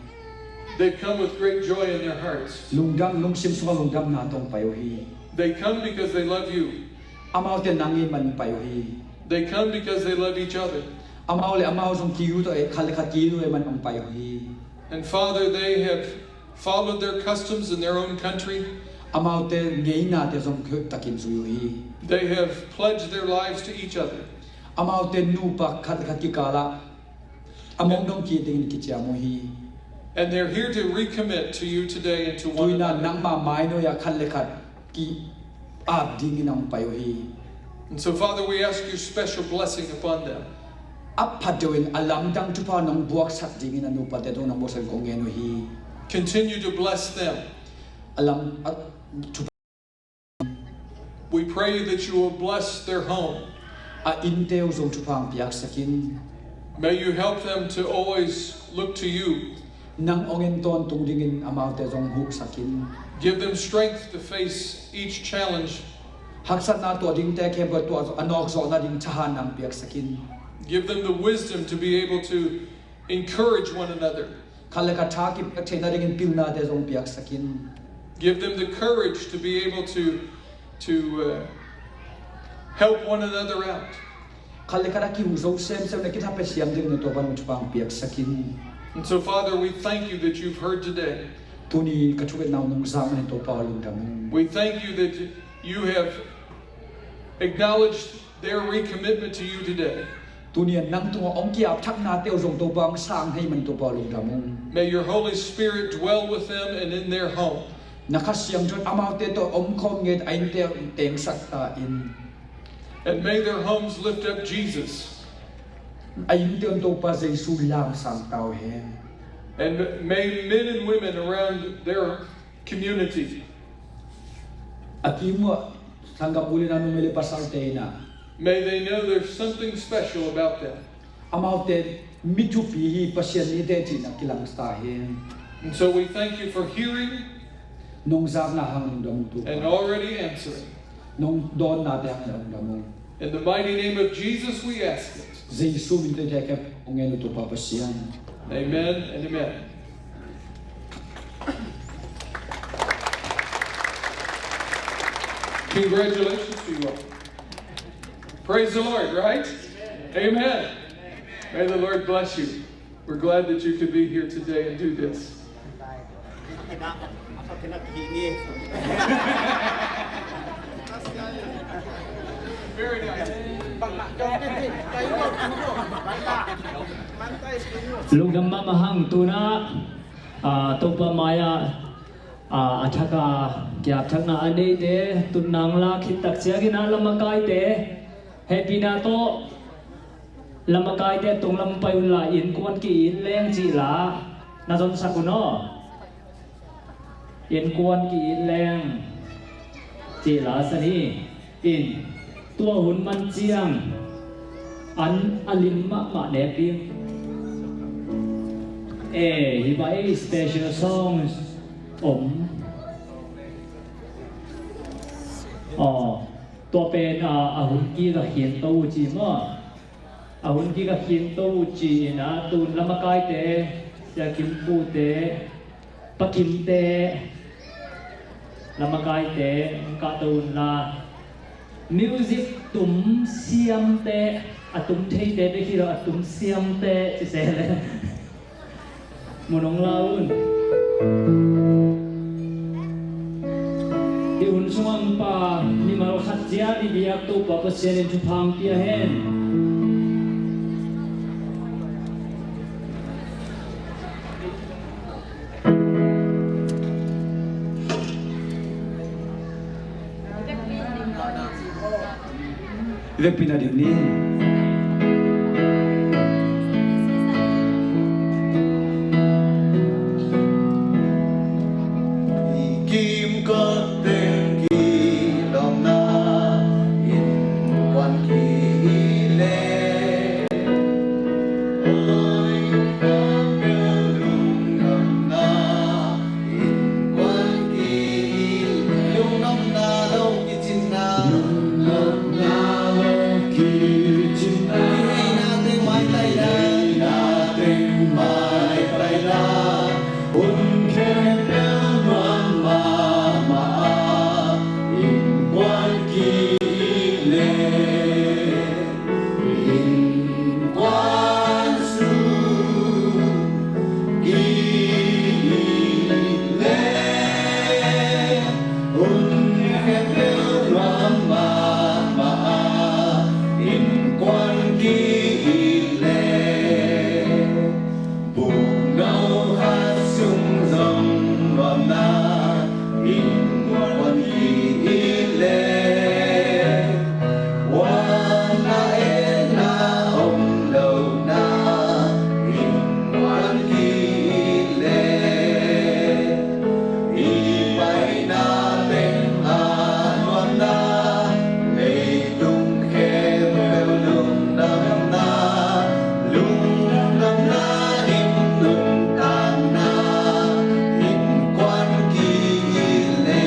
They've come with great joy in their hearts. Lungdam, lungsim sungah lungdamna tawh hong pai uh hi. They come because they love you. Amaute nang it man hong pai uh hi. They come because they love each other. Amau le amau zong ki-it uh eh, khat le khat ki-it uh eh man hong pai uh hi. And Father, they have followed their customs in their own country. Amaute ngeinate zong hoihtakin zui uh hi. They have pledged their lives to each other. Amaute nupa khat le khat kikal ah a mong dong kik dingin kiciam uh hi. And they're here to recommit to you today and to one another. Tu-in ah nangmah mainuai ah khat le khat ki-ap dingin hong pai uh hi. And so, Father, we ask your special blessing upon them. A phat deuhin a lamdang thupha nong buaksak dingin a nupate tung nong buaksak kong ngen uh hi. Continue to bless them. A lam, a thupha. We pray that you will bless their home. A innte uh zong thupha hong piaksak in. May you help them to always look to you. Nang hong en tawntung dingin amaute zong huksak in. Give them strength to face each challenge. Haksatna tuah dingte khempeuh tuah a nawkzawh nading thahatna hong piaksak in. Give them the wisdom to be able to encourage one another. Khat le khat tha kipiak theih nadingin pilnate zong piaksak in. Give them the courage to be able to, to, uh, help one another out. Khat le khat a kihuh zo semsem le kithapiak siam dingin Topa nong thupha hong piaksak in. And so, Father, we thank you that you've heard today. Tuni ka thungetna uh nong zak manin Topa aw lungdam ung. We thank you that you have acknowledged their recommitment to you today. Tuni a nang tungah hong ki-ap thaknate uh zong Topa hong sang hi manin Topa aw lungdam ung. May your Holy Spirit dwell with them and in their home. Na Kha Siangtho in amaute tawh omkhawm nget a innte uh tengsak ta in. And may their homes lift up Jesus. A innte un Topa Jesu lamsang ta uh hen. And may men and women around their community. A kimuh sanggam u le nau numei le pasalte in ah. May they know there's something special about them. Amaute mi thupi hi, Pasian mite cihna kilang ta hen. And so we thank you for hearing. Nong zakna hang lungdam ung Topa. And already answering. Nong dawnnate hang lungdam ung. In the mighty name of Jesus we ask it. Jesu min tawh hih thekhem hong ngen uh Topa Pasian. Amen and amen. Congratulations to you all. Praise the Lord, right? Amen. May the Lord bless you. We're glad that you could be here today and do this. Very nice. Lungdam mahmah hang. Tuna, ah, Topa mai-ah, ah, a thak a kiapthakna a neite, tun nang la khit tak ciangin ah lamakaite, hehpihna tawh lamakaite tung lam pai unla, innkuan ki-it leng cih la na zonsak un aw. Innkuan ki-it leng cih la san hi. In, tua hun man ciang an a lim mahmah nek ding. Eh, hi bang ei special songs om. Aw, tua pen, ah, a hun kik a khinto uh ci maw? A hun kik a khinto uh ci-in ah, tun lamakaite, Sia Kim Pu te, Pa Kim te, lamakaite hong kahto unla, music tum siamte, a tum theite bek hi lo, a tum siamte ci se leh mun hong la un. Hih hun sungah hong pa mimal khat ciat i biak Topa Pasian in thupha hong pia hen. Vekpi na dim ni. Kim kot teng ki lawmna, innkuan ki le. Oi, ka peuh lungdamna, innkuan ki le. Lungdamna lo kicinna, lungdamna lo kicinna. Kiheina teng maitai la, kiheina teng maitai la. Hun khempeuh nuam mahmah a, innkuan ki le. Innkuan sung ki le. Hun khempeuh nuam mahmah a, innkuan ki le. Bukno khat sung zong nuamna, innkuan ki le. Huan a etna om lona, innkuan ki le. I paina teng a nuamna, leitung khempeuh lungdamna, lungdamna dim nuntakna, innkuan ki le.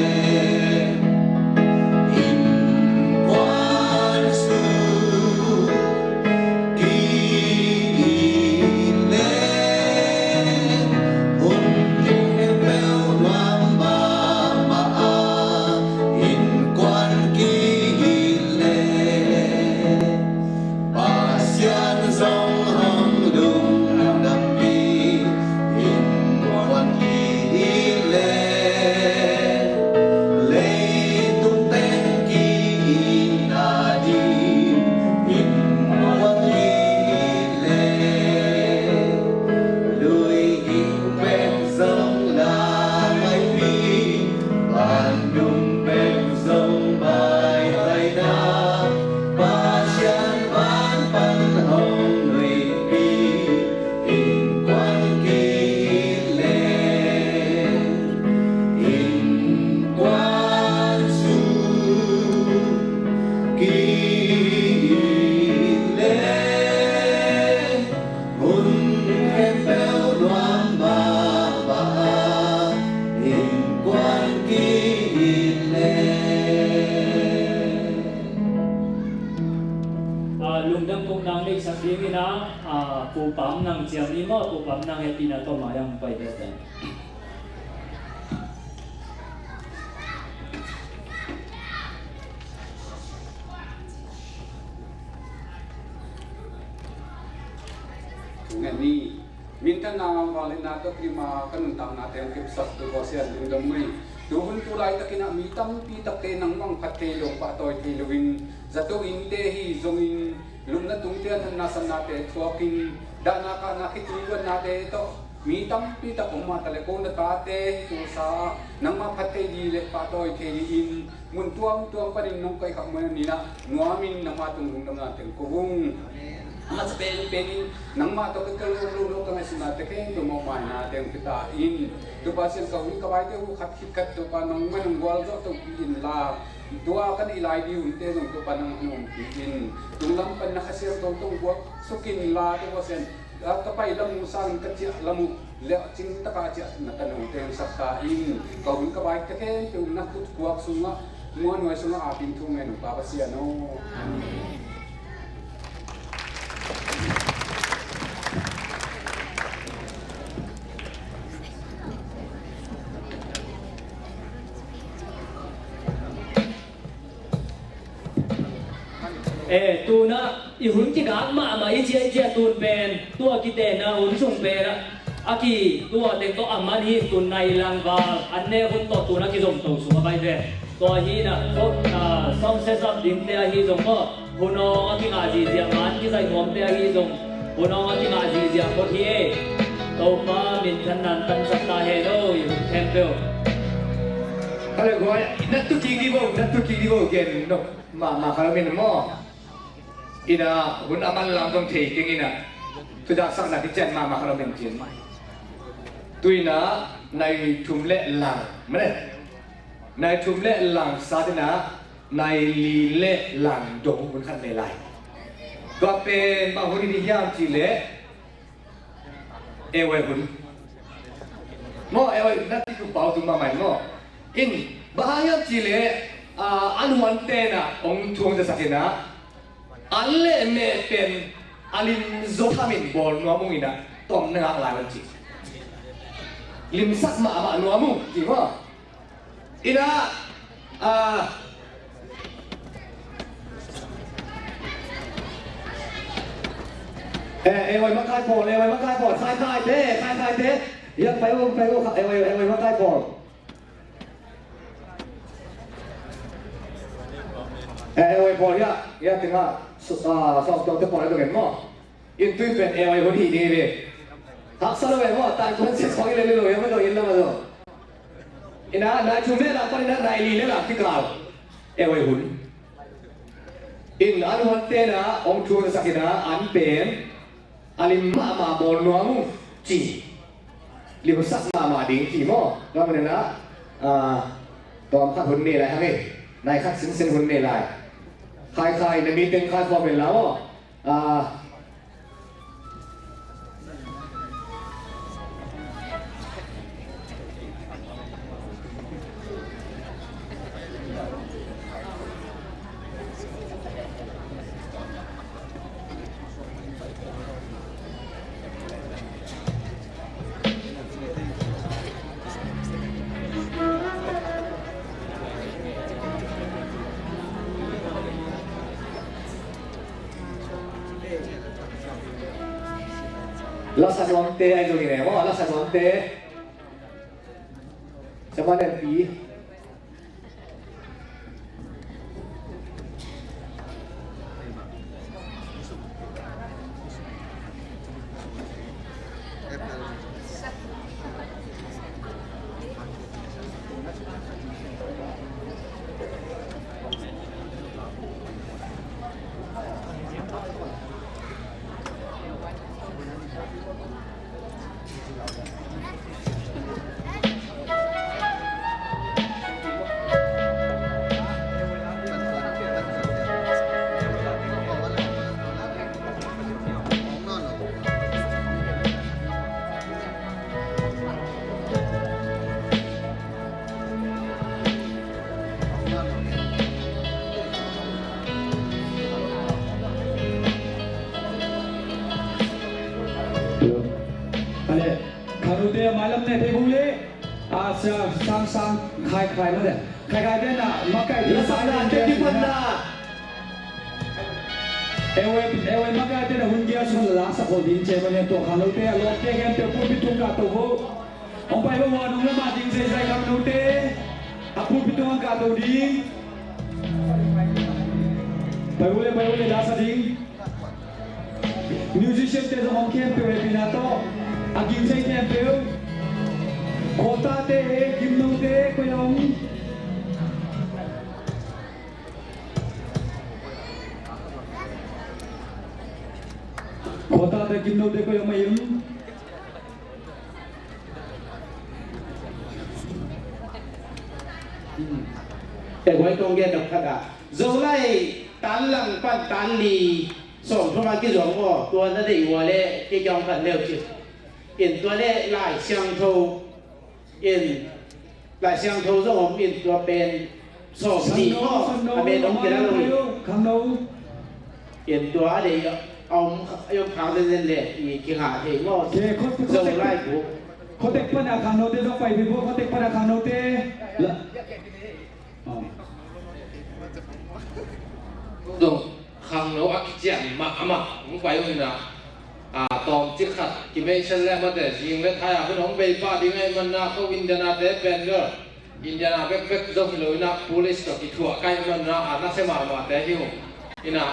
Innkuan sung ki le. Hun khempeuh nuam mahmah a, innkuan ki le. Pasian zong hong lungdampi, innkuan ki le. Leitung teng ki-itna ding, innkuan ki le. Lui ging bek zong la maipi, van dum bek zong maitai na, Pasian van pan hong nuihpi, innkuan ki le. Innkuan sung ki le. Hun khempeuh nuam mahmah a, innkuan ki le. Ah, lungdam kong nang neihsak dingin ah, ah, Pu Pam Nang ciam ni maw, Pu Pam Nang hehpihna tawh mai-ah hong pai deuh. Ngan ni. Vangliatna tawh kima ka nuntaknate hong kipsak tu Pasian lungdam ung ei. Tuhun tu laitakin ah mi tampi takte nangmah hong phat thei lo, pahtawi thei loin zato innte hi zongin, lupna tungte ah natna sannate thuakin, dahna kahna khitui luatnate tawh mi tampi tak om mah taleh ko na tate hi tulsa ah nangmah phat thei ding le pahtawi thei dingin mun tuamtuam panin nong koih kha manin ah nuamin nangmah tung lungdamna teng ko ung. A masa penpen in nangmah tawh ka kal lo lo ka ngaihsutnate khempeuh mawhmaina teng pia ta in, Topa Pasian, ka hun ka baite uh khat khit khat Topa nangmah nong gualzawh topi inla, tua ka neih lai ding hunte zong Topa nang hong ompih in, tunglam pan na Kha Siangtho tawh gualsuk inla Topa Pasian, ka pai lam uh sang ka ciah lam uh leh cing taka ciah na ka nong tengsak ta in, ka hun ka baite khempeuh na khut kuak sungah, muanhuai sungah apin thu ngen ung Pa Pasian aw. Amen. Eh, tunah i hun kigak mahmah i ciah i ciah tun pen tua kitena hun sung penah a ki tua tek tawh a man hi. Tun nai langval an nek hun tawh tun a kizom to sung a pai ve. Tua hinah song sesap dingte ahi zong maw, hun awng a kingah zihziah, man kizaih nuamte ahi zong hun awng a kingah zihziah phot hi ei. Topa minthanna tangsak ta hen aw i hun khempeuh. Hale guai, na tu kik di vo, na tu kik di vo gen no. Mah mah kha lo min maw. Ina hun a man lam zong thei keng ina. Thudaksakna kician mah mah kha lo min cin. Tu ina nai thum le lang mene. Nai thum le lang sat ina nai li le lang dong hun khat ne lai. Tua pen mah hun in hiam ci le Ewai hun. Maw, ewai na ti tu pau tu mamai maw. In, bang hang hiam ci le, ah, an huan tena ong thuang zasak ina. An le me pen a lim zo thamin bawl nuam ung ina. Tom na ngak lai wan ci. Limsak mahmah nuam ung ci maw. Ina, ah, eh, eh, oi, makai pawl, eh, oi, makai pawl, khai khai te, khai khai te. Ya, pai oi, pai oi, eh, oi, eh, oi, makai pawl. Eh, eh, oi, pawl, ya, ya, tengah, so, ah, so, so, te pawl, eh, tu ngen mo. In tui pen ewai hun hi ding hi ve. Haksa lo ve maw, tan kuan sia khawng i le lo, ya maw, in la maw. Ina, nai thum le lang pan ina, nai li le lang kikal. Ewai hun. In an huan tena ong thuang sak ina, an pen a lim mahmah bawl nuam ung ci. Limsak mahmah ding ci maw. Tua manin ah, ah, tawm khat hun ne lai hang e. Nai khat sinsen hun ne lai. Khai khai, na mi teng khai khawm in la maw. Ah. Lasa nuamte ai zong hi ne maw, lasa nuamte. Sama ne pi. Khanute mailam ne thei bung le. A sang sang khai khai mate. Khai khai te na makai. La sang na te ki pan na. Ewe, ewe makaite na hun gia sun la sa ko ding che ma ne to khangnote a lo te gen te pulpit tung ka to bo. Hong pai bo wa nung le ma ding zai zai khangnote. A pulpit tung ka to ding. Pai bo le, pai bo le la sa ding. Musician te zong hong khempeuh hehpihna tawh a gingthei khempeuh. Khuatate he gimnote koi a om? Khuatate gimnote koi a om a im? E guai tong gen dok khat a Zolai tan lang pan tan li sawm thum a kizom aw, tua na deih ua le kei kiang pan leu ci. In tua le Lai Siangtho in, Lai Siangtho zong om in tua pen sawm nih maw, a me dong kila lo in. In tua a deih a om, a om khang zenzen le i kingah thei maw. Zolai buk. Khotek pana khangnote zong pai pi bo, khotek pana khangnote. Zong khangno a kician mahmah hong pai uh hi na, a, tawmcik khat kimeisen le mate zing le thai a hun hong bei pah ding ahih man na ko Indiana te pen lo. Indiana bekbek zong hi lo hi na, police tawh kithuah ka hih man na, a, nasia mahmah te hi uh. Hi na,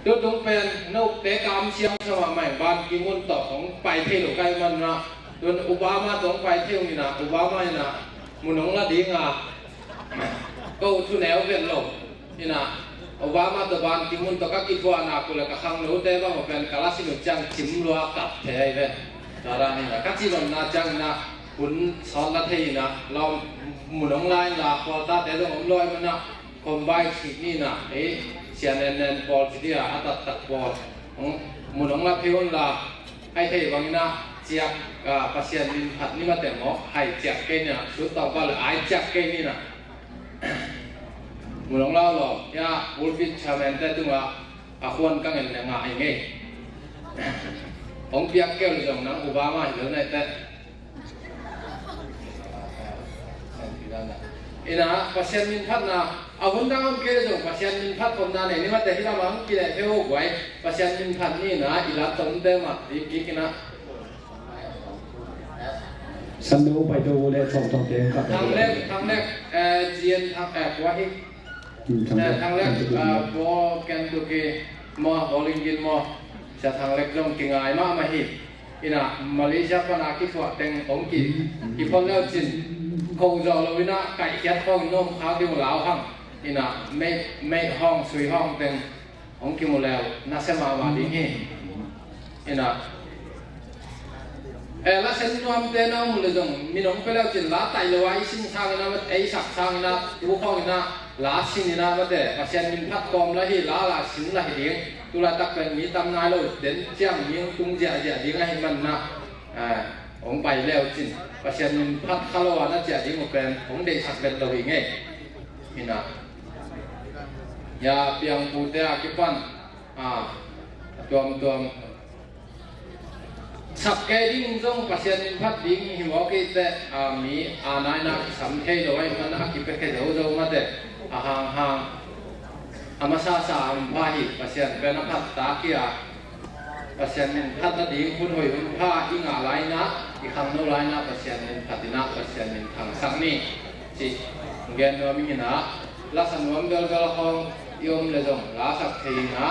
tutung pen note kam siam sa mahmah in Ban Ki-moon tawh hong pai thei lo ka hih man na, tun Obama tawh hong pai thei uh hi na, Obama hi na, mun hong la ding a, ko thu neu vet lo. Hi na, Obama tawh Ban Ki-moon tawh ka kithuahna kul le ka khangnote bang uh pen ka la sin uh ciang cim lua kap thei ahi ve. Tua dan hi na, ka ci lonna ciang hi na, hun sawt la thei hi na, lawm mun hong la in la, khualtate zong om lua hi man na, khom vai thik ni na, ei, sia nen nen pawl ci dia, a taktak pawl. Hong, mun hong la phei un la, hai thei bang hi na, ciak, a, Pasian min phat ni mate maw, hai ciak kei ni na, sut tawng pal le ai ciak kei ni na. Mun hong lau lo, ya, pulpit chairman te tungah a khuan ka ngen le ngah hi ngei. Hong piak keu le zong nang Obama hi lo nai te. Ina, Pasian min phatna, a hun dang om kei le zong Pasian min phat khopna nei ni mate hi lamang kileh pheu guai, Pasian min phat ni na, i lat tomte mah, i kik ina. San no pai to le chong chong te ka Thang Lek, Thang Lek, eh, G N Thang, eh, kua hi. Hmm, Thang Lek, eh, Thang Lek, Kentucky. Eh, bo Kentucky mo, Bowling Green mo. Sia Thang Lek zong kingai mahmah hi. Ina, Malaysia pana kithuah teng hong ki, hmm, kiphot leu cin. Kho zaw lo ina, kaihkhiat hong nom kha ding lau hang. Ina, mei, mei hong, sui hong teng. Hong kimu leu, nasia mahmah ding hi. Ina. Eh, la sen nuamte na mu le zong, min hong pia leu cin la tai lo a, i sin sangin a, ei sak sangin a, tu khawngin a, la sin in a, mate, Pasian min phat kawm la hi, la la sin la hi ding. Tu laitak pen mi tam nai lo, den ciang mi hong tung ziahziah ding ahih man na. Eh, hong pai leu cin, Pasian min phat kha lo a na ciah ding uh pen, hong deihsak bet lo hi ngei. Ina. Ya, piangpute a kipan, a, a tuamtuam. Sak kei ding zong Pasian min phat ding hi mawk i te, a, mi a naina kisam thei lo, a i man a kipia khe zo zo mate, a hanghang. A masasa a hong pha hi, Pasian pen a phat tak hi a. Pasian min phat nading hun hoih hun pha i ngah laina, i khangno laina, Pasian min phat ina, Pasian min thangsak ni. Ci, gen nuam ing ina, la sa nuam belbel hong i om le zong, la sak thei ina.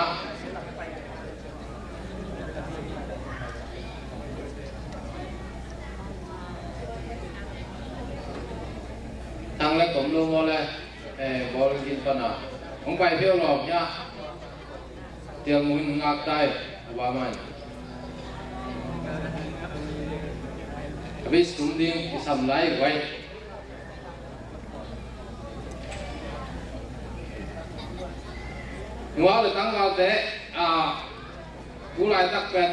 Thang le kom lo mo le, eh, ball gin pana. Hong pai phiau lawm hia. Tiang mun ngak tai, a ba man. A bis tum ding, i sam lai, wai. Nua le tangvalte, a, tu laitak pen,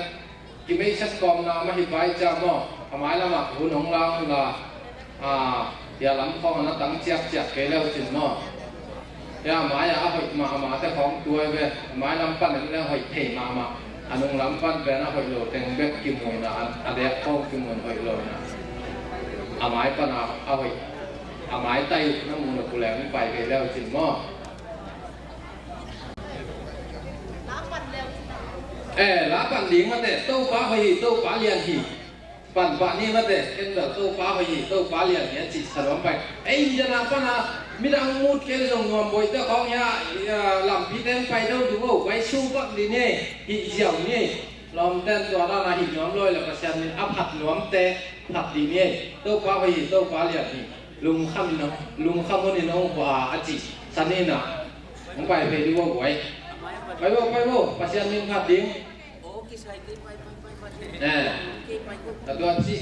kimeisat kawmna mah hi pai cia maw, a mailamah hun hong lang la, a, tia lam khawng a na tang ciakciak kei leu cin maw. Tia a mai-ah a hoih mahmah te khawng tuai ve, a mailam pan en leng hoih thei mahmah, a nunglam pan pen a hoih lo teng bek kimuina, a, a dek khawng kimuin hoih lo ina. A mai pan a, a hoih, a mai tai uh na mu na ku leng pai kei leu cin maw. La pan leu Eh, la pan ding mate, Topa hoih hi, Topa lian hi. Pan pah ni mate, ken bel Topa hoih hi, Topa lian hi a cih sa nuam pai. Ei, India na pan a midang mut kei zong nuam boite khawng hi a, lampite hong pai do ding o, pai su bak ding ni, hih ziau ni. Lawmten tua dan a hih nuam lo hi leh Pasian min a phat nuamte phat ding ni. Topa hoih hi, Topa lian hi. Lungkham in hong, lungkham hunin hong hua a cih sa ni na. Hong pai phei ding vo guai. Pai vo, pai vo, Pasian min phat ding. Eh. Ka tua cih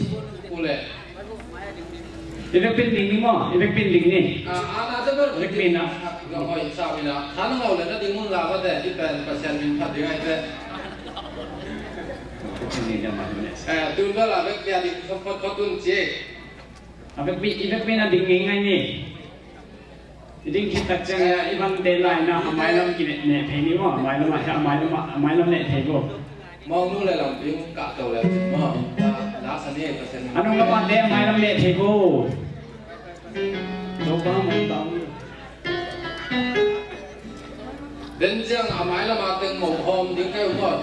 u leh. I vekpi in ding ni maw? I vekpi in ding ni. Ah, ah, na te ber. I vekpi in ah. Ka hoi sa min ah. Sa na ngau leh na ding mun la mate, i pen Pasian min phat ding ai te. Eh, tun bel a vekpi a ding khop khop khop tun ci. A vekpi, i vekpi in a ding ngei ngai ni. I ding khit tak ciang i vante lai na, a mailam kineh, neh phei ni maw, a mailam ah, a mailam ah, a mailam neh phei vo. Mawng nu le lam ding kah to le cin maw. Na, na sa ni, Pasian. A nung lam ah te a mailam neh phei vo. Topa mawng tang. Den ciang a mailam ah teng mawng hawm ding kai maw.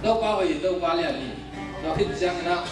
Topa hoih, Topa lian hi. Tua khit ciangin ah.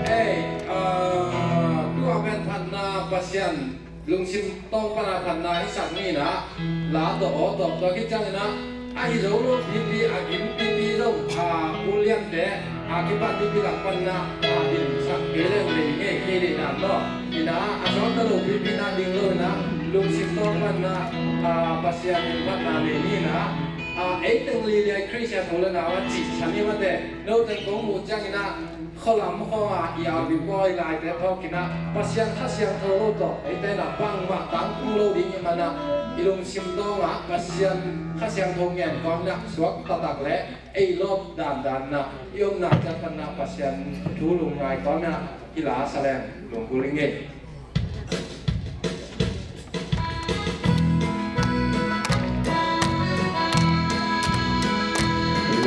Ei, ah, tua pen phatna Pasian lungsim tawng pana phatna i sak ni in ah, la tawh aw tawh tua khit ciangin ah, ahi zo lo pipi a gim pipi zong a uliante a kipan pipi lak panna a din sak kei leng lei ngei kei lei dan maw? In ah a sawt na lo pipi na ding lo in ah lungsim tawng panna, a, Pasian in phatna nei ni in ah, a, ei teng liliai Khristian u le nau a cih sa ni mate, no teng kong muh ciangin ah khualam khawng ah i aubi pawi laite phawk in ah Pasian Kha Siangtho lo tawh eite in ah bangmah tangtung lo ding i hih man ah i lungsim tawng ah Pasian Kha Siangtho ngen kawm in ah suak taktak le ei lawp dandan in ah i omna ciat pan ah Pasian thu lungngai kawm in ah i la sa leng lunggulh ing ei.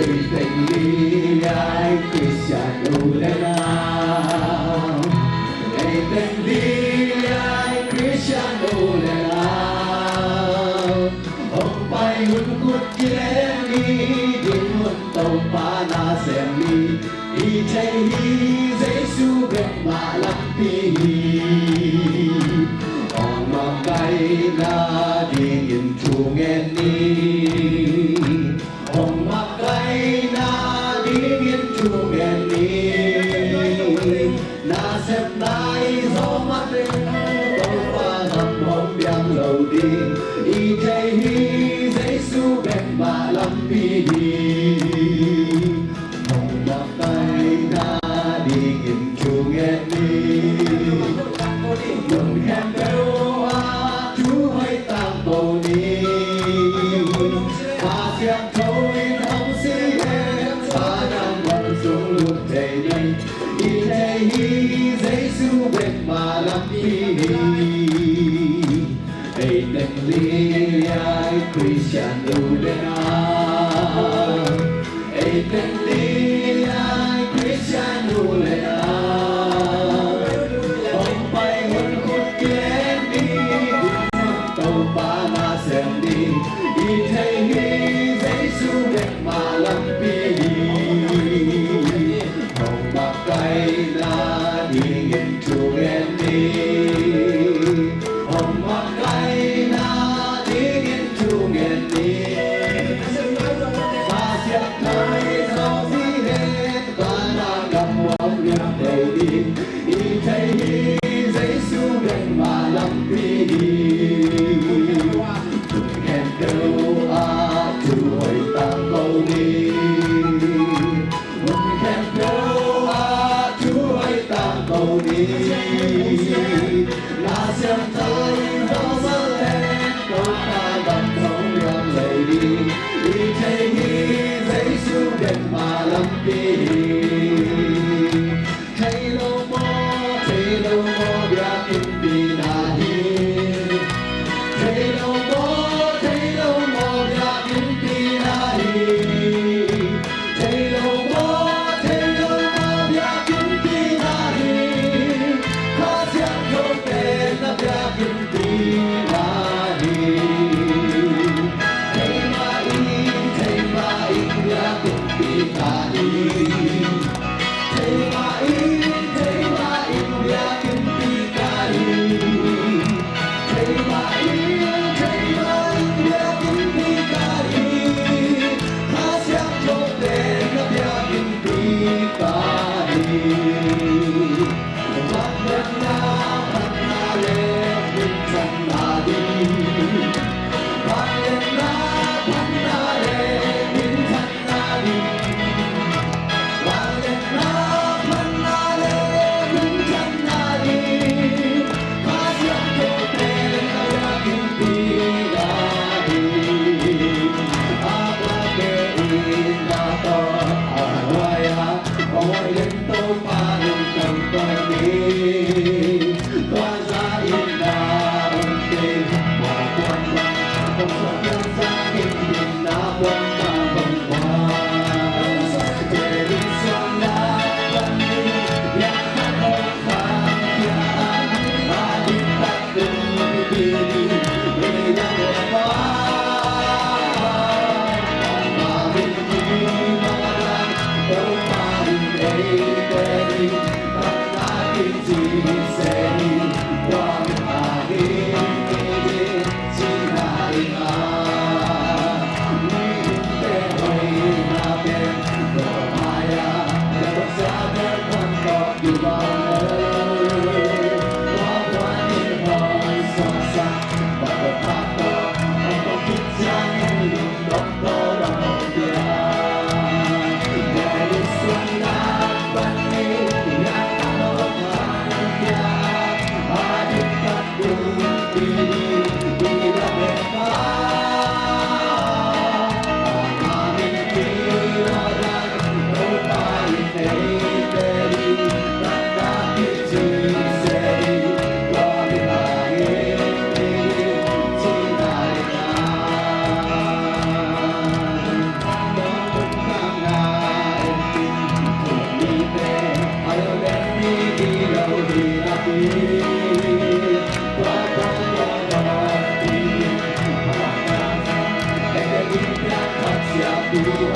Ei teng liliai Khristian u le nau, ei teng liliai Khristian u le nau, hong pai hun khut kilem ni, ding hun Topa na sem ni. I thei hi Jesu bek mah lampi hi. Hong makaihna dingin thu ngen ni. Hong makaihna dingin thu ngen ni. Nasepna i zawm a teng Topa gam hong piang lo ding. I thei hi Jesu bek mah lampi hi. Hong makaihna dingin thu ngen ni. Mun khempeuh ah thu hoih tangko ni. Kha Siangtho in hong sih leh, Adam gam sung lut thei ni. I thei hi Jesu bek mah lampi hi. Ei teng liliai Khristian u le nau, ei teng liliai Khristian u le nau, hong pai hun khut kilem ni, Topa na sem ni. I thei hi Jesu Hello.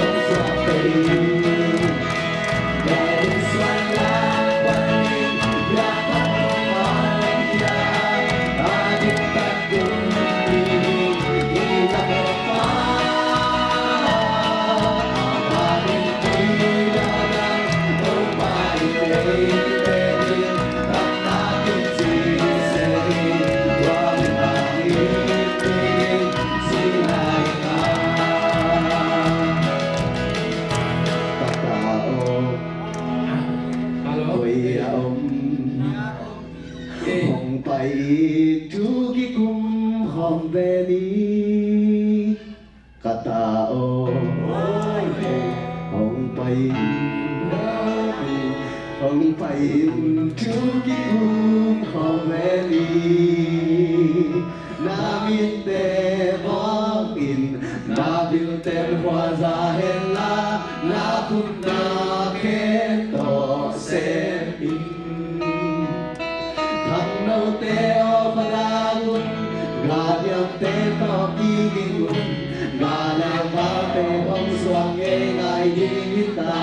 Koi a om. Hong pai in thu kikum khawm ve ni. Ka ta aw. Hong pai in, hong pai in thu kikum khawm ve ni. Na mitte bawk in, na bilten khuaza hen la, na khutna khe tawh sem in. Khangnote aw, khuadak un, galiamte tawh kiging un, galiam valte hong suak ngeingai ding hi ta.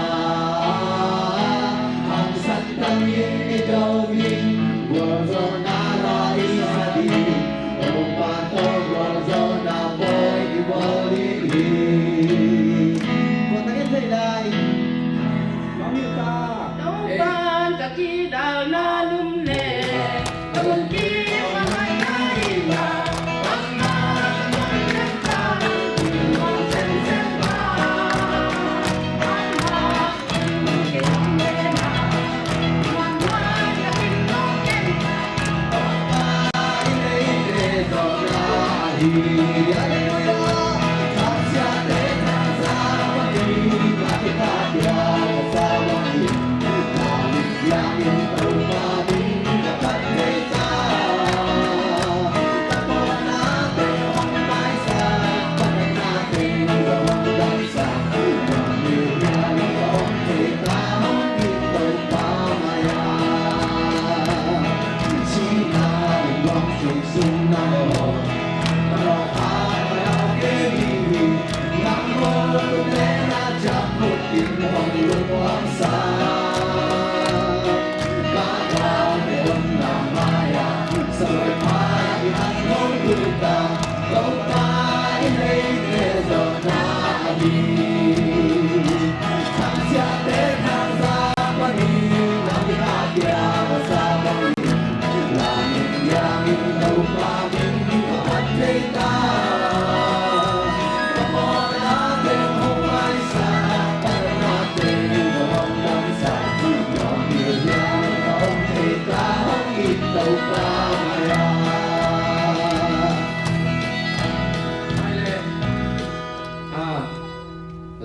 Hangsan tangin i do ding, gualzawhna la i sa ding, Topa tawh gualzawhna bawl i bawl ding hi. Kua tangin thei lai. Mami ta. Topan ka kidalna num le, ka lungkim a ngaina in la, amah nong lem ta, nong sem sem ta. Amah nong lem ta, nong lem ta.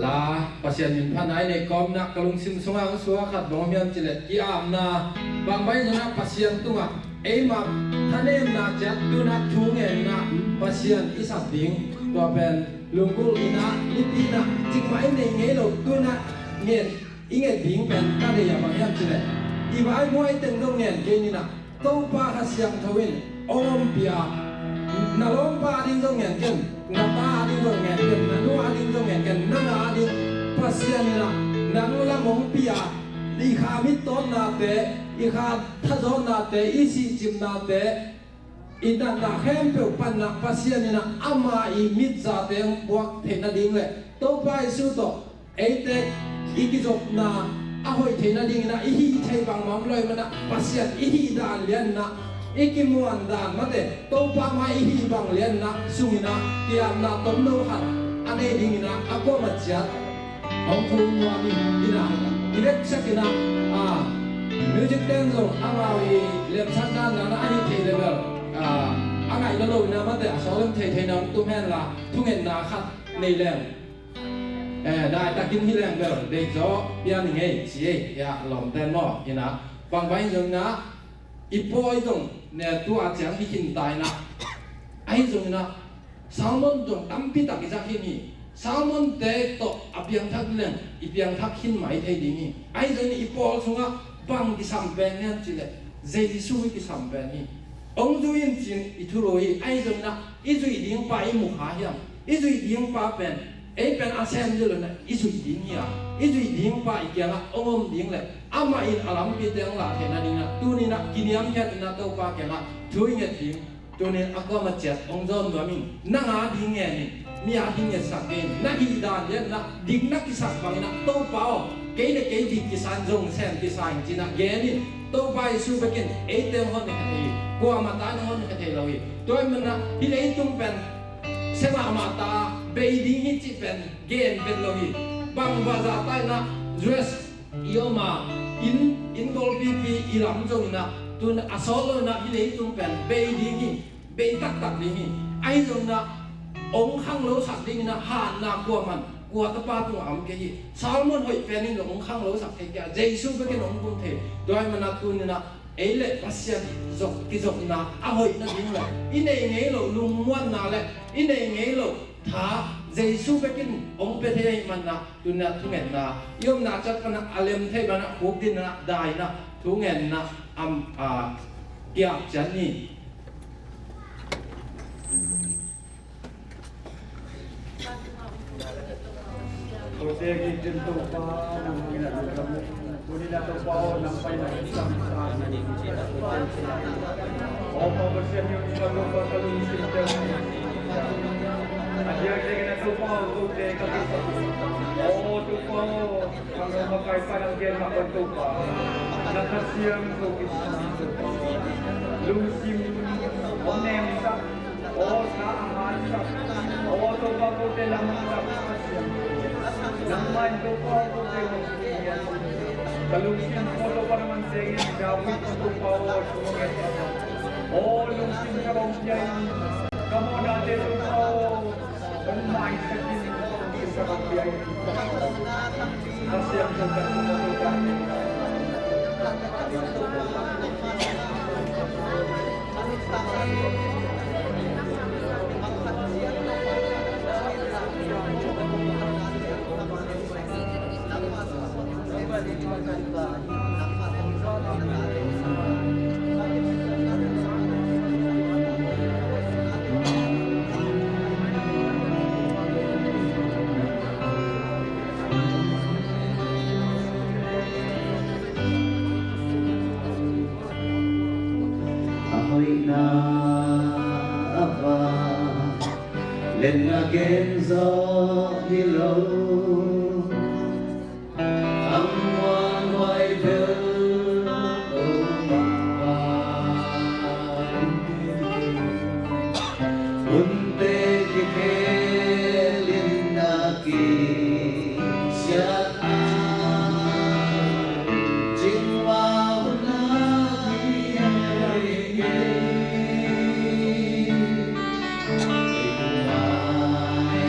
La Pasian min phatna i neih kawmna ka lungsim sungah hong suak khat bang om hiam cih leh, ki-apna, bang bang in ah Pasian tungah eimah thanemna ciat tu-in ah thu ngenna Pasian i sap ding, tua pen lunggulhna, mipihna, cikmah i neih ngei lo tu-in ah ngen, i nget ding pen ka deih a bang hiam cih leh, i vaimuai teng dong ngen kei ni-in ah, Topa Kha Siangtho in hong ompih a, na lawmpa a ding zong ngen ken, na ta a ding zong ngen ken, na nu a ding zong ngen ken, nang a ding Pasian in ah nang lam hong pia, i kha mittawnate, i kha thazawnate, i sihcimnate, i natna khempeuh panna Pasian in ah ama i mitzate hong buak theih nading le Topa Jesu tawh eite i kizopna a hoih theih nadingin ah, i hih theih bangmah om lo ahih manin ah, Pasian i hih dan lianin ah, i kimuan dan mate, Topa mai i hih bang lianin ah, sungin ah ki-apna tomno khat a nei dingin ah, a kuamah ciat hong thu nuam ing in ah, i veksak in ah, a, music ten zong amau i lemsakna in ah, a hih theih level, a, a ngaih lo lo in ah mate, a sawlem theihtheihna hong tum hen la, thungetna khat nei leng. Eh, daitakin hi leng bel deih zaw pia ning ei, ci ei, hiah lawmten maw, hi-in ah, bang bang zong in ah, i pawi zong ne tua ciang hi khin ta in ah, ahi zongin ah, sermon zong tampi tak i zak khin hi, sermon-te tawh a piangthak leng, i piangthak khin mai thei ding hi, ahi zongin i pawl sungah bang kisam pen hiam cih leh, Jesu i kisam pen hi, hong zui in ci-in i thulu hi, ahi zongin ah, i zuih ding pa i mu kha hiam, i zuih ding pa pen, Ei pen a sem ding lo in ah i zuih ding hi a, i zuih ding pa i kiangah hong om ding le amah in a lampite hong lah theihna ding in ah tuni in ah kiniamkhiat in ah Topa kiangah thu i nget ding. Tuni in ah a kuamah ciat hong zawm nuam ing. Nang a ding ngen in, mi a ding ngetsak kei in, na hih dan lian in ah dik na kisak bangin ah Topa aw, kei le kei dik kisa in zong sem kisa ing ci in ah gen in. Topa Jesu bekin eite hong honkhia thei hi. Kuamah ta in hong honkhia thei lo hi. Tua ahih manin ah hih leitung pen se mahmah ta, bei ding hi cih pen gen vet lo hi. Bang, bangzah ta in ah U S i om a, inn, inn golpipi i lam zong in ah, tun a sawt lo in ah hih leitung pen bei ding hi, bei taktak ding hi. Ahi zong in ah hong khanglosak ding in ah hatna kuaman, kua tapa tungah om kei hi. Salmon hoih pen in hong khanglosak thei kei a, Jesu bekin hong pum thei. Tua ahih manin ah tuni in ah ei le Pasian zong kizopna a hoih nading le i nei ngei loh lungmuanna le i nei ngei loh tha Jesu bekin hong pia thei ahih manin ah tuni in ah thungetna i omna ciat pan ah a lem thei bangin ah khukdin in ah dai in ah thungetna a kiak ciat ni. Kote kitin Topa nang hangin a lungdam. Tuni in ah Topa aw, nang pai nang sam sa. Aw Topa Pasian, hih Topa ka lungsim teng a diakdiakin ah Topa aw, kote ka kisa. Aw Topa aw, nang makai pa nang gen mah bang Topa, na Kha Siangtho kisa. Lungsim hong nemsak, aw tha a hansak, aw Topa kote lamsak, Kha Siangtho. Nangmah in Topa kote hong, ka lungsim aw Topa na man seng in, David Topa aw, aw lungsim ka hong pia in, ka mawhnate Topa aw, hong maisak in, ka hong pia in. A hoihna a va len a gen zawh hi lo. A muanhuai bel lo mah. Hunte kikhel in a kisiat a, cingmah hun a hi hi. Ei tung a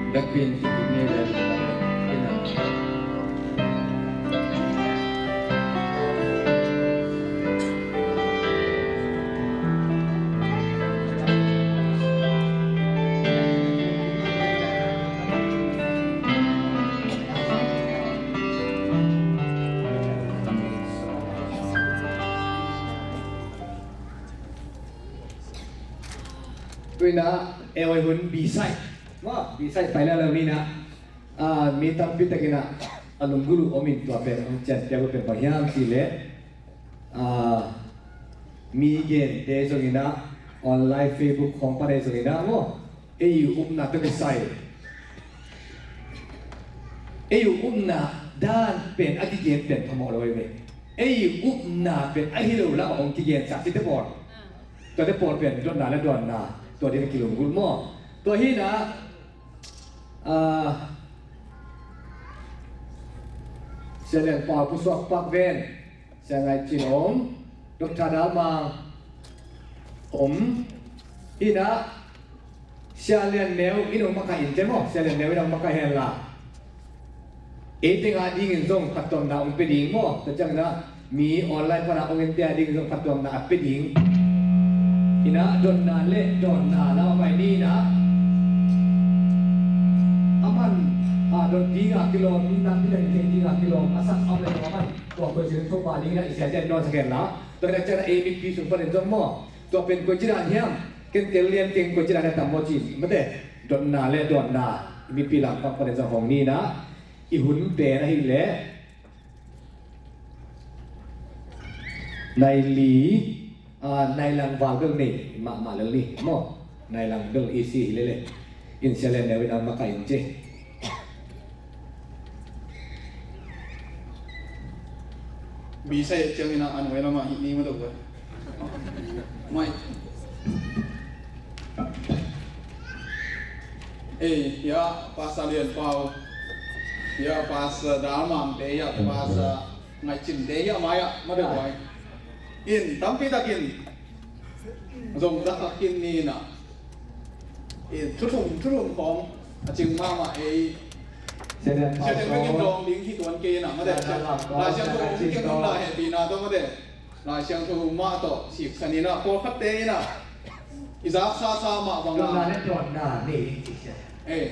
That pin, if you need it, you know. Tuina, eh, oi hun B-side. Maw, B-side pai lalo nina. Ah, mi tampi takin ah, a lunggulh uh om in tua pen, hong cian piak uh pen bang hiam cih leh, ah, mi gente zongin ah, online Facebook khawng pan ei zongin ah, maw, ei uh upna tawh kisai. Ei uh upna dan pen, a kigen pen phamawh lo ei ve. Ei uh upna pen, a hi lo lam ah hong kigensak cihte pawl. Tuate pawl pen, dotna le dawnna, tua ding a kilunggulh maw. Tua hi-in ah, Ah, Sia Lian Pau pusuak pak ven, Sia Ngaih Cin om, Doctor Dal Mang om, hi-in ah, Sia Lian Neu in hong makaih in te maw, Sia Lian Neu in hong makaih hen la. Ei teng a dingin zong phattuamna hong pia ding maw, tua ciangin ah, mi online pan a hong ente a ding zong phattuamna a pia ding. Hi-in ah dotna le dawnna lam a pai ni-in ah. A man, a, dot ding a kilawm, mi tampi tak in thei ding a kilawm a sak a om le zong a man, tua koi cih thupha ding in ah i siate in dawnsak hen la. Tua hi-in ah ciang a ei mipi sung panin zong maw, tua pen koi ci dan hiam, ken tel lian keng, koi ci dan hiam tam maw ci, mate, dotna le dawnna, i mipi lam pang panin zong hong ni-in ah, i hun pen ahih leh nai li, ah, nai lang val bel nei mahmah lel ni maw. Nai lang bel i si hi lel e. In Sia Lian Neu in a makaih in ci. Bisa ciangin a nuai lam ah hih ni maw, tua. Mai. Ei, ya, Pastor Lian Pau. Ya, Pastor Dal Mang te, ya, Pastor Ngaih Cin te, ya, mai, ya, ma de, mai. In, tampi takin zong za kha khin ni-in ah. In, thu thum, thu thum khawng a cing mahmah ei. Sia Lian Pau, sia teng bek in dawng ding hi tuan kei in ah, ma de. Lai Siangtho hong keng dong lai hehpihna tawh, ma de. Lai Siangtho mah tawh siksan in ah, pawlkhatte in ah, i zaksa sa mah bang a. Dotna le dawnna nei ding ci sia. Eh,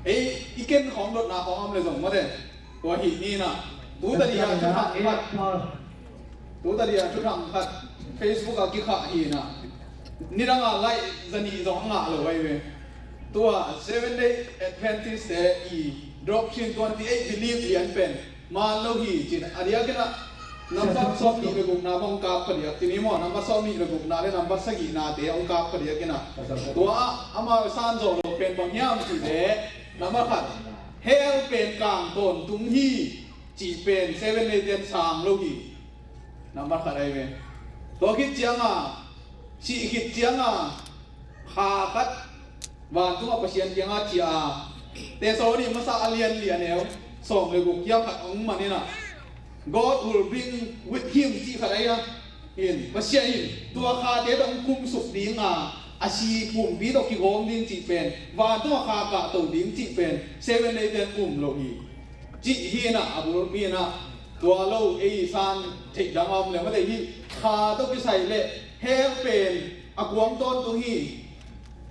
ei, i ken khawng dotna khawng om le zong, ma de. Tua hi ni-in ah, tu ta dia thuthang khat. Tu ta dia thuthang khat Facebook ah kikhah hi-in ah, nidang a like za nih zong a ngah lo ahi ve. Tua Seven Day Adventist te i doctrine, twenty-eight belief lian pen maan lo hi ci-in, a diakin ah number sawmnih le gukna bang kap phadiak ci ni maw, number sawmnih le gukna le number sagihnate hong kap phadiakin ah, tua ah amau san zawh loh pen bang hiam cih leh, number khat, hell pen kang tawntung hi cih pen Seven Day ten sang lo hi. Number khat ahi ve. Tua khit ciang a, sih khit ciang a, kha khat vantung a Pasian kiangah ciah a, Thessaloni masa a lian li, a neu sawm le guk kiang khat hong man in ah, God will bring with him cih khat ahi a. In, Pasian in tua khate tawh hong kumsuk ding a, a si pumpi tawh kigawm ding cih pen, vantung a kha kahto ding cih pen Seven Day ten um lo hi. Cih hi-in ah, a bulpi in ah, tua lo ei san theih dang a om le, mate, hih kha tawh kisai le hell pen a kuang tawntung hi.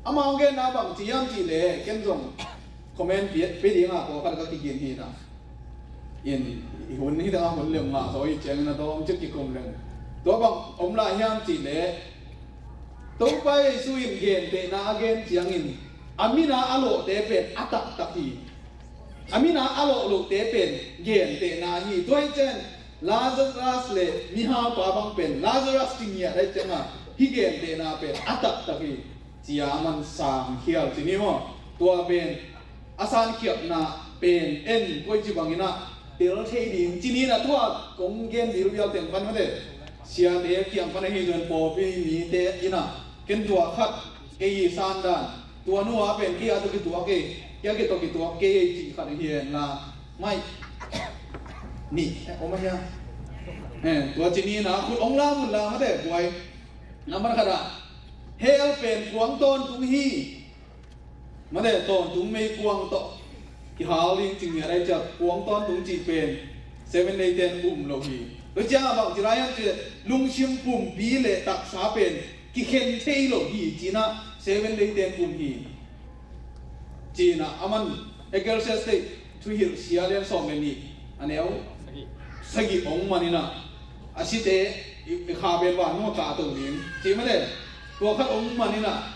Amau genna bang ci hiam cih leh, ken zong comment pia, pia ding a, pawlkhat ka kigin hi-in ah. In, i hun hi dang a hun lem ngah zaw hi ciangin a dawm cik kikum leng. Tua bang om lai hiam cih leh, Topa Jesu in gentehna a gen ciangin, a min a a lawhte pen a taktak hi. A min a a lawh lohte pen gentehna hi. Tua hi ciang Lazarus le mihaupa bang pen Lazarus ci ngiat ahih ciangin hih gentehna pen a taktak hi. Cia man sang khial ci ni maw. Tua pen a sankhiatna pen en koici bangin ah tel thei ding ci ni-in ah, tua kong gen bilbial teng pan mate. Siate kiang pan ahi zong pawlpi mite in ah, ken tua khat kei i san dan. Tua nu a pen kei a tawh kituak kei, kei a tawh kituak kei cih khat hi hen la. Mai. Ni, eh, om a hia. Eh, tua ci ni-in ah khut hong lam un la mate, buai. Number khat ah, hell pen kuang tawntung hi. Mate, tawntung meikuang tawh kihal ding ci ngiat ahih ciang, kuang tawntung cih pen Seven Day ten um lo hi. Tua ciangah bang ci lai hiam cih leh, lungsim pumpi le taksa pen kikhen thei lo hi ci-in ah Seven Day ten um hi. Ci-in ah aman Ecclesiastes thuhilh sia lian sawm le nih, a neu sagih hong man in ah, a site i, i kha pen vantung ah kahto ding ci mate, tua khat hong man in ah,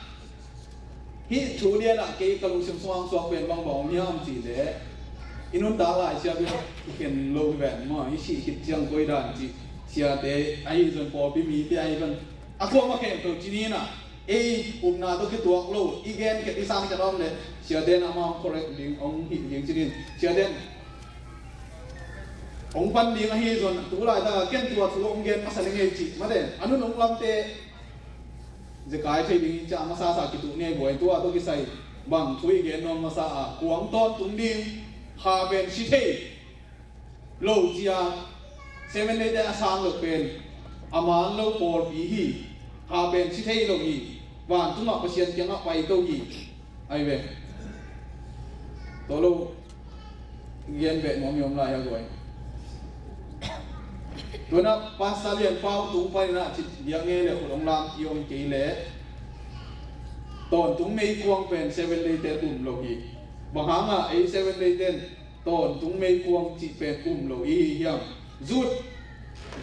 hih thu lian ah kei ka lungsim sungah suak pen bangbang om hiam cih leh, i nuntak lai sia pen kikhen lo hi ven maw, i sih khit ciang koi dan cih, siate ahi zong pawlpi mite ahi zong a kuamah khempeuh ci ni in ah, ei upna tawh kituak lo, i gen khat i san khat om leh siate in amah hong correct ding, hong hilh ding ci-in, siate in hong pan ding ahi zong, tu laitak ah ken tua thu hong gen masa ning ei cih mate, a nunung lamte zekai thei ding hi ciang a masasa kituh ni ei buai. Tua tawh kisai bang thu i gen nuam masa a, kuang tawntung ding, kha pen si thei lo ci-a, Seven Day te a sang lo pen a man lo pawlpi hi. Kha pen si thei lo hi. Vantungah Pasian kiangah paito hi. Ai ve. Tua lo gen beh nuam i om lai a guai. Tuanah Pastor Lian Pau tung panin ah cih diak ngei le khut hong lam i om kei leh, tawntung meikuang pen Seven Day te um lo hi. Bang hangah ei Seven Day ten tawntung meikuang cih pen um lo i hi hiam? Jude,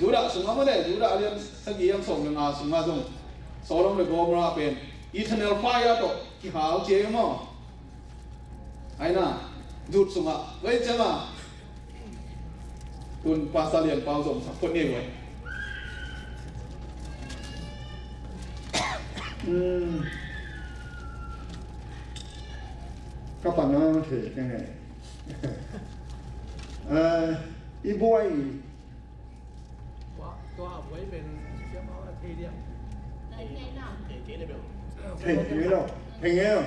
Judah sungah mate, Judah a lian sagih a sawm le nga sungah zong Sodom le Gomorrah pen eternal fire tawh kihal ci ei maw? Ai na, Jude sungah, tua hi ciangah tun Pastor Lian Pau zong sak phot ni ei buai. Hmm. Ka pan na thei ka ngei. Eh, i buai. Tua, tua buai pen siapa thei dia. Thei, thei lo. Thei ngei lo.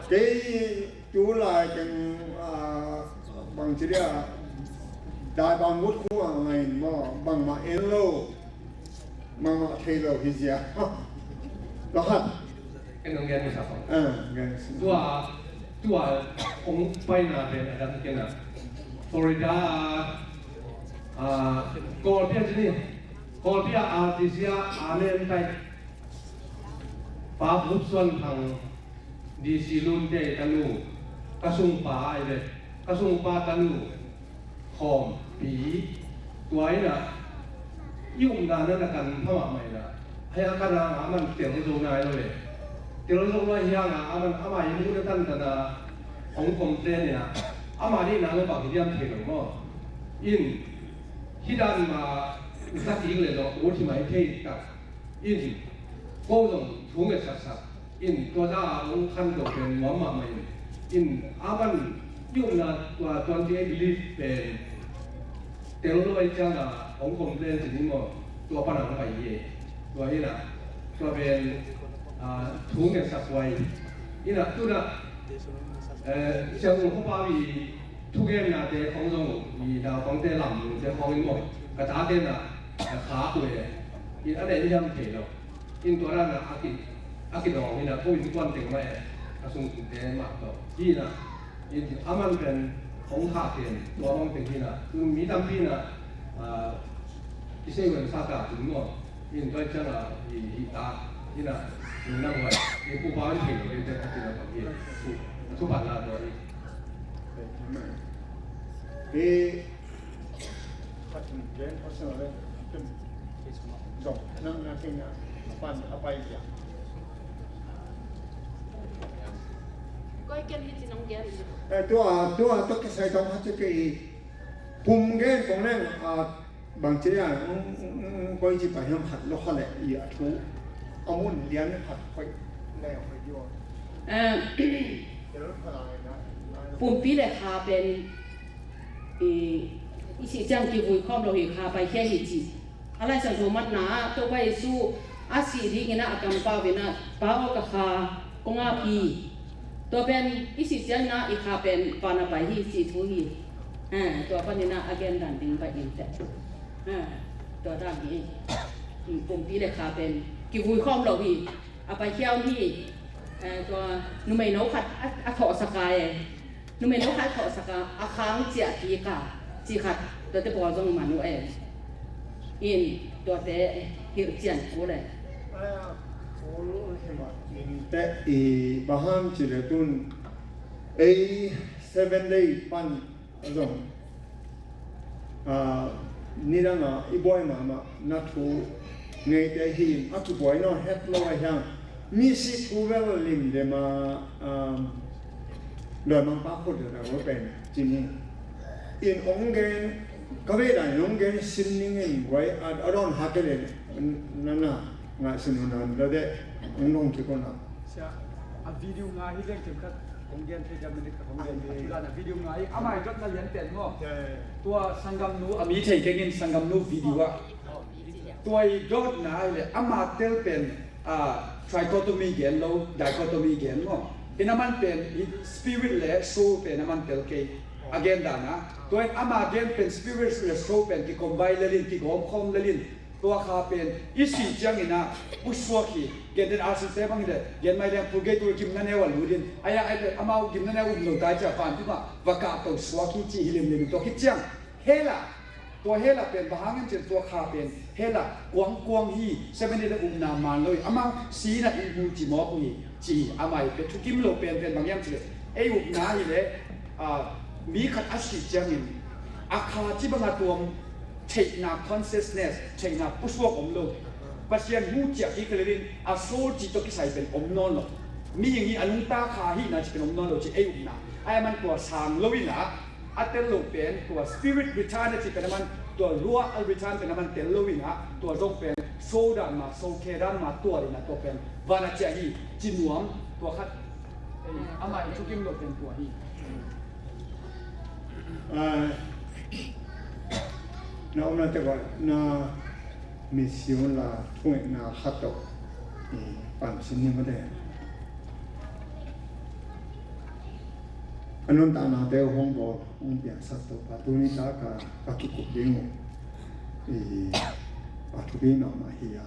Kei tu lai teng, ah, bang ci dia, dai bang mut khua ngai maw, bangmah en lo, bangmah thei lo hi zia. Lo hat. Ken nong gen masa ko. Ah, gen. Tua, tua hong paina pen a dang ken a. Florida, ah, Kawlpi a ci ni. Kawlpi a artist a, a nen tai. Pa Bup Suan Thang, D C Lunte tanu, ka sungpa ai ve, ka sungpa tanu, Khawmpi, tua in ah, i upna na na kan pha mahmah in ah, hei a kan a aman tel zo nai lo ve. Tel zo nai hiang a aman ama i muhna tantan a hong complain in ah, ama deihna lo bang hi diam thei lo maw. In, hih dan mah za kik leh zong ut hi mai thei tak. In, ko zong thu nget saksak. In, tua za a hong khanto pen nuam mahmah in. In, aman i upna tua twenty eight leaf pen tel lo ai ciang a hong complain ci ni maw. Tua pan a hong pai hi. Tua hi na. Tua pen, ah, thu nget sak huai. In ah, tu na, eh, siang ung hopa wi thugennate khong zong i naupangte lamlungte khong in maw, ka tate na, a khak uh e. In a neih hiam thei lo. In tua dan a, a ki, a kidawng in a, ko innkuan teng mah e, a sungkimte mah tawh. Hi na, in aman pen hong khak ken, tua bang teng hi na. Tun mi tampi na, ah, kisei wen sa ka tun maw. In tua ciang a, i, i ta, in a, in na huai, i pu pa in thei lo, in te ka ti lo, i, pu, tu pa la do, i. Amen. Hih, eh, tua, tua, tua kisai dong ha ci kei. Pum gen kong leng, ah, bang ci a, mm, mm, mm, koi ci pa hiam khat lo kha leh i a thu. A mun lian khat koi leh koi dio. Eh, pumpi le kha pen i, i sih ciang kivui khawm lo hi, kha paikhia hi ci. A Lai Siangtho matna ah Topa Jesu a sih dingin ah a kampau in ah, Pa aw, ka kha kong ap hi. Tua pen i sih ciangin ah i kha pen van a pai hi ci thu hi. Eh, tua panin ah a gen dan ding pai in teh. Eh, tua dan hi. Pumpi le kha pen kivui khawm lo hi. A paikhia om hi. Eh, tua numei no khat a, a thawhsak a, eh, numei no khat a thawhsak a, a khang ciah kik a, ci khat, tuate pawl zong man uh, eh. In tuate hilhcian kul, eh. Te i bang hiam cih leh tun ei Seven Day pan zong, ah, nidang a i buai mahmah na thu ngeite hi in, a kibuai nawn het lo a hiang. Misi thu bel limlim a, um, Dawimangpa khut leh pen cin hi. In ong gen, ka vei dan in ong gen sin ning in buai a, a dawn hak e leh na, na ngaihsun un a, la deh ong nong kik un a. Sia, a video nga hi leng khat kong gen thei dia, minute khat kong gen thei dia, a video nga hi, amah i dotna lian pen maw. Ya, ya, ya. Tua sanggamnu, a mi thei keng in, sanggamnu video ah. Tua i dotna hi leh, amah tel pen, ah, trichotomy gen lo, dichotomy gen maw. In amah pen, i spirit leh soul pen amah tel kei. A gen dan a. Tua in amah gen pen spirit leh soul pen kicombine lel in, kigawm khawm lel in. Tua kha pen i sih ciangin a pusuak hi. Gentehna a sihte bang hi leh, gen mai leng purgatory gimna neu a lut in, ai a, ai leh amau gimna neu um lo tai ci a, vantung ah va kahto suak hi ci hi limlim. Tua khit ciang hell ah, tua hell ah pen bang hang hiam cih leh tua kha pen hell ah kuangkuang hi, Seven Day leh upna man lo hi, amau si in a i mu ci mawk uh hi, ci hi. Amah i pen thukim lo penpen bang hiam cih leh, ei upna hi leh, ah, mi khat a sih ciangin a kha ci bang a tuam theihna, consciousness, theihna pusuak om lo. Pasian mu ciah kik lel in a soul cih tawh kisai pen om nawn lo. Mihing hi a nungta kha hihna cih pen om nawn lo ci ei upna. Ai a man tua sang lo in a, a tel lo pen tua spirit return a cih pen a man, tua ruah a return pen a man tel lo in a, tua zong pen soul dan mah, soul care dan mah tual in a, tua pen van a ciah hi ci nuam. Tua khat, eh, amah i thukim lo pen tua hi. Ah, na omna te kua na mission la thungetna khat tawh i pan sin ni mate. A nuntakna te hong bawl hong piangsak Topa, tuni tak a ka kikup ding uh i pa thupi mahmah hi a.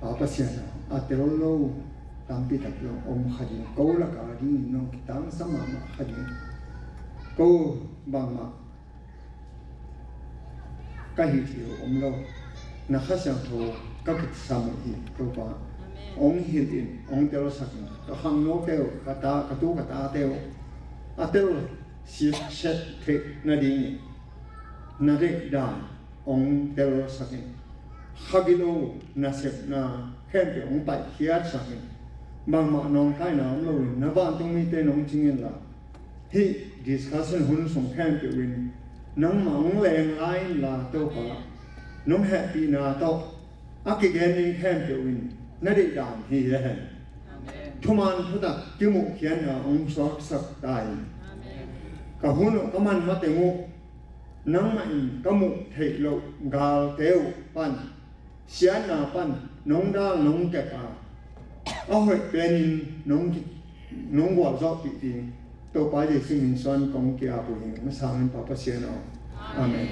Pa Pasian aw, a tel lo tampi tak zong om kha ding, ko lak a dingin nong kitangsam mahmah kha ding. Ko bangmah ka hih theih uh om lo. Na Kha Siangtho ka kitsam uh hi Topa. Amen. Ong hilh in, ong telsak in, ka khangnote uh, ka ta, ka tu ka tate uh a tel sitset theih nadingin na deih dan ong telsak in. Kha gilo nasepna khempeuh ong paihkhiatsak in. Bangmah nawngkaina om loin na vantung mite nong cing inla, hih discussion hun sung khempeuh in nangmah ong leng lai inla Topa, nong hehpihna tawh a kigen ding khempeuh in na deih dan hi le hen. Amen. Thuman thutak kimuhkhiatna ong suaksak ta in. Amen. Ka hun uh ka man mateng uh nangmah in ka muh theih loh galte uh pan, siatna pan nong dal nong kep a, a hoih penin nong ki, nong gualzawhpih ding Topa Jesu min suang kong ki-ap uh hi. Hong sangin Pa Pasian aw. Amen.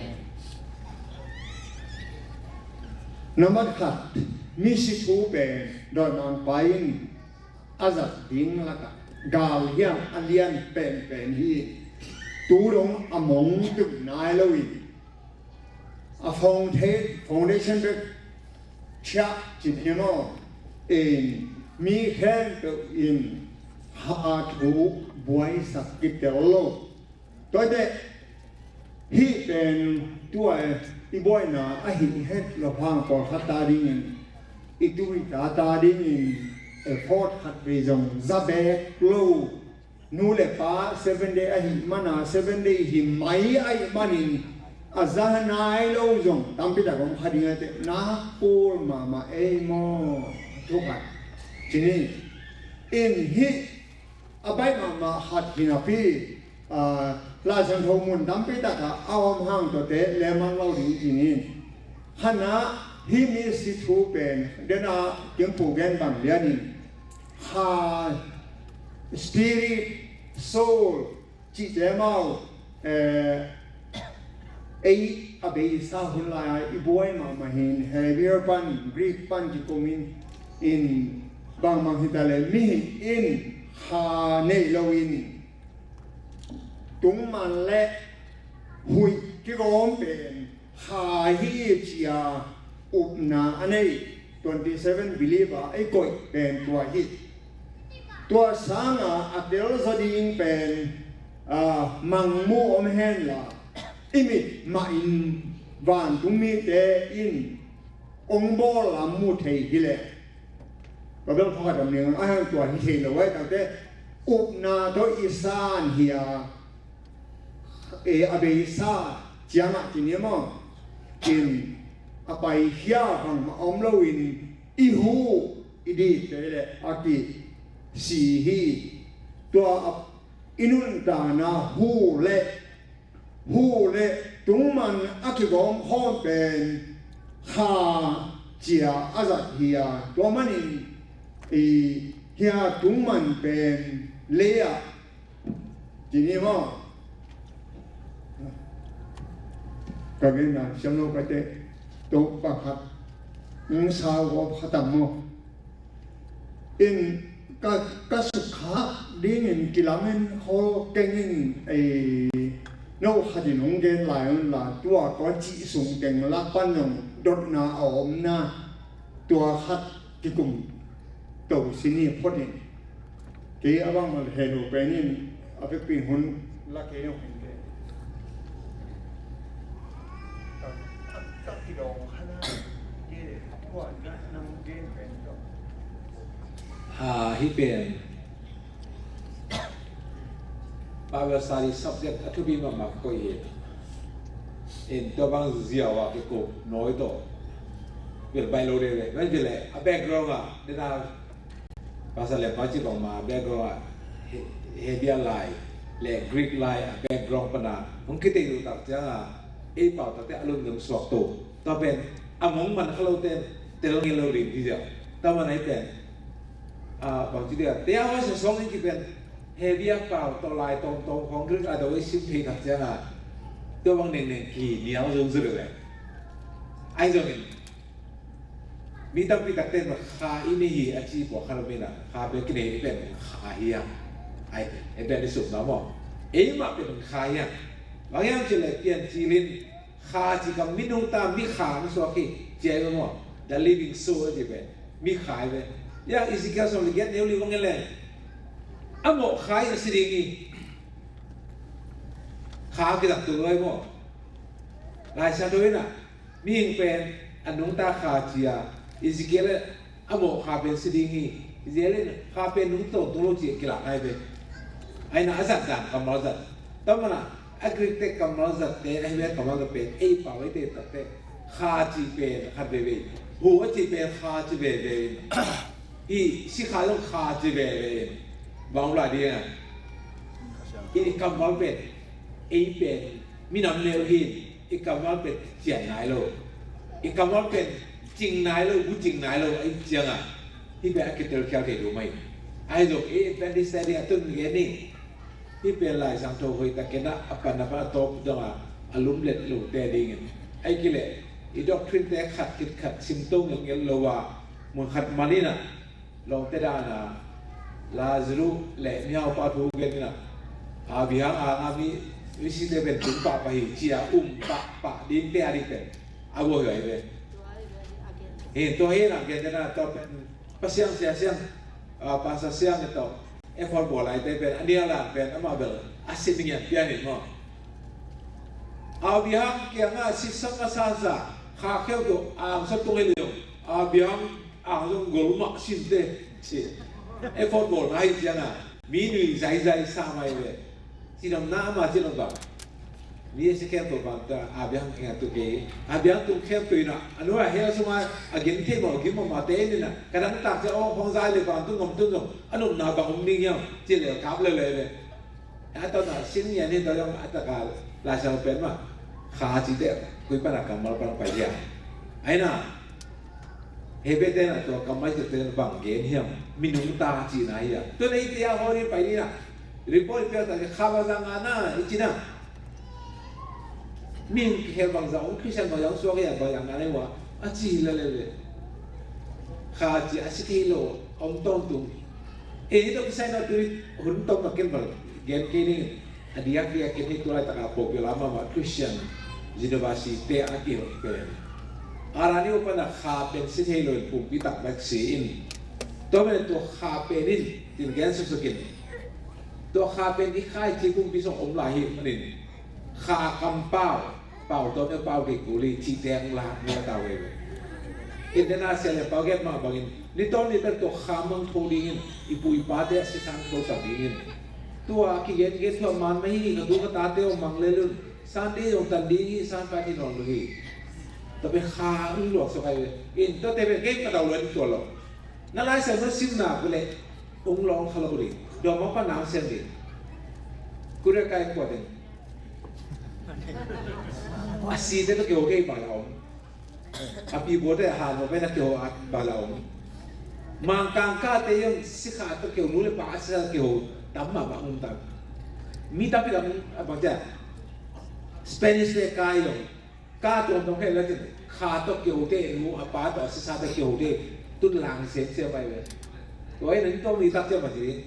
Nambat khat, misi thu pen dawimangpa in a zat ding lakah gal hiam a lian penpen hi. Tu dong a mong tung nai lo in, a founda-, foundation bek thiah cin hi maw. In mi khempeuh in ha thu buaisak kitel lo. Tua teh, hih pen tua i buaina ahi het lo hang pawlkhat ta dingin, i tu i ta ta dingin effort khat vei zong za bek lo. Nu le pa Seven Day ahih mana Seven Day hi mai ahih manin a za nai lo zong tampi tak om kha ding a teh, nak kul mahmah ei maw. Thu khat. Cini in hih a baih mahmah khat hi napi, ah, Lai Siangtho mun tampi takah a om hang tuate leman lo ding cinin. Khatna, hih misi thu pen dena Kimpu gen bang lianin kha, spirit, soul cihte mau, eh, ei a beisa hun lai-a i buai mahmah hin, Hebrew pan, Greek pan kikumin, in Bangmah hi ta leh mihing in kha nei loin tungman le huih kigawm pen kha hi ci-a upna a nei twenty seven believer i koih pen tua hi. Tua sanga a telzaw ding pen, ah, mangmu om henla, i mit mahin vantungmite in hong bawl lam mu thei hileh, Bible phuak a dam ning a hang tua hi thei lo ai takte, upna tawh i san hi a, e, a beisa ciangah ci ni maw? In a paikhia bangmah om loin i hu i dikte le a kisi hi. Tua a i nuntakna hu le, hu le tungman a kigawm khawm pen kha ci-a a zat hi a, tua manin i hia tungman pen lei-ah ci ni maw? Ka genna siam lo ka te, to pakhat, nung sau ko khatam maw? In ka, ka sukha dingin kilamen khol kengin ei no khatin hong gen lai un la, tua ko cih sung teng lak pan zong dotna a omna, tua khat kikum to sini photin. Kei a bang mal henu penin a vekpi hun la kei hong hin ke. Ka, ka, ka kidong khana ke tua na nang gen pen to. Ha, hi pen. Bible study subject a thupi mahmah koi hi. In tua bang ziau a kikup noi to. Bil bai lo de le. Bai de le. A background a. Dena Pastor Lem pa ci bangma background ah He-, Hebia lai le Greek lai a background pana hong kitei lo tak cianga ei pau takte a lum nung suak to. Tua pen a mong man kha lo ten tel ngei lo ling hi zia. Tua man ai pen a bang ci dia te a hoi sa song in ki pen Hebia pau to lai tongtong khong Greek a do ei sim thei tak cianga tua bang nengneng ki niau zong zir le ai zong in Mi tampi takte in kha i nei hi a ci pua kha lo mina kha pen kinei i pen kha hi a. Ai, e pen i sum na maw. Ei mah pen kha hi a. Bang hiam ci le Piancil in kha ci kam mi nungta mi kha mi suak hi ci ai maw. The living soul ci pen mi kha i pen. Ya Ezekiel sawm le giat neu li bang in le a mawh kha i a si ding hi. Kha kizak tu lo ai maw. Lai Siangtho in a Mihing pen a nungta kha ci a, Ezekiel a mawh kha pen si ding hi. Ezekiel in kha pen nungta tung lo ci a kilak ngai ve. Aina a zat dan kammal zat. Tua mana a Greek te kammal zat te a hi ve kammal zat pen ei pau ei te tak te kha ci pen khat veve. Hu a ci pen kha ci veve. Hi sikha zong kha ci veve. Bang ula ding a. Hi kammal pen ei pen minam neu hi. I kammal pen cian nai lo. I kammal pen cing nai lo, bu cing nai lo, a i cianga. Hi pen a kitel khial thei lo mai. Ai zong i pen di study a tun gen ni. Hi pen Lai Siangtho hoih takin a pan a pan a tawp donga a lumlet lo te dingin. Ai kile i doctrine te khat kit khat sim to ngel ngel lo a mun khat manina. Lawmte dana Lazarus le mihaupa thu gen ina Abraham anga mi misite pen tung pahpah hi cia um pahpah dingte a ding pen a buai huai ve. Hi tua hi na gen dena tua pen Pasiang sia siang, Pastor siang ito effort bawl laite pen a nial dan pen amah bel a sin ngian pian in maw. Abraham kianga sisang a sansa kha kheu tu a angsa tung hi liang Abraham ang zong gol mah sinte ci. Effort bawl na hi cianga mi nui zaizai sa mai ve. Cidam na ama cidam bang mi a si khem to bang ta Abraham khem to ke Abraham tung khem to ina a nuai hel sunga a gen thei mah gim mah mah te nina ka dang tak cia aw hong zai le bang tung ngam tung zong a nopna bang om ning hiam ci le kap le le ve. A tawh na sin ngian hi tawh zong a taka Lai Siangtho pen mah kha cite kui pana kammal pana pai hiam? Aina Hebete na tua kammal cite na bang gen hiam? Minung ta cina hiam? Tun eite a hawri pai dina report i piak ta kha bang zang ngana i cina. Min kikhel bang zang ong Christian bang zang suak hiam bang zang ngana i wa a ci hi la le le. Kha ci a si thei lo a om tawntung. Ei, hih tawh kisai na tu hun tawh ma ken bal gen kei ning. A diakdiak in hih tu laitak a popular mahmah Christian University te a kihoih pen, a ra ni uh pan a kha pen si thei lo in pumpi tak bek si in. Tua pen tua kha pen in tin gen suksuk in. Tua kha pen i khai ci pumpi sung om lai hi manin. Kha kampau, pau tawm e pau kei kuli, cihte ang la, ni a tau e. International pau get mah bangin, ni tawm ni pen tua kha mang tho dingin, i pu i pate a sisan tho sak dingin. Tua kigen gen tua man mah hi, ka tu ka tate ong mang lel un, Sunday ong tan ding hi, san pan i nong lu hi. Tua pen kha ung luak sok ai ve. In tua te pen gen ka dau lua ni tua lo. Na Lai Siangtho simna ku le, ung lawng kha lo ding. Dawm a pan nang siang ding. Korea kai kua ding. A si te tawh kiho kei bang la om. A pi bo te a han bo pen a kiho a bang la om. Mangkang ka te yong sikha tawh kiho, nu le pa a sikha tawh kiho tam mah bang um tam. Mi tampi lam a bang ja. Spanish te kai yong. Ka tuamtuam khe la cin, kha tawh kiho te, nu a pa tawh a sisa tawh kiho te, tun lang semsem pai ve. Tua in an tawm ni tak ciang ma ci ding.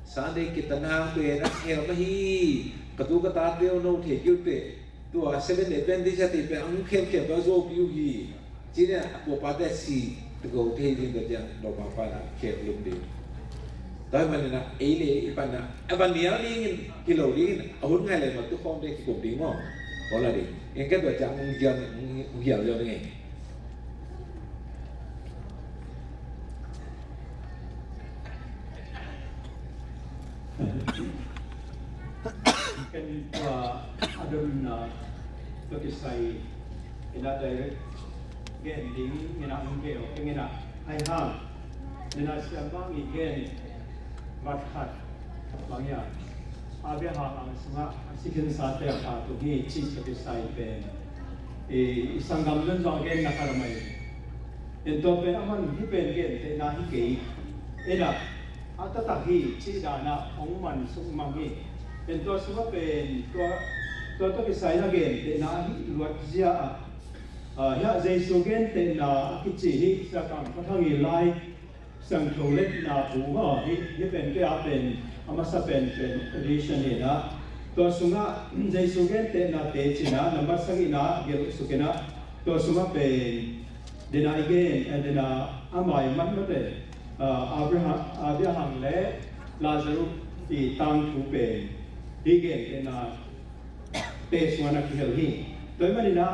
Sunday kitan hang pen a khel mah hi. Ka tu ka tate uh no thei kiu te. Tua Seven Day Adventist a ti pen ang khemkhem tua zo piu hi. Ci nia a pua pa te si. Tuku thei ding tua ciang dawm a pan a khek lum ding. Tua hi manin a ei le i pan a a van nial dingin, kilo dingin, a hun ngai le ma tu khawm ding kikum ding maw. Bawl a ding. Eng ken tua ciang hong gial, hong gial liau ding ei. Ken tua a donna tua kisai ina direct gen ding ina hong gen, ina ai hang ina siam bang i gen vat khat bang ia a bia hang ang sungah a si khin sa te a kha tu hi ci tua kisai pen i sanggam nun zong gen na kha mai. En tua pen a man hi pen gen te na hi kei ina a taktak hi ci dana hong man suk mang hi. En tua sungah pen tua tua tua kisai na gen te na hi luat zia a. Hiah Jesu gen te na a kici hi Sia Kam Kha Thang i Lai Siangtho letna bu ha hi hi pen kei a pen a masa pen pen edition hi na. Tua sungah Jesu gen te na te cina nambat sang ina gel suk ina. Tua sungah pen dena i gen, eh, dena a mai man mate, ah, Abraham, Abraham le Lazarus i tangthu pen hi gen dena te sungah na kihel hi. Tua hi manina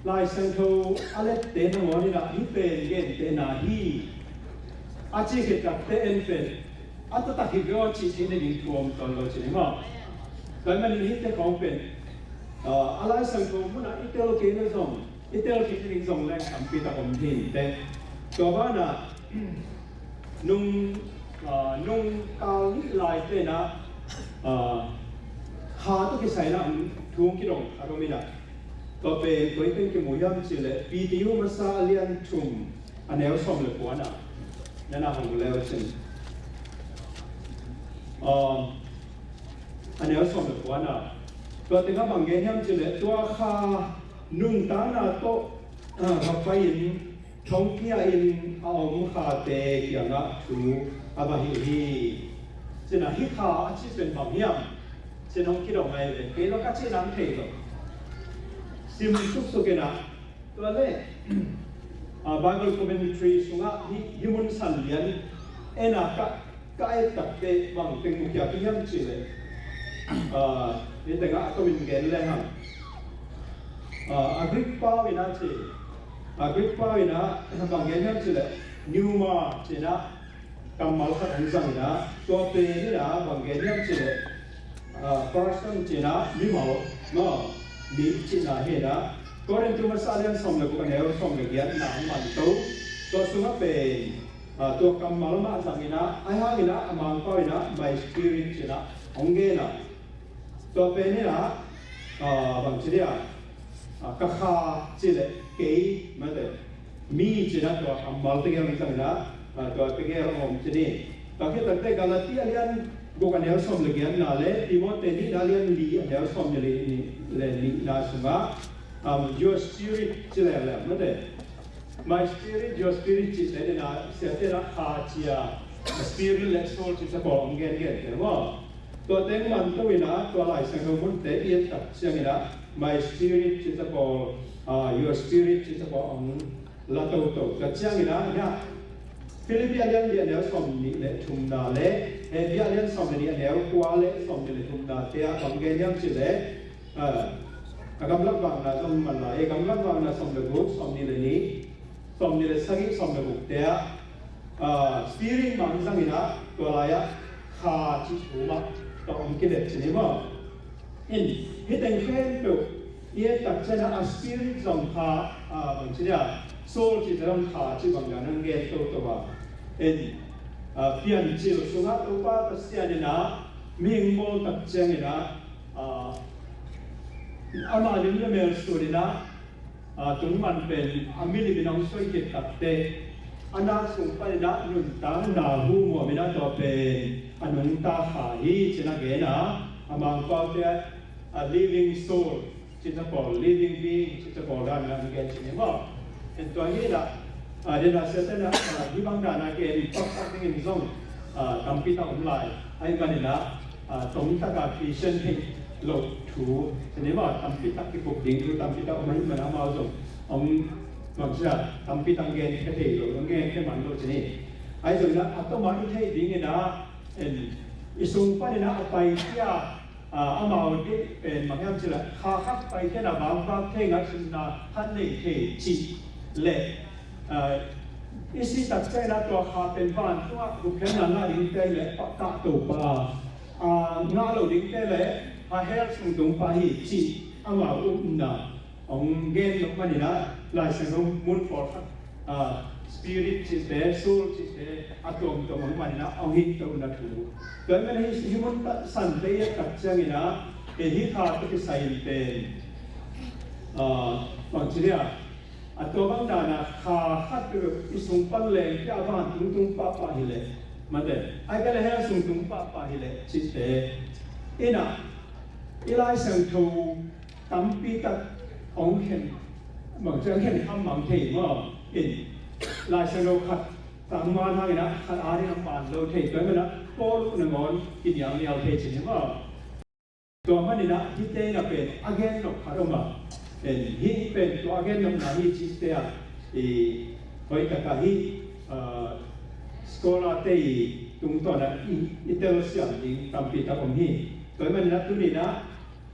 Lai Siangtho a lette nangawn ina hi pen gen dena hi a ci khit takte en pen a taktak hi beo ci thei na ding thu om ton lo ci ni maw. Tua hi manin hi te khawng pen, ah, a Lai Siangtho munah i tel kei na zong i tel kik ding zong leng tampi tak om hi in teh. Tua banah nung, ah, nung kal nih lai tenah, ah, kha tawh kisaina thu hong kidong a rom inah. Tua pen koi teng kimu hiam cih leh P T U masa a lian thum a neu sawm le kuana. Nana hong leu cin. Ah, a neu sawm le kuana. Tua tengah bang gen hiam cih leh tua kha nungtana tawh, ah, va pai-in thongkia-in a om khate kiangah thu a va hilh hi. Cinah hih kha a cih pen bang hiam? Cin hong kidong ngai ve. Kei lo ka cih nang thei lo. Sim suksuk inah tua le, ah, Bible commentary sungah hih, hih mun san lian ena ka, ka et takte bang teng mukhia ki hiam cih leh, ah, hih tengah a tomin gen le hang. Ah, a Greek pau inah ci, a Greek pau inah bang gen hiam cih leh pneuma cinah kammal khat hong zang inah, tua pen inah bang gen hiam cih leh, ah, person cinah mimal, maw, mi cinah hi inah. Korintu masa lian sawm le guk a neu sawm le giatna hong man to. Tua sungah pen, ah, tua kammal mah zang inah, ahi hang inah a Mangpau inah my spirit cinah hong gen a. Tua pen inah, ah, bang ci dia, ah, ka kha cih leh kei mate. Mi cinah tua kammal tegel zang inah, ah, tua tegel om ci ni. Tua khit takte Galatia lian guk a neu sawm le giatna le Timote nihna lian li a neu sawm le li, ni, le nihna sungah, um, your spirit ci leuleu mate. My spirit, your spirit cih te in ah, siate in ah kha ci a, spirit le soul cih te pawl hong gengen te maw. Tua teng man to in ah, tua Lai Siangtho munte i et tak ciangin ah, my spirit cih te pawl, ah, your spirit cih te pawl hong la toto. Tua ciangin ah, hiah Philippi a lian li a neu sawmnih le thumna le, Hebru a lian sawmnih le nih a neu kua le sawmnih le thumna te ah bang gen hiam cih leh, ah, a gamlak vakna zong man lai, eh, gamlak vakna sawm le guk, sawmnih le nih, sawmnih le sagih, sawm le guk te ah, ah, spirit mah zangin ah, tua lai-ah kha cih thu mah tawh hong kilep ci ni maw. In, hih teng khempeuh i et tak ciangin ah, a spirit zong kha, ah, bang ci dia, soul cih te zong kha cih bang dan hong gen toto a. In, ah, piancil sungah Topa Pasian in ah mihing bawl tak ciangin ah, ah, ama lim le mel suan in ah, ah, tungman pen a milim in hong soi khit takteh, a nak sung panin ah nuntakna hu muam in ah tua pen a nungta kha hi ci-in a gen a, a Mangpaute ah, a living soul cih te pawl, living being cih te pawl dan in ah gen ci ni maw. En tua hi in ah, ah, den a siate in ah, ah, hih bang dan a gen pakpak dingin zong, ah, tampi tak om lai. Ahih manin ah, ah, tong taka Christian theih loh thu ci ni maw, tampi tak kikup ding thu tampi tak om ahih man amau zong hong, bang ci a, tampi tak genkhia thei lo, hong genkhia man lo ci ni. Ahi zongin ah, a tom a i theih dingin ah, en, i sung panin ah a paikhia, ah, amau deih pen bang hiam cih leh, kha khat paikhiatna, vakvak thei, ngaihsutna khat nei thei cih leh, ah, i sih tak ciangin ah tua kha pen vantungah gupkhiatna ngah dingte leh, pakah Topa, ah, ngah lo dingte leh, ah, hell sung tung pah hi cih amau upna hong gen nop manin ah, Lai Siangtho mun pawlkhat, ah, spirit cihte, soul cihte a tuamtuam hong manin ah hong hih tohna thu. Tua ahih manin hih, hih mun sante i et tak ciangin ah, eh, hih kha tawh kisai in pen, ah, bang ci dia, a tua bang dan a kha khat peuhpeuh i sung pan leng kia vantung tung pahpah hi leh, mate, ahih kei leh hell sung tung pahpah hi leh cihte in ah, i Lai Siangtho tampi tak hong khen, bang ci a, khen khamham thei maw. In, Lai Siangtho khat tangman hangin ah khat ading a pan lo thei, tua ahih manin ah Paul' upna nangawn kinialnial thei ci ni maw. Tua manin ah hihte in ah pen a gen nop khat om a. En, hih pen tua a gen nopna hi cihte ah, i, hoih tak a hih, ah, scholar-te i tungtawn ah i, i telsiam ding tampi tak om hi. Tua ahih manin ah tuni in ah,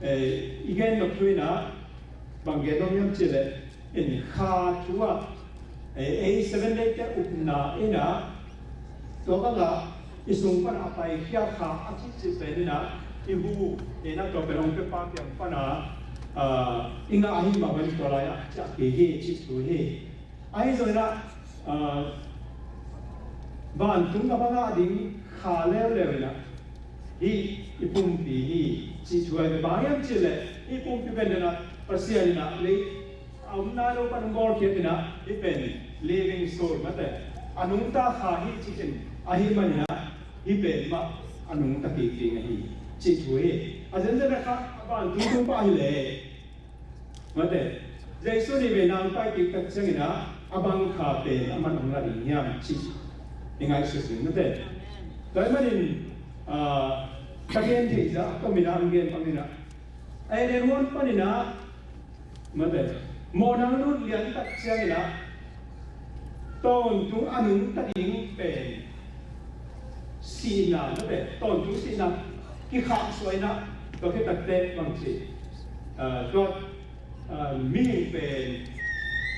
eh, i gen nop thu in ah, bang gen nuam hiam cih leh, en, kha thu ah, eh, ei Seventh Day-te upna in ah, tua bang ah i sung pan a paikhia kha a cihcih pen in ah, i hu in ah, tua pen hong pia pa kiang pan ah, ah, i ngah ahih mah bangin tua lai-ah ciah kik hi cih thu hi. Ahi zongin ah, ah, vantung a va ngah ding kha leuleu in ah, hih i pumpi hi cih thu ahi. Bang hiam cih leh hih pumpi pen in ah, Pasian in ah lei a om nai lo pan hong bawlkhiat in ah, hih pen living soul, mate, a nungta kha hi cih in, ahih manin ah hih pen mah a nungta kik ding ahi cih thu hi. A zenzen a kha a vantung tung pah hi leh, mate, Jesu nih vei nang pai kik tak ciangin ah, a bang kha pen amah in hong la ding hiam cih i ngaihsut ding, mate. Tua ahih manin, ah, ka gen theih zah a tom in ah hong gen pang in ah, Eden huan panin ah, mate, mawhna hong lut lian tak ciangin ah, tawntung a nungta ding pen sihna, mate, tawntung sihna kikhahsuah in ah, tua khit takteh bang ci, ah, tua, ah, mihing pen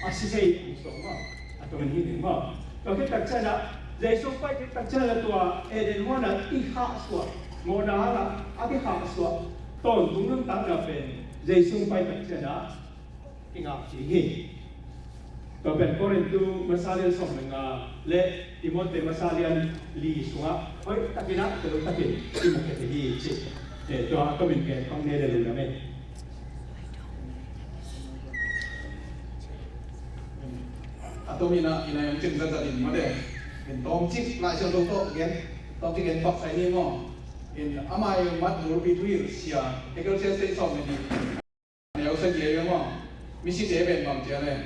a si thei hong suak maw, a tawh in hi ding maw. Tua khit tak ciangin ah, Jesu pai khit tak ciangin ah tua Eden huan ah i khahsuah, mawhna hang ah a kikhahsuah tawntung nuntakna pen Jesu pai tak ciangin ah i ngah ding hi. Tua pen Korintu masa lian sawm le nga le Timote masa lian li sungah hoih takin ah, tel takin i mu khia hi ci. Eh, tua a tomin pen pang ne le lungdam ei. A tomin ah i nai ang cing zat zat in, mate, in tawmcik Lai Siangtho tawh gen, tawmcik gen pak sai ni maw. In a mai mat Mulpi Thuhilh sia, Ecclesiastes sawm le nih, neu sagih a maw, misite pen bang ci a leh,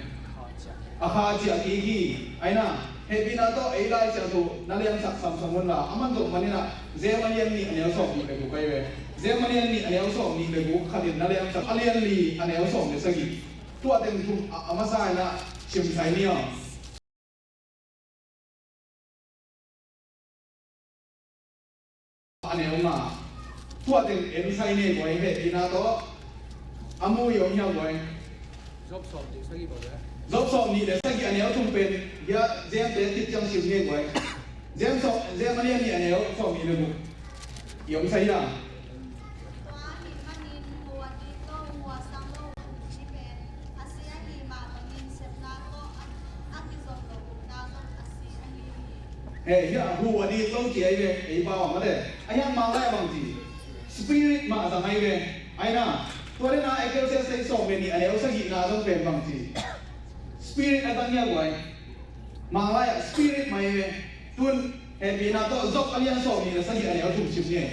A kha ciah kik hi. Aina, hehpihna tawh ei Lai Siangtho na liamsak samsam unla, a man zong maninah Jem a lian nih a neu sawm nih le guk ahi ve. Jem a lian nih a neu sawm nih le guk khatin na liamsak a lian li a neu sawm le sagih. Tua teng thum a, a masa inah simsai ni aw. A neu nga. Tua teng en sai ne guai, hehpihna tawh a mu i om hiam guai? Job sawm nih sagih bang le. Job sawm nih le sagih a neu thum pen, bia Jem te kit ciang sim ne guai. Jem sawm, Jem a lian nih a neu sawm nih le guk. I om sai hiam? Tua ahih manin hu a dit lo, hu a sang lo hun cih pen a si ahih mah bangin sepna tawh a, a kizom lo hunna zong a si ahi hi. He, hiah hu a dit lo ci ahi ve, ei pau ah mate. A hiah Manglai ah bang ci? Spirit mah zang ahi ve. Aina, tua dena Ecclesiastes sawm le nih a neu sagihna zong pen bang ci? Spirit a zang hiah guai. Manglai ah spirit mah ahi ve. Tun, hehpihna tawh Job a lian sawm nih le sagih a neu thum sim ni.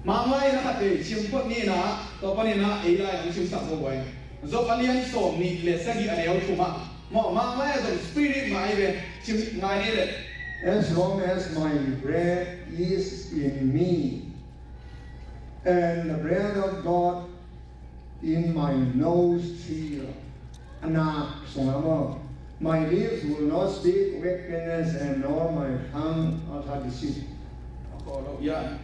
Manglai na khat vei sim phot ni na, tua paninah ei lai hong simsak zo guai. Job a lian sawm nih le sagih a neu thum ah. Maw, Manglai ah zong spirit mah ahi ve, sim ngai ni le. As long as my breath is in me, and the breath of God in my nostril. A nak sungah maw, my lips will not speak wickedness, and nor my tongue utter deceit. A kaw lo, ya.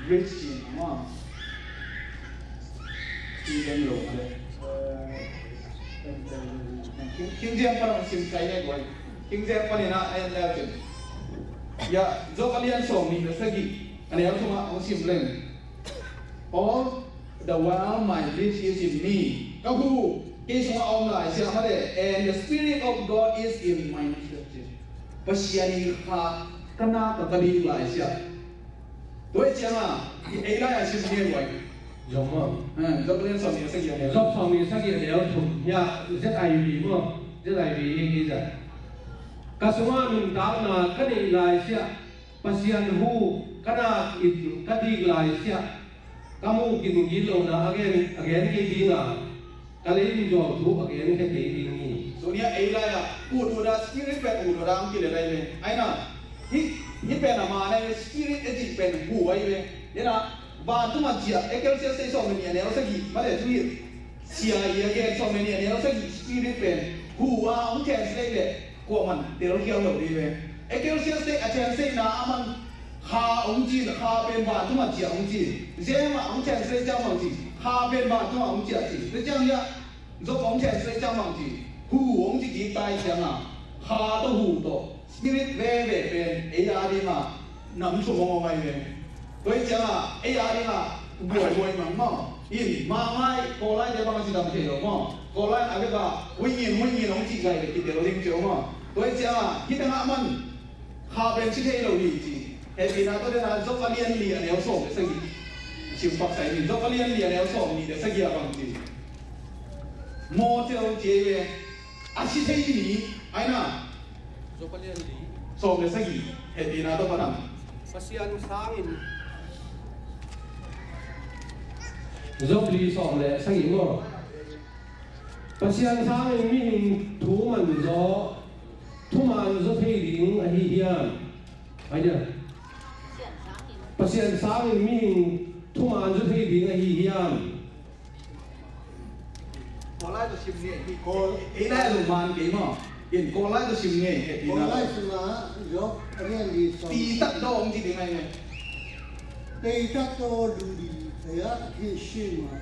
Rich in, maw. Pi deng lo, ale. King, King James pan hong sim kai ne guai. King James paninah en leu cin. Ya, Job a lian sawm nih le sagih a neu thum ah hong sim leng. All the while my lips is in me. Ka hu kei sungah a om lai siah mate, and the Spirit of God is in my nostrils. Pasian in kha ka nak ah ka dik lai siah. Tua hi ciangah ei lai a sim ni guai. Job maw? Eh, Job lian sawm nih sagih a neu. Job sawm nih sagih a neu thum. Ya, Z I V maw? Z I V hi hi zah. Ka sungah nuntakna ka neih lai siah, Pasian hu ka nak in ka dik lai siah, ka muh gingin lohna a gen, a gen kei ding a, ka leiin zuau thu a genkhia kei ding hi. Tuni a ei lai-ah ut ut a spirit pen ut ut a ang kile lai ve. Aina, hih, hih pen a man ahi ve, spirit a cih pen hu ahi ve. Ina, vantung a ciah, Ecclesiastes sawm le nih a neu sagih, mate thu hi. Sia i a gen sawm le nih a neu sagih spirit pen hu a hong translate leh kuaman telkhial lo ding ve. Ecclesiastes a translate na a man kha hong ci, kha pen vantung a ciah hong ci. James a hong translate ciang bang ci, kha pen vantung a hong ciah ci. Tua ciang hiah Job hong translate ciang bang ci, hu hong ci kik ta hi ciang a, kha tawh hu tawh spirit veve pen ei a ding a nam sung hong om ahi ve. Tua hi ciang a ei a ding a buaibuai mang maw. In, Manglai, Kawllai te bang a ci dam thei lo maw. Kawllai a bek a huih ngin huih ngin hong cih gai le kitel ding ci maw. Tua hi ciang a hih teng a man kha pen ci thei lo hi ci. Hehpihna tawh dena Job a lian li a neu sawm le sagih. Sim paksa in, Job a lian li a neu sawm nih le sagih a bang ci. Mortal ci ei ve. A si thei ni, aina. Job a lian li. Sawm le sagih, hehpihna tawh pan a. Pasian sangin. Job li sawm le sagih maw. Pasian sangin mihing thuman zaw, thuman zaw thei ding ahi hiam? Ahi dia. Pasian sangin mihing thuman zaw thei ding ahi hiam? Kawllai tawh sim ni, ei lai a zong man kei maw. In Kawllai tawh sim ni, hehpihna. Kawllai sungah Job a lian li sawm. သေတတ်သော ဟောင်းကြည့်တင်လိုက်မယ်။ သေတတ်သောလူသည် ဘုရားသခင်ရှေ့မှာ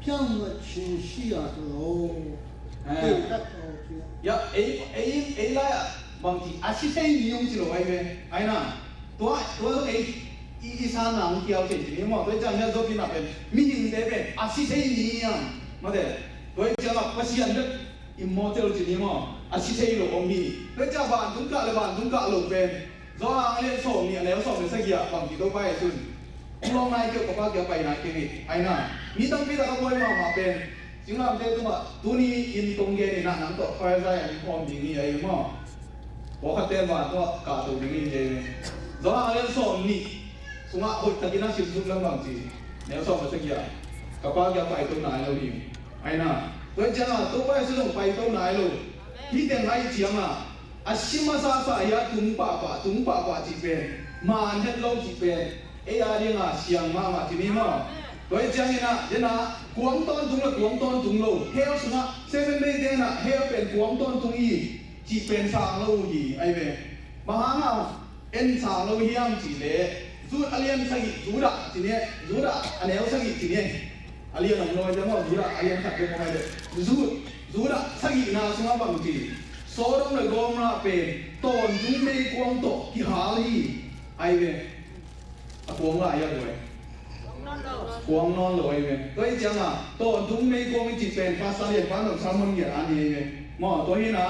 ဖြောင့်မတ်ခြင်းရှိရာသလော။ အဲ။ သေတတ်သောဘုရား။ Ya, ei, ei, ei lai-ah bang ci, a si thei ni hong ci lo ahi ve. Aina, tua, tua zong ei, i, i sa nang kiau thei ci ni maw. Tua hi ciang hiah Job in a pen, mihingte pen a si thei ni hiam? Mate, tua hi ciang a Pasian bek immortal ci ni maw. A si thei lo om hi. Tua hi ciang vantung kah le vantung kah lo pen Johan a lian sawm nih a neu sawm le sagih ah bang ci Topa Jesuh in, kong lawng nai kei uh, ka Pa kiang pai nai kei uh hi. Aina, mi tampi tak a buai mahmah pen singlamteh tungah tuni in kong gen in ah nang tawh Khrih zai-ah hong khawm ding hi ahi maw. Pawlkhatte in vantung ah kahto ding hi ci ahi ve. Johan a lian sawm nih sungah hoihtakin a simsuk leng bang ci, neu sawm le sagih ah, ka Pa kiang pai to nai lo hi. Aina, Tua hi ciangah Topa Jesu zong paito nai lo. Hih teng ahi ciangah a si masasa hi a, tung pahpah, tung pahpah cih pen, man het lo cih pen ei a dingah siang mahmah ci ni maw. Tua hi ciangin ah, den ah kuang tawntung le kuang tawntung lo, hell sungah Seven Day te in ah hell pen kuang tawntung hi cih pen sang lo uh hi, ahi ve. Bang hangah en sang lo hiam cih leh, Jude a lian sagih, Judah ci ni, Judah a neu sagih ci ni. A lian om lo hi ciang maw, Judah a lian khat bek om ahi ve. Jude, Judah sagihna sungah bang ci, Sodom le Gomorrah pen tawntung meikuang tawh kihal hi, ahi ve. A kuang lai a guai. Kuang nawn lo ahi ve. Tua hi ciangah tawntung meikuang i cih pen Pastor Lian Pan zong sermon ngiat a ni ahi ve. Maw, tua hi na,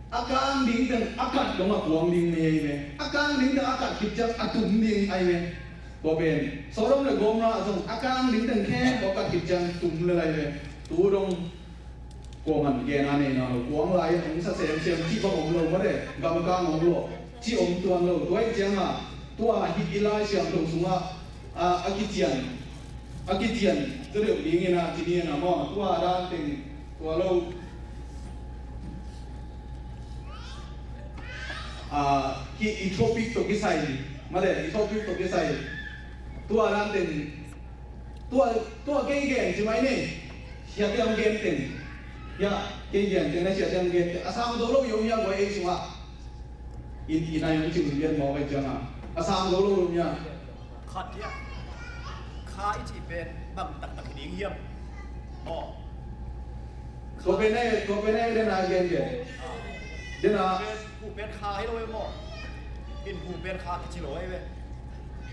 a kang ding teng a kat dong a kuang ding ni ahi ve. A kang ding teng a kat khit ciang a tum ding ahi ve. Tua pen Sodom le Gomorrah zong a kang ding teng khempeuh a kat khit ciang tum lel ahi ve. Tu dong kuaman gen a nei na lo, kuang lai hong sa semsem cih bang om lo, mate, gamkang om lo, cih om tuan lo. Tua hi ciangah tua hih i Lai Siangtho sungah a, a kician, a kician tua deuh dingin a ci ni a na maw, tua dan teng tua lo. A, ki, i topic tawh kisai, mate, i topic tawh kisai. Tua dan teng, tua, tua kei gen ci mai ni. Siate hong gen teng. Ya, kei gen teng na siate hong gen teng. A sang zo lo i om ya guai ei sungah. In, in a i hong ci hun gen mawk ai ciangah a sang zo lo i om ya. Khat hiam? Kha i cih pen bang taktak hi ding hiam? Aw. Tua pen ei, tua pen ei den a gen gen. Den a. Hu pen kha hi lo ei maw? In hu pen kha kici lo ei ve.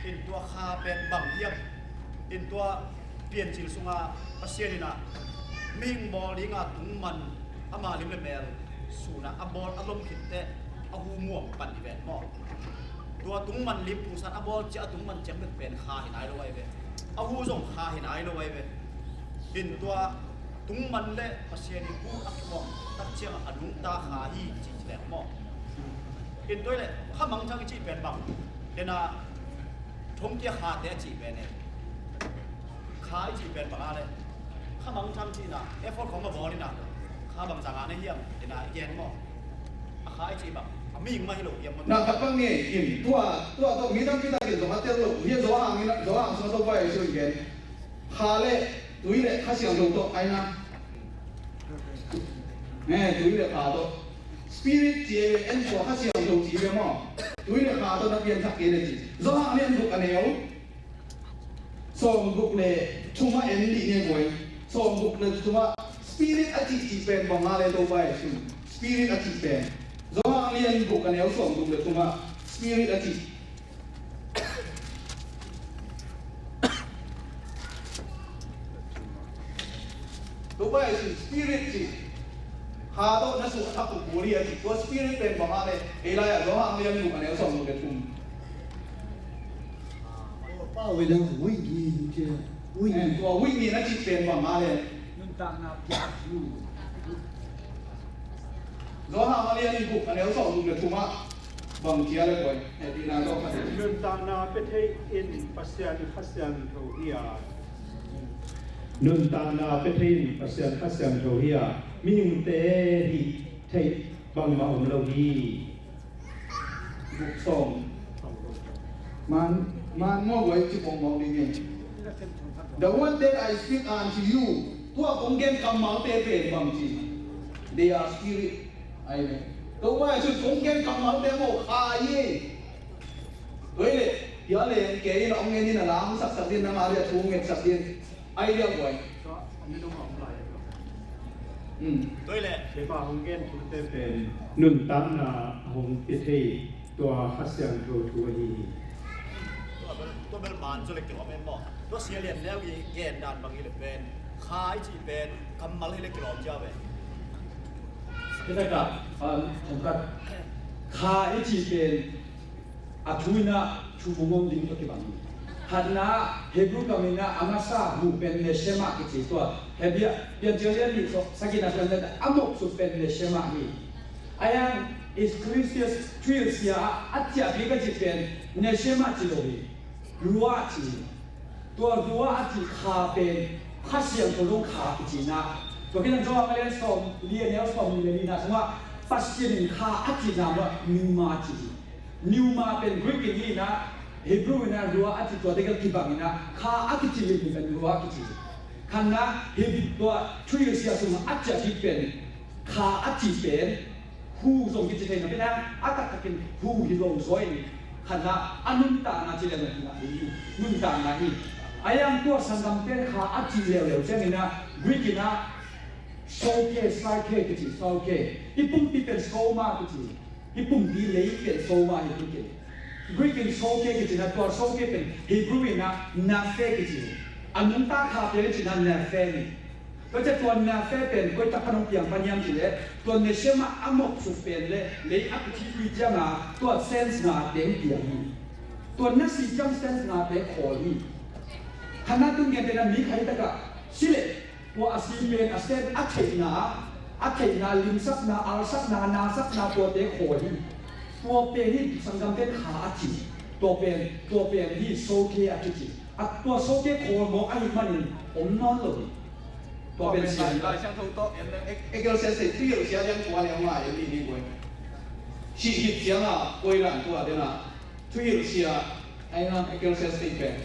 In tua kha pen bang hiam? In tua Piancil sungah Pasian in ah mihing bawl dingah tungman ama lim le mel sun ah a bawl a lom khit teh a hu muang pan hi ven maw? Tua tungman lim pungsan a bawl ciah a tungman ciang bek pen kha hi nai lo ahi ve. A hu zong kha hi nai lo ahi ve. In tua tungman le Pasian i hu a kimuang tak ciangah a nungta kha hi ci ci leng maw? In tua hi leh kha mangthang i cih pen bang? Ena thongkia khate a cih pen e. Kha i cih pen bang a le kha mangthang cihna effort khong a bawl ina kha bang zanga na hiam ina i gen maw? A kha i cih bang a mihing mah hi lo hiam maw? Na khat bang ni in tua, tua, tua mi tampi takin zong a tel lo hi. Zo hang ina, zo hang sung a to pai sung gen. Kha le tui le Kha Siangtho tawh aina. Ne, tui le kha tawh. Spirit ci e en tua Kha Siangtho ci e maw? Tui le kha tawh na pianthak kei le ci. Zo hang lian guk a neu sawmguk le thum a en dih ne guai. Sawmguk le thum a Spirit a cih cih pen bang a le to pai sun. Spirit a cih pen. Zo hang lian guk a neu sawmguk le thum a Spirit a cih. Tua bai cih Spirit cih. Kha tawh na suk a thak tuk buri a cih. Tua Spirit pen bang a le ei lai a Zo hang lian guk a neu sawmguk le thum. Pau ina wui ni cia. Wui ni. Tua wui ni na cih pen bang a le. Nuntakna piak. Zo hang a lian guk a neu sawmguk le thum ah bang ci a le koi. Hehpihna tawh khat. Nuntakna pia thei in Pasian Kha Siangtho hi a. Nuntakna pia thei in Pasian Kha Siangtho hi a. Mihingte hih theih bangmah om lo hi. Guk sawm. Man, man maw guai ci pongpong ding in. The word that I speak unto you. Tua kong gen kammalte pen bang ci. They are spirit. Amen. Tua bai cun kong gen kammalte maw kha hi. Tua hi leh, pia leng kei in a ong en in a la hong saksak din, nang a le a thu hong etsak din. Ai liang buai. Tua hi leh. Keima hong gen thute pen nuntakna a hong pia thei tua Kha Siangtho thu ahi hi. Tua bel, tua bel man cu le kilawm em maw? Tua Sia Lian Neu i gen dan bang hi le pen, kha i cih pen kammal hi le kilawm cia ve. Hi takah, um, thongkhat. Kha i cih pen a thu in ah thu bungawm ding tawh kibang hi. Khatna ah Hebrew kam in ah a masa hmuh pen neshama kici tua. Hebia, Piancil lian nih sawm sagihna pen a mawk suk pen neshama hi. A yang Ecclesiastes three sia ah a ciahpi ka cih pen neshama ci lo hi. Ruah ci hi. Tua ruah a cih kha pen Kha Siangtho zong kha kici in ah Tua kidang Johan a lian sawm li, a neu sawm nih le lina sungah Pasian in kha a cihna mah pneuma ci hi. Pneuma pen Greek in hi inah, Hebrew inah ruah a ci, tua tegel kibang inah kha a kici hi pen ruah a kici hi. Khanna hi tua thuhilhsia sungah a ciah hi pen kha a ci pen hu zong kici thei napi-in ah, a taktakin hu hi lo zaw in, khanna a nuntakna ci leuleu hi, nuntakna hi. A yang tua sanggamte kha a ci leuleu ciangin ah, Greek in ah, psyche, psyche kici, psyche. I pumpi pen soma kici. I pumpi lei pen soma hi Greek in. Greek in psyche kici na, tua psyche pen Hebrew in ah, nephesh kici. A nuntak kha pen ci na nephesh hi. Tua ciang tua nephesh pen koi tak pan hong piang pan hiam cih leh, tua neshama a mawksuk pen le lei a kithi tui ciangin tua sense ngate hong piang hi. Tua na si ciang sense ngate khawl hi. Khanna tun gentehna mi khat hi takah si leh tua a si pen a sense a theihna, a theihna, limsakna, alsakna, nasakna tuate khawl hi. Tua pen hi sanggamte kha a ci. Tua pen, tua pen hi psyche a kici. A tua psyche khawl mawk ahih manin om nawn lo hi. Tua pen siang Lai Siangtho tawh, em, ek-, Ecclesiastes, Thuhilhsia lian kua lian nga, em, ni, ni, guai. Sih khit ciangin, koi dan tua dena. Thuhilhsia, ai nga, Ecclesiastes pen.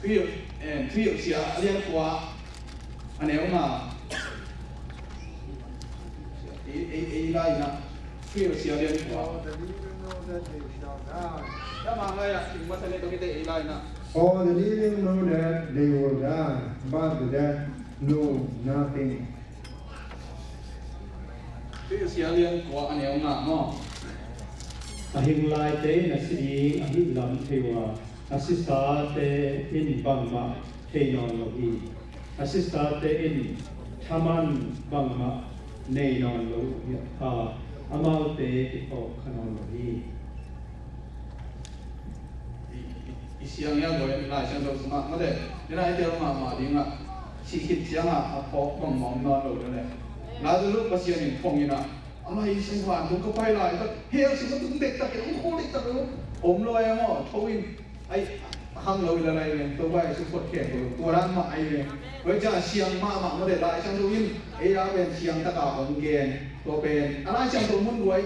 Thuhilh, em, Thuhilhsia lian kua, a neu nga. Ei, ei, ei lai na. Thuhilhsia lian kua. For the living know that they will die, but the dead know nothing. Thuhilhsia lian kua a neu nga maw. A hing laite in a si ding ahih lam thei uh a, a sisate in bangmah thei nawn lo hi. A sisate in thaman bangmah nei nawn lo uh hi a, amaute kiphawk kha nawn lo hi. I, i, i siang ia guai Lai Siangtho sungah, mate, nina i tel mahmah dingah, sih khit ciangah a phawk bangmah om nawn lo ding leh. Lazarus Pasian in phong inah, amah i sing van tung ka pai lai tak, hell sung ka tung dektak in, om kho dektak lo, om lo ai maw, tho in, ai, hang lo i la lai leng, Topa Jesu phot khek lo, tua dan mah ai leng. Tua ciang siang mahmah mate, Lai Siangtho in, ei a pen siang taka hong gen, tua pen, a Lai Siangtho mun guai,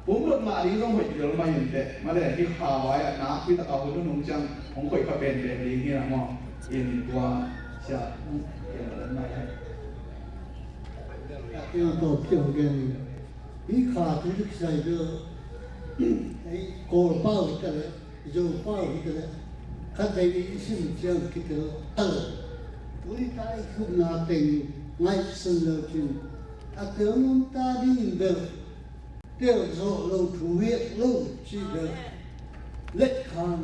pumlot mah ding zong hoih zel mah hi inteh, mate, hi kha vai ah nak, hi taka hun nunung ciang, hong hoih kha penpen ding hi na maw, in tua, sia, in tua mai hai. Tua tua piang gen. Hi kha tu dik sai bel, ei, Kawl pau hi ta leh, Zo pau hi ta leh, khat vei i sim ciang kitel. Al, tuni ta i khupna teng ngaihsun lo cin, a tel ngam ta ding bel, tel zawh lo thu hiat lo ci bel. Letkhan,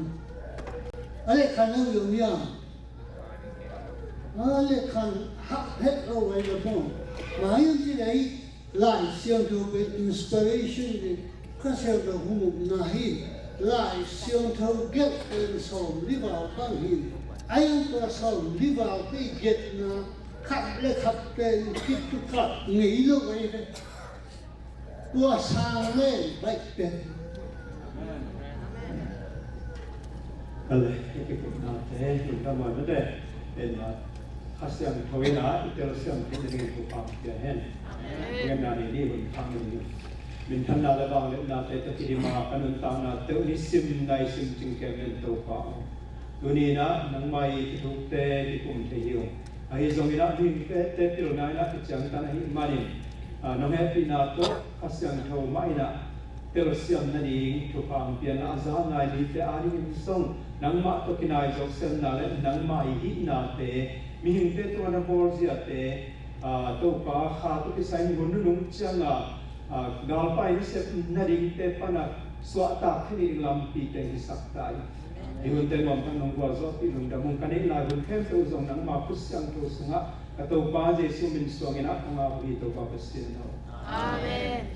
a letkhan lo lo niam. A letkhan hak het lo ai lo pong. Mai ci leh, Lai Siangtho pen inspiration hi, Kha Siangtho hong upna hi. Lai Siangtho gelh pen sawm li val bang hi. A iang tua sawm li val te gelhna khat le khat pen kituklap ngei lo ahi ve. Tua sang le baih pen. Kale, i kipupnate, i kammaite, en, ah, Kha Siangtho in ah, i telsiam theihna dingin thupha pia hen. Amen. Ngenna ni ni hun thang ni ni. Minthanna le vangliatnate tawh kidim a, ka nuntaknate uh nisim naisim cingkem in Topa aw. Tuni in ah, nangmah i thuthukte kikum thei hi ung. Ahi zongin ah, mihingte pilna in ah kiciangtan ahih manin, ah, nong hehpihna tawh Kha Siangtho mah in ah telsiam nading thupha hong pia in ah, a za ngai mite adingin zong nangmah tawh kinai zawk semna le nangmah i hihnate, mihingte tungah na bawlziate, ah, Topa, kha tawh kisai hun nunung ciangah, ah, galpai nasep nadingte pan ah suahtak khin i lampite hisak ta in. Hih hunte nuam thang nong gualzawhpih lungdam ung. Ka neih lai hun khempeuh zong nangma khut siangtho sungah ka Topa Jesu min suangin ah ka ngah uh hi, Topa Pasian aw. Amen.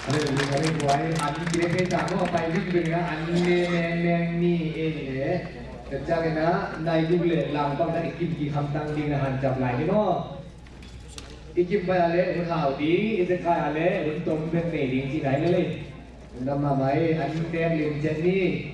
Hallelujah. Hallelujah. An kidek thei ta maw, pai vingving na, an ne meng meng ni e ni le. Tua ciangin ah nai guk le lang bang na i kim kik hamtang ding na hanciam lai ni maw. I kim pai a le hun hau ding, i zekai a le hun tom bek nei ding ci nai le le. Lungdam mahmah hi, an tek lim ciat ni.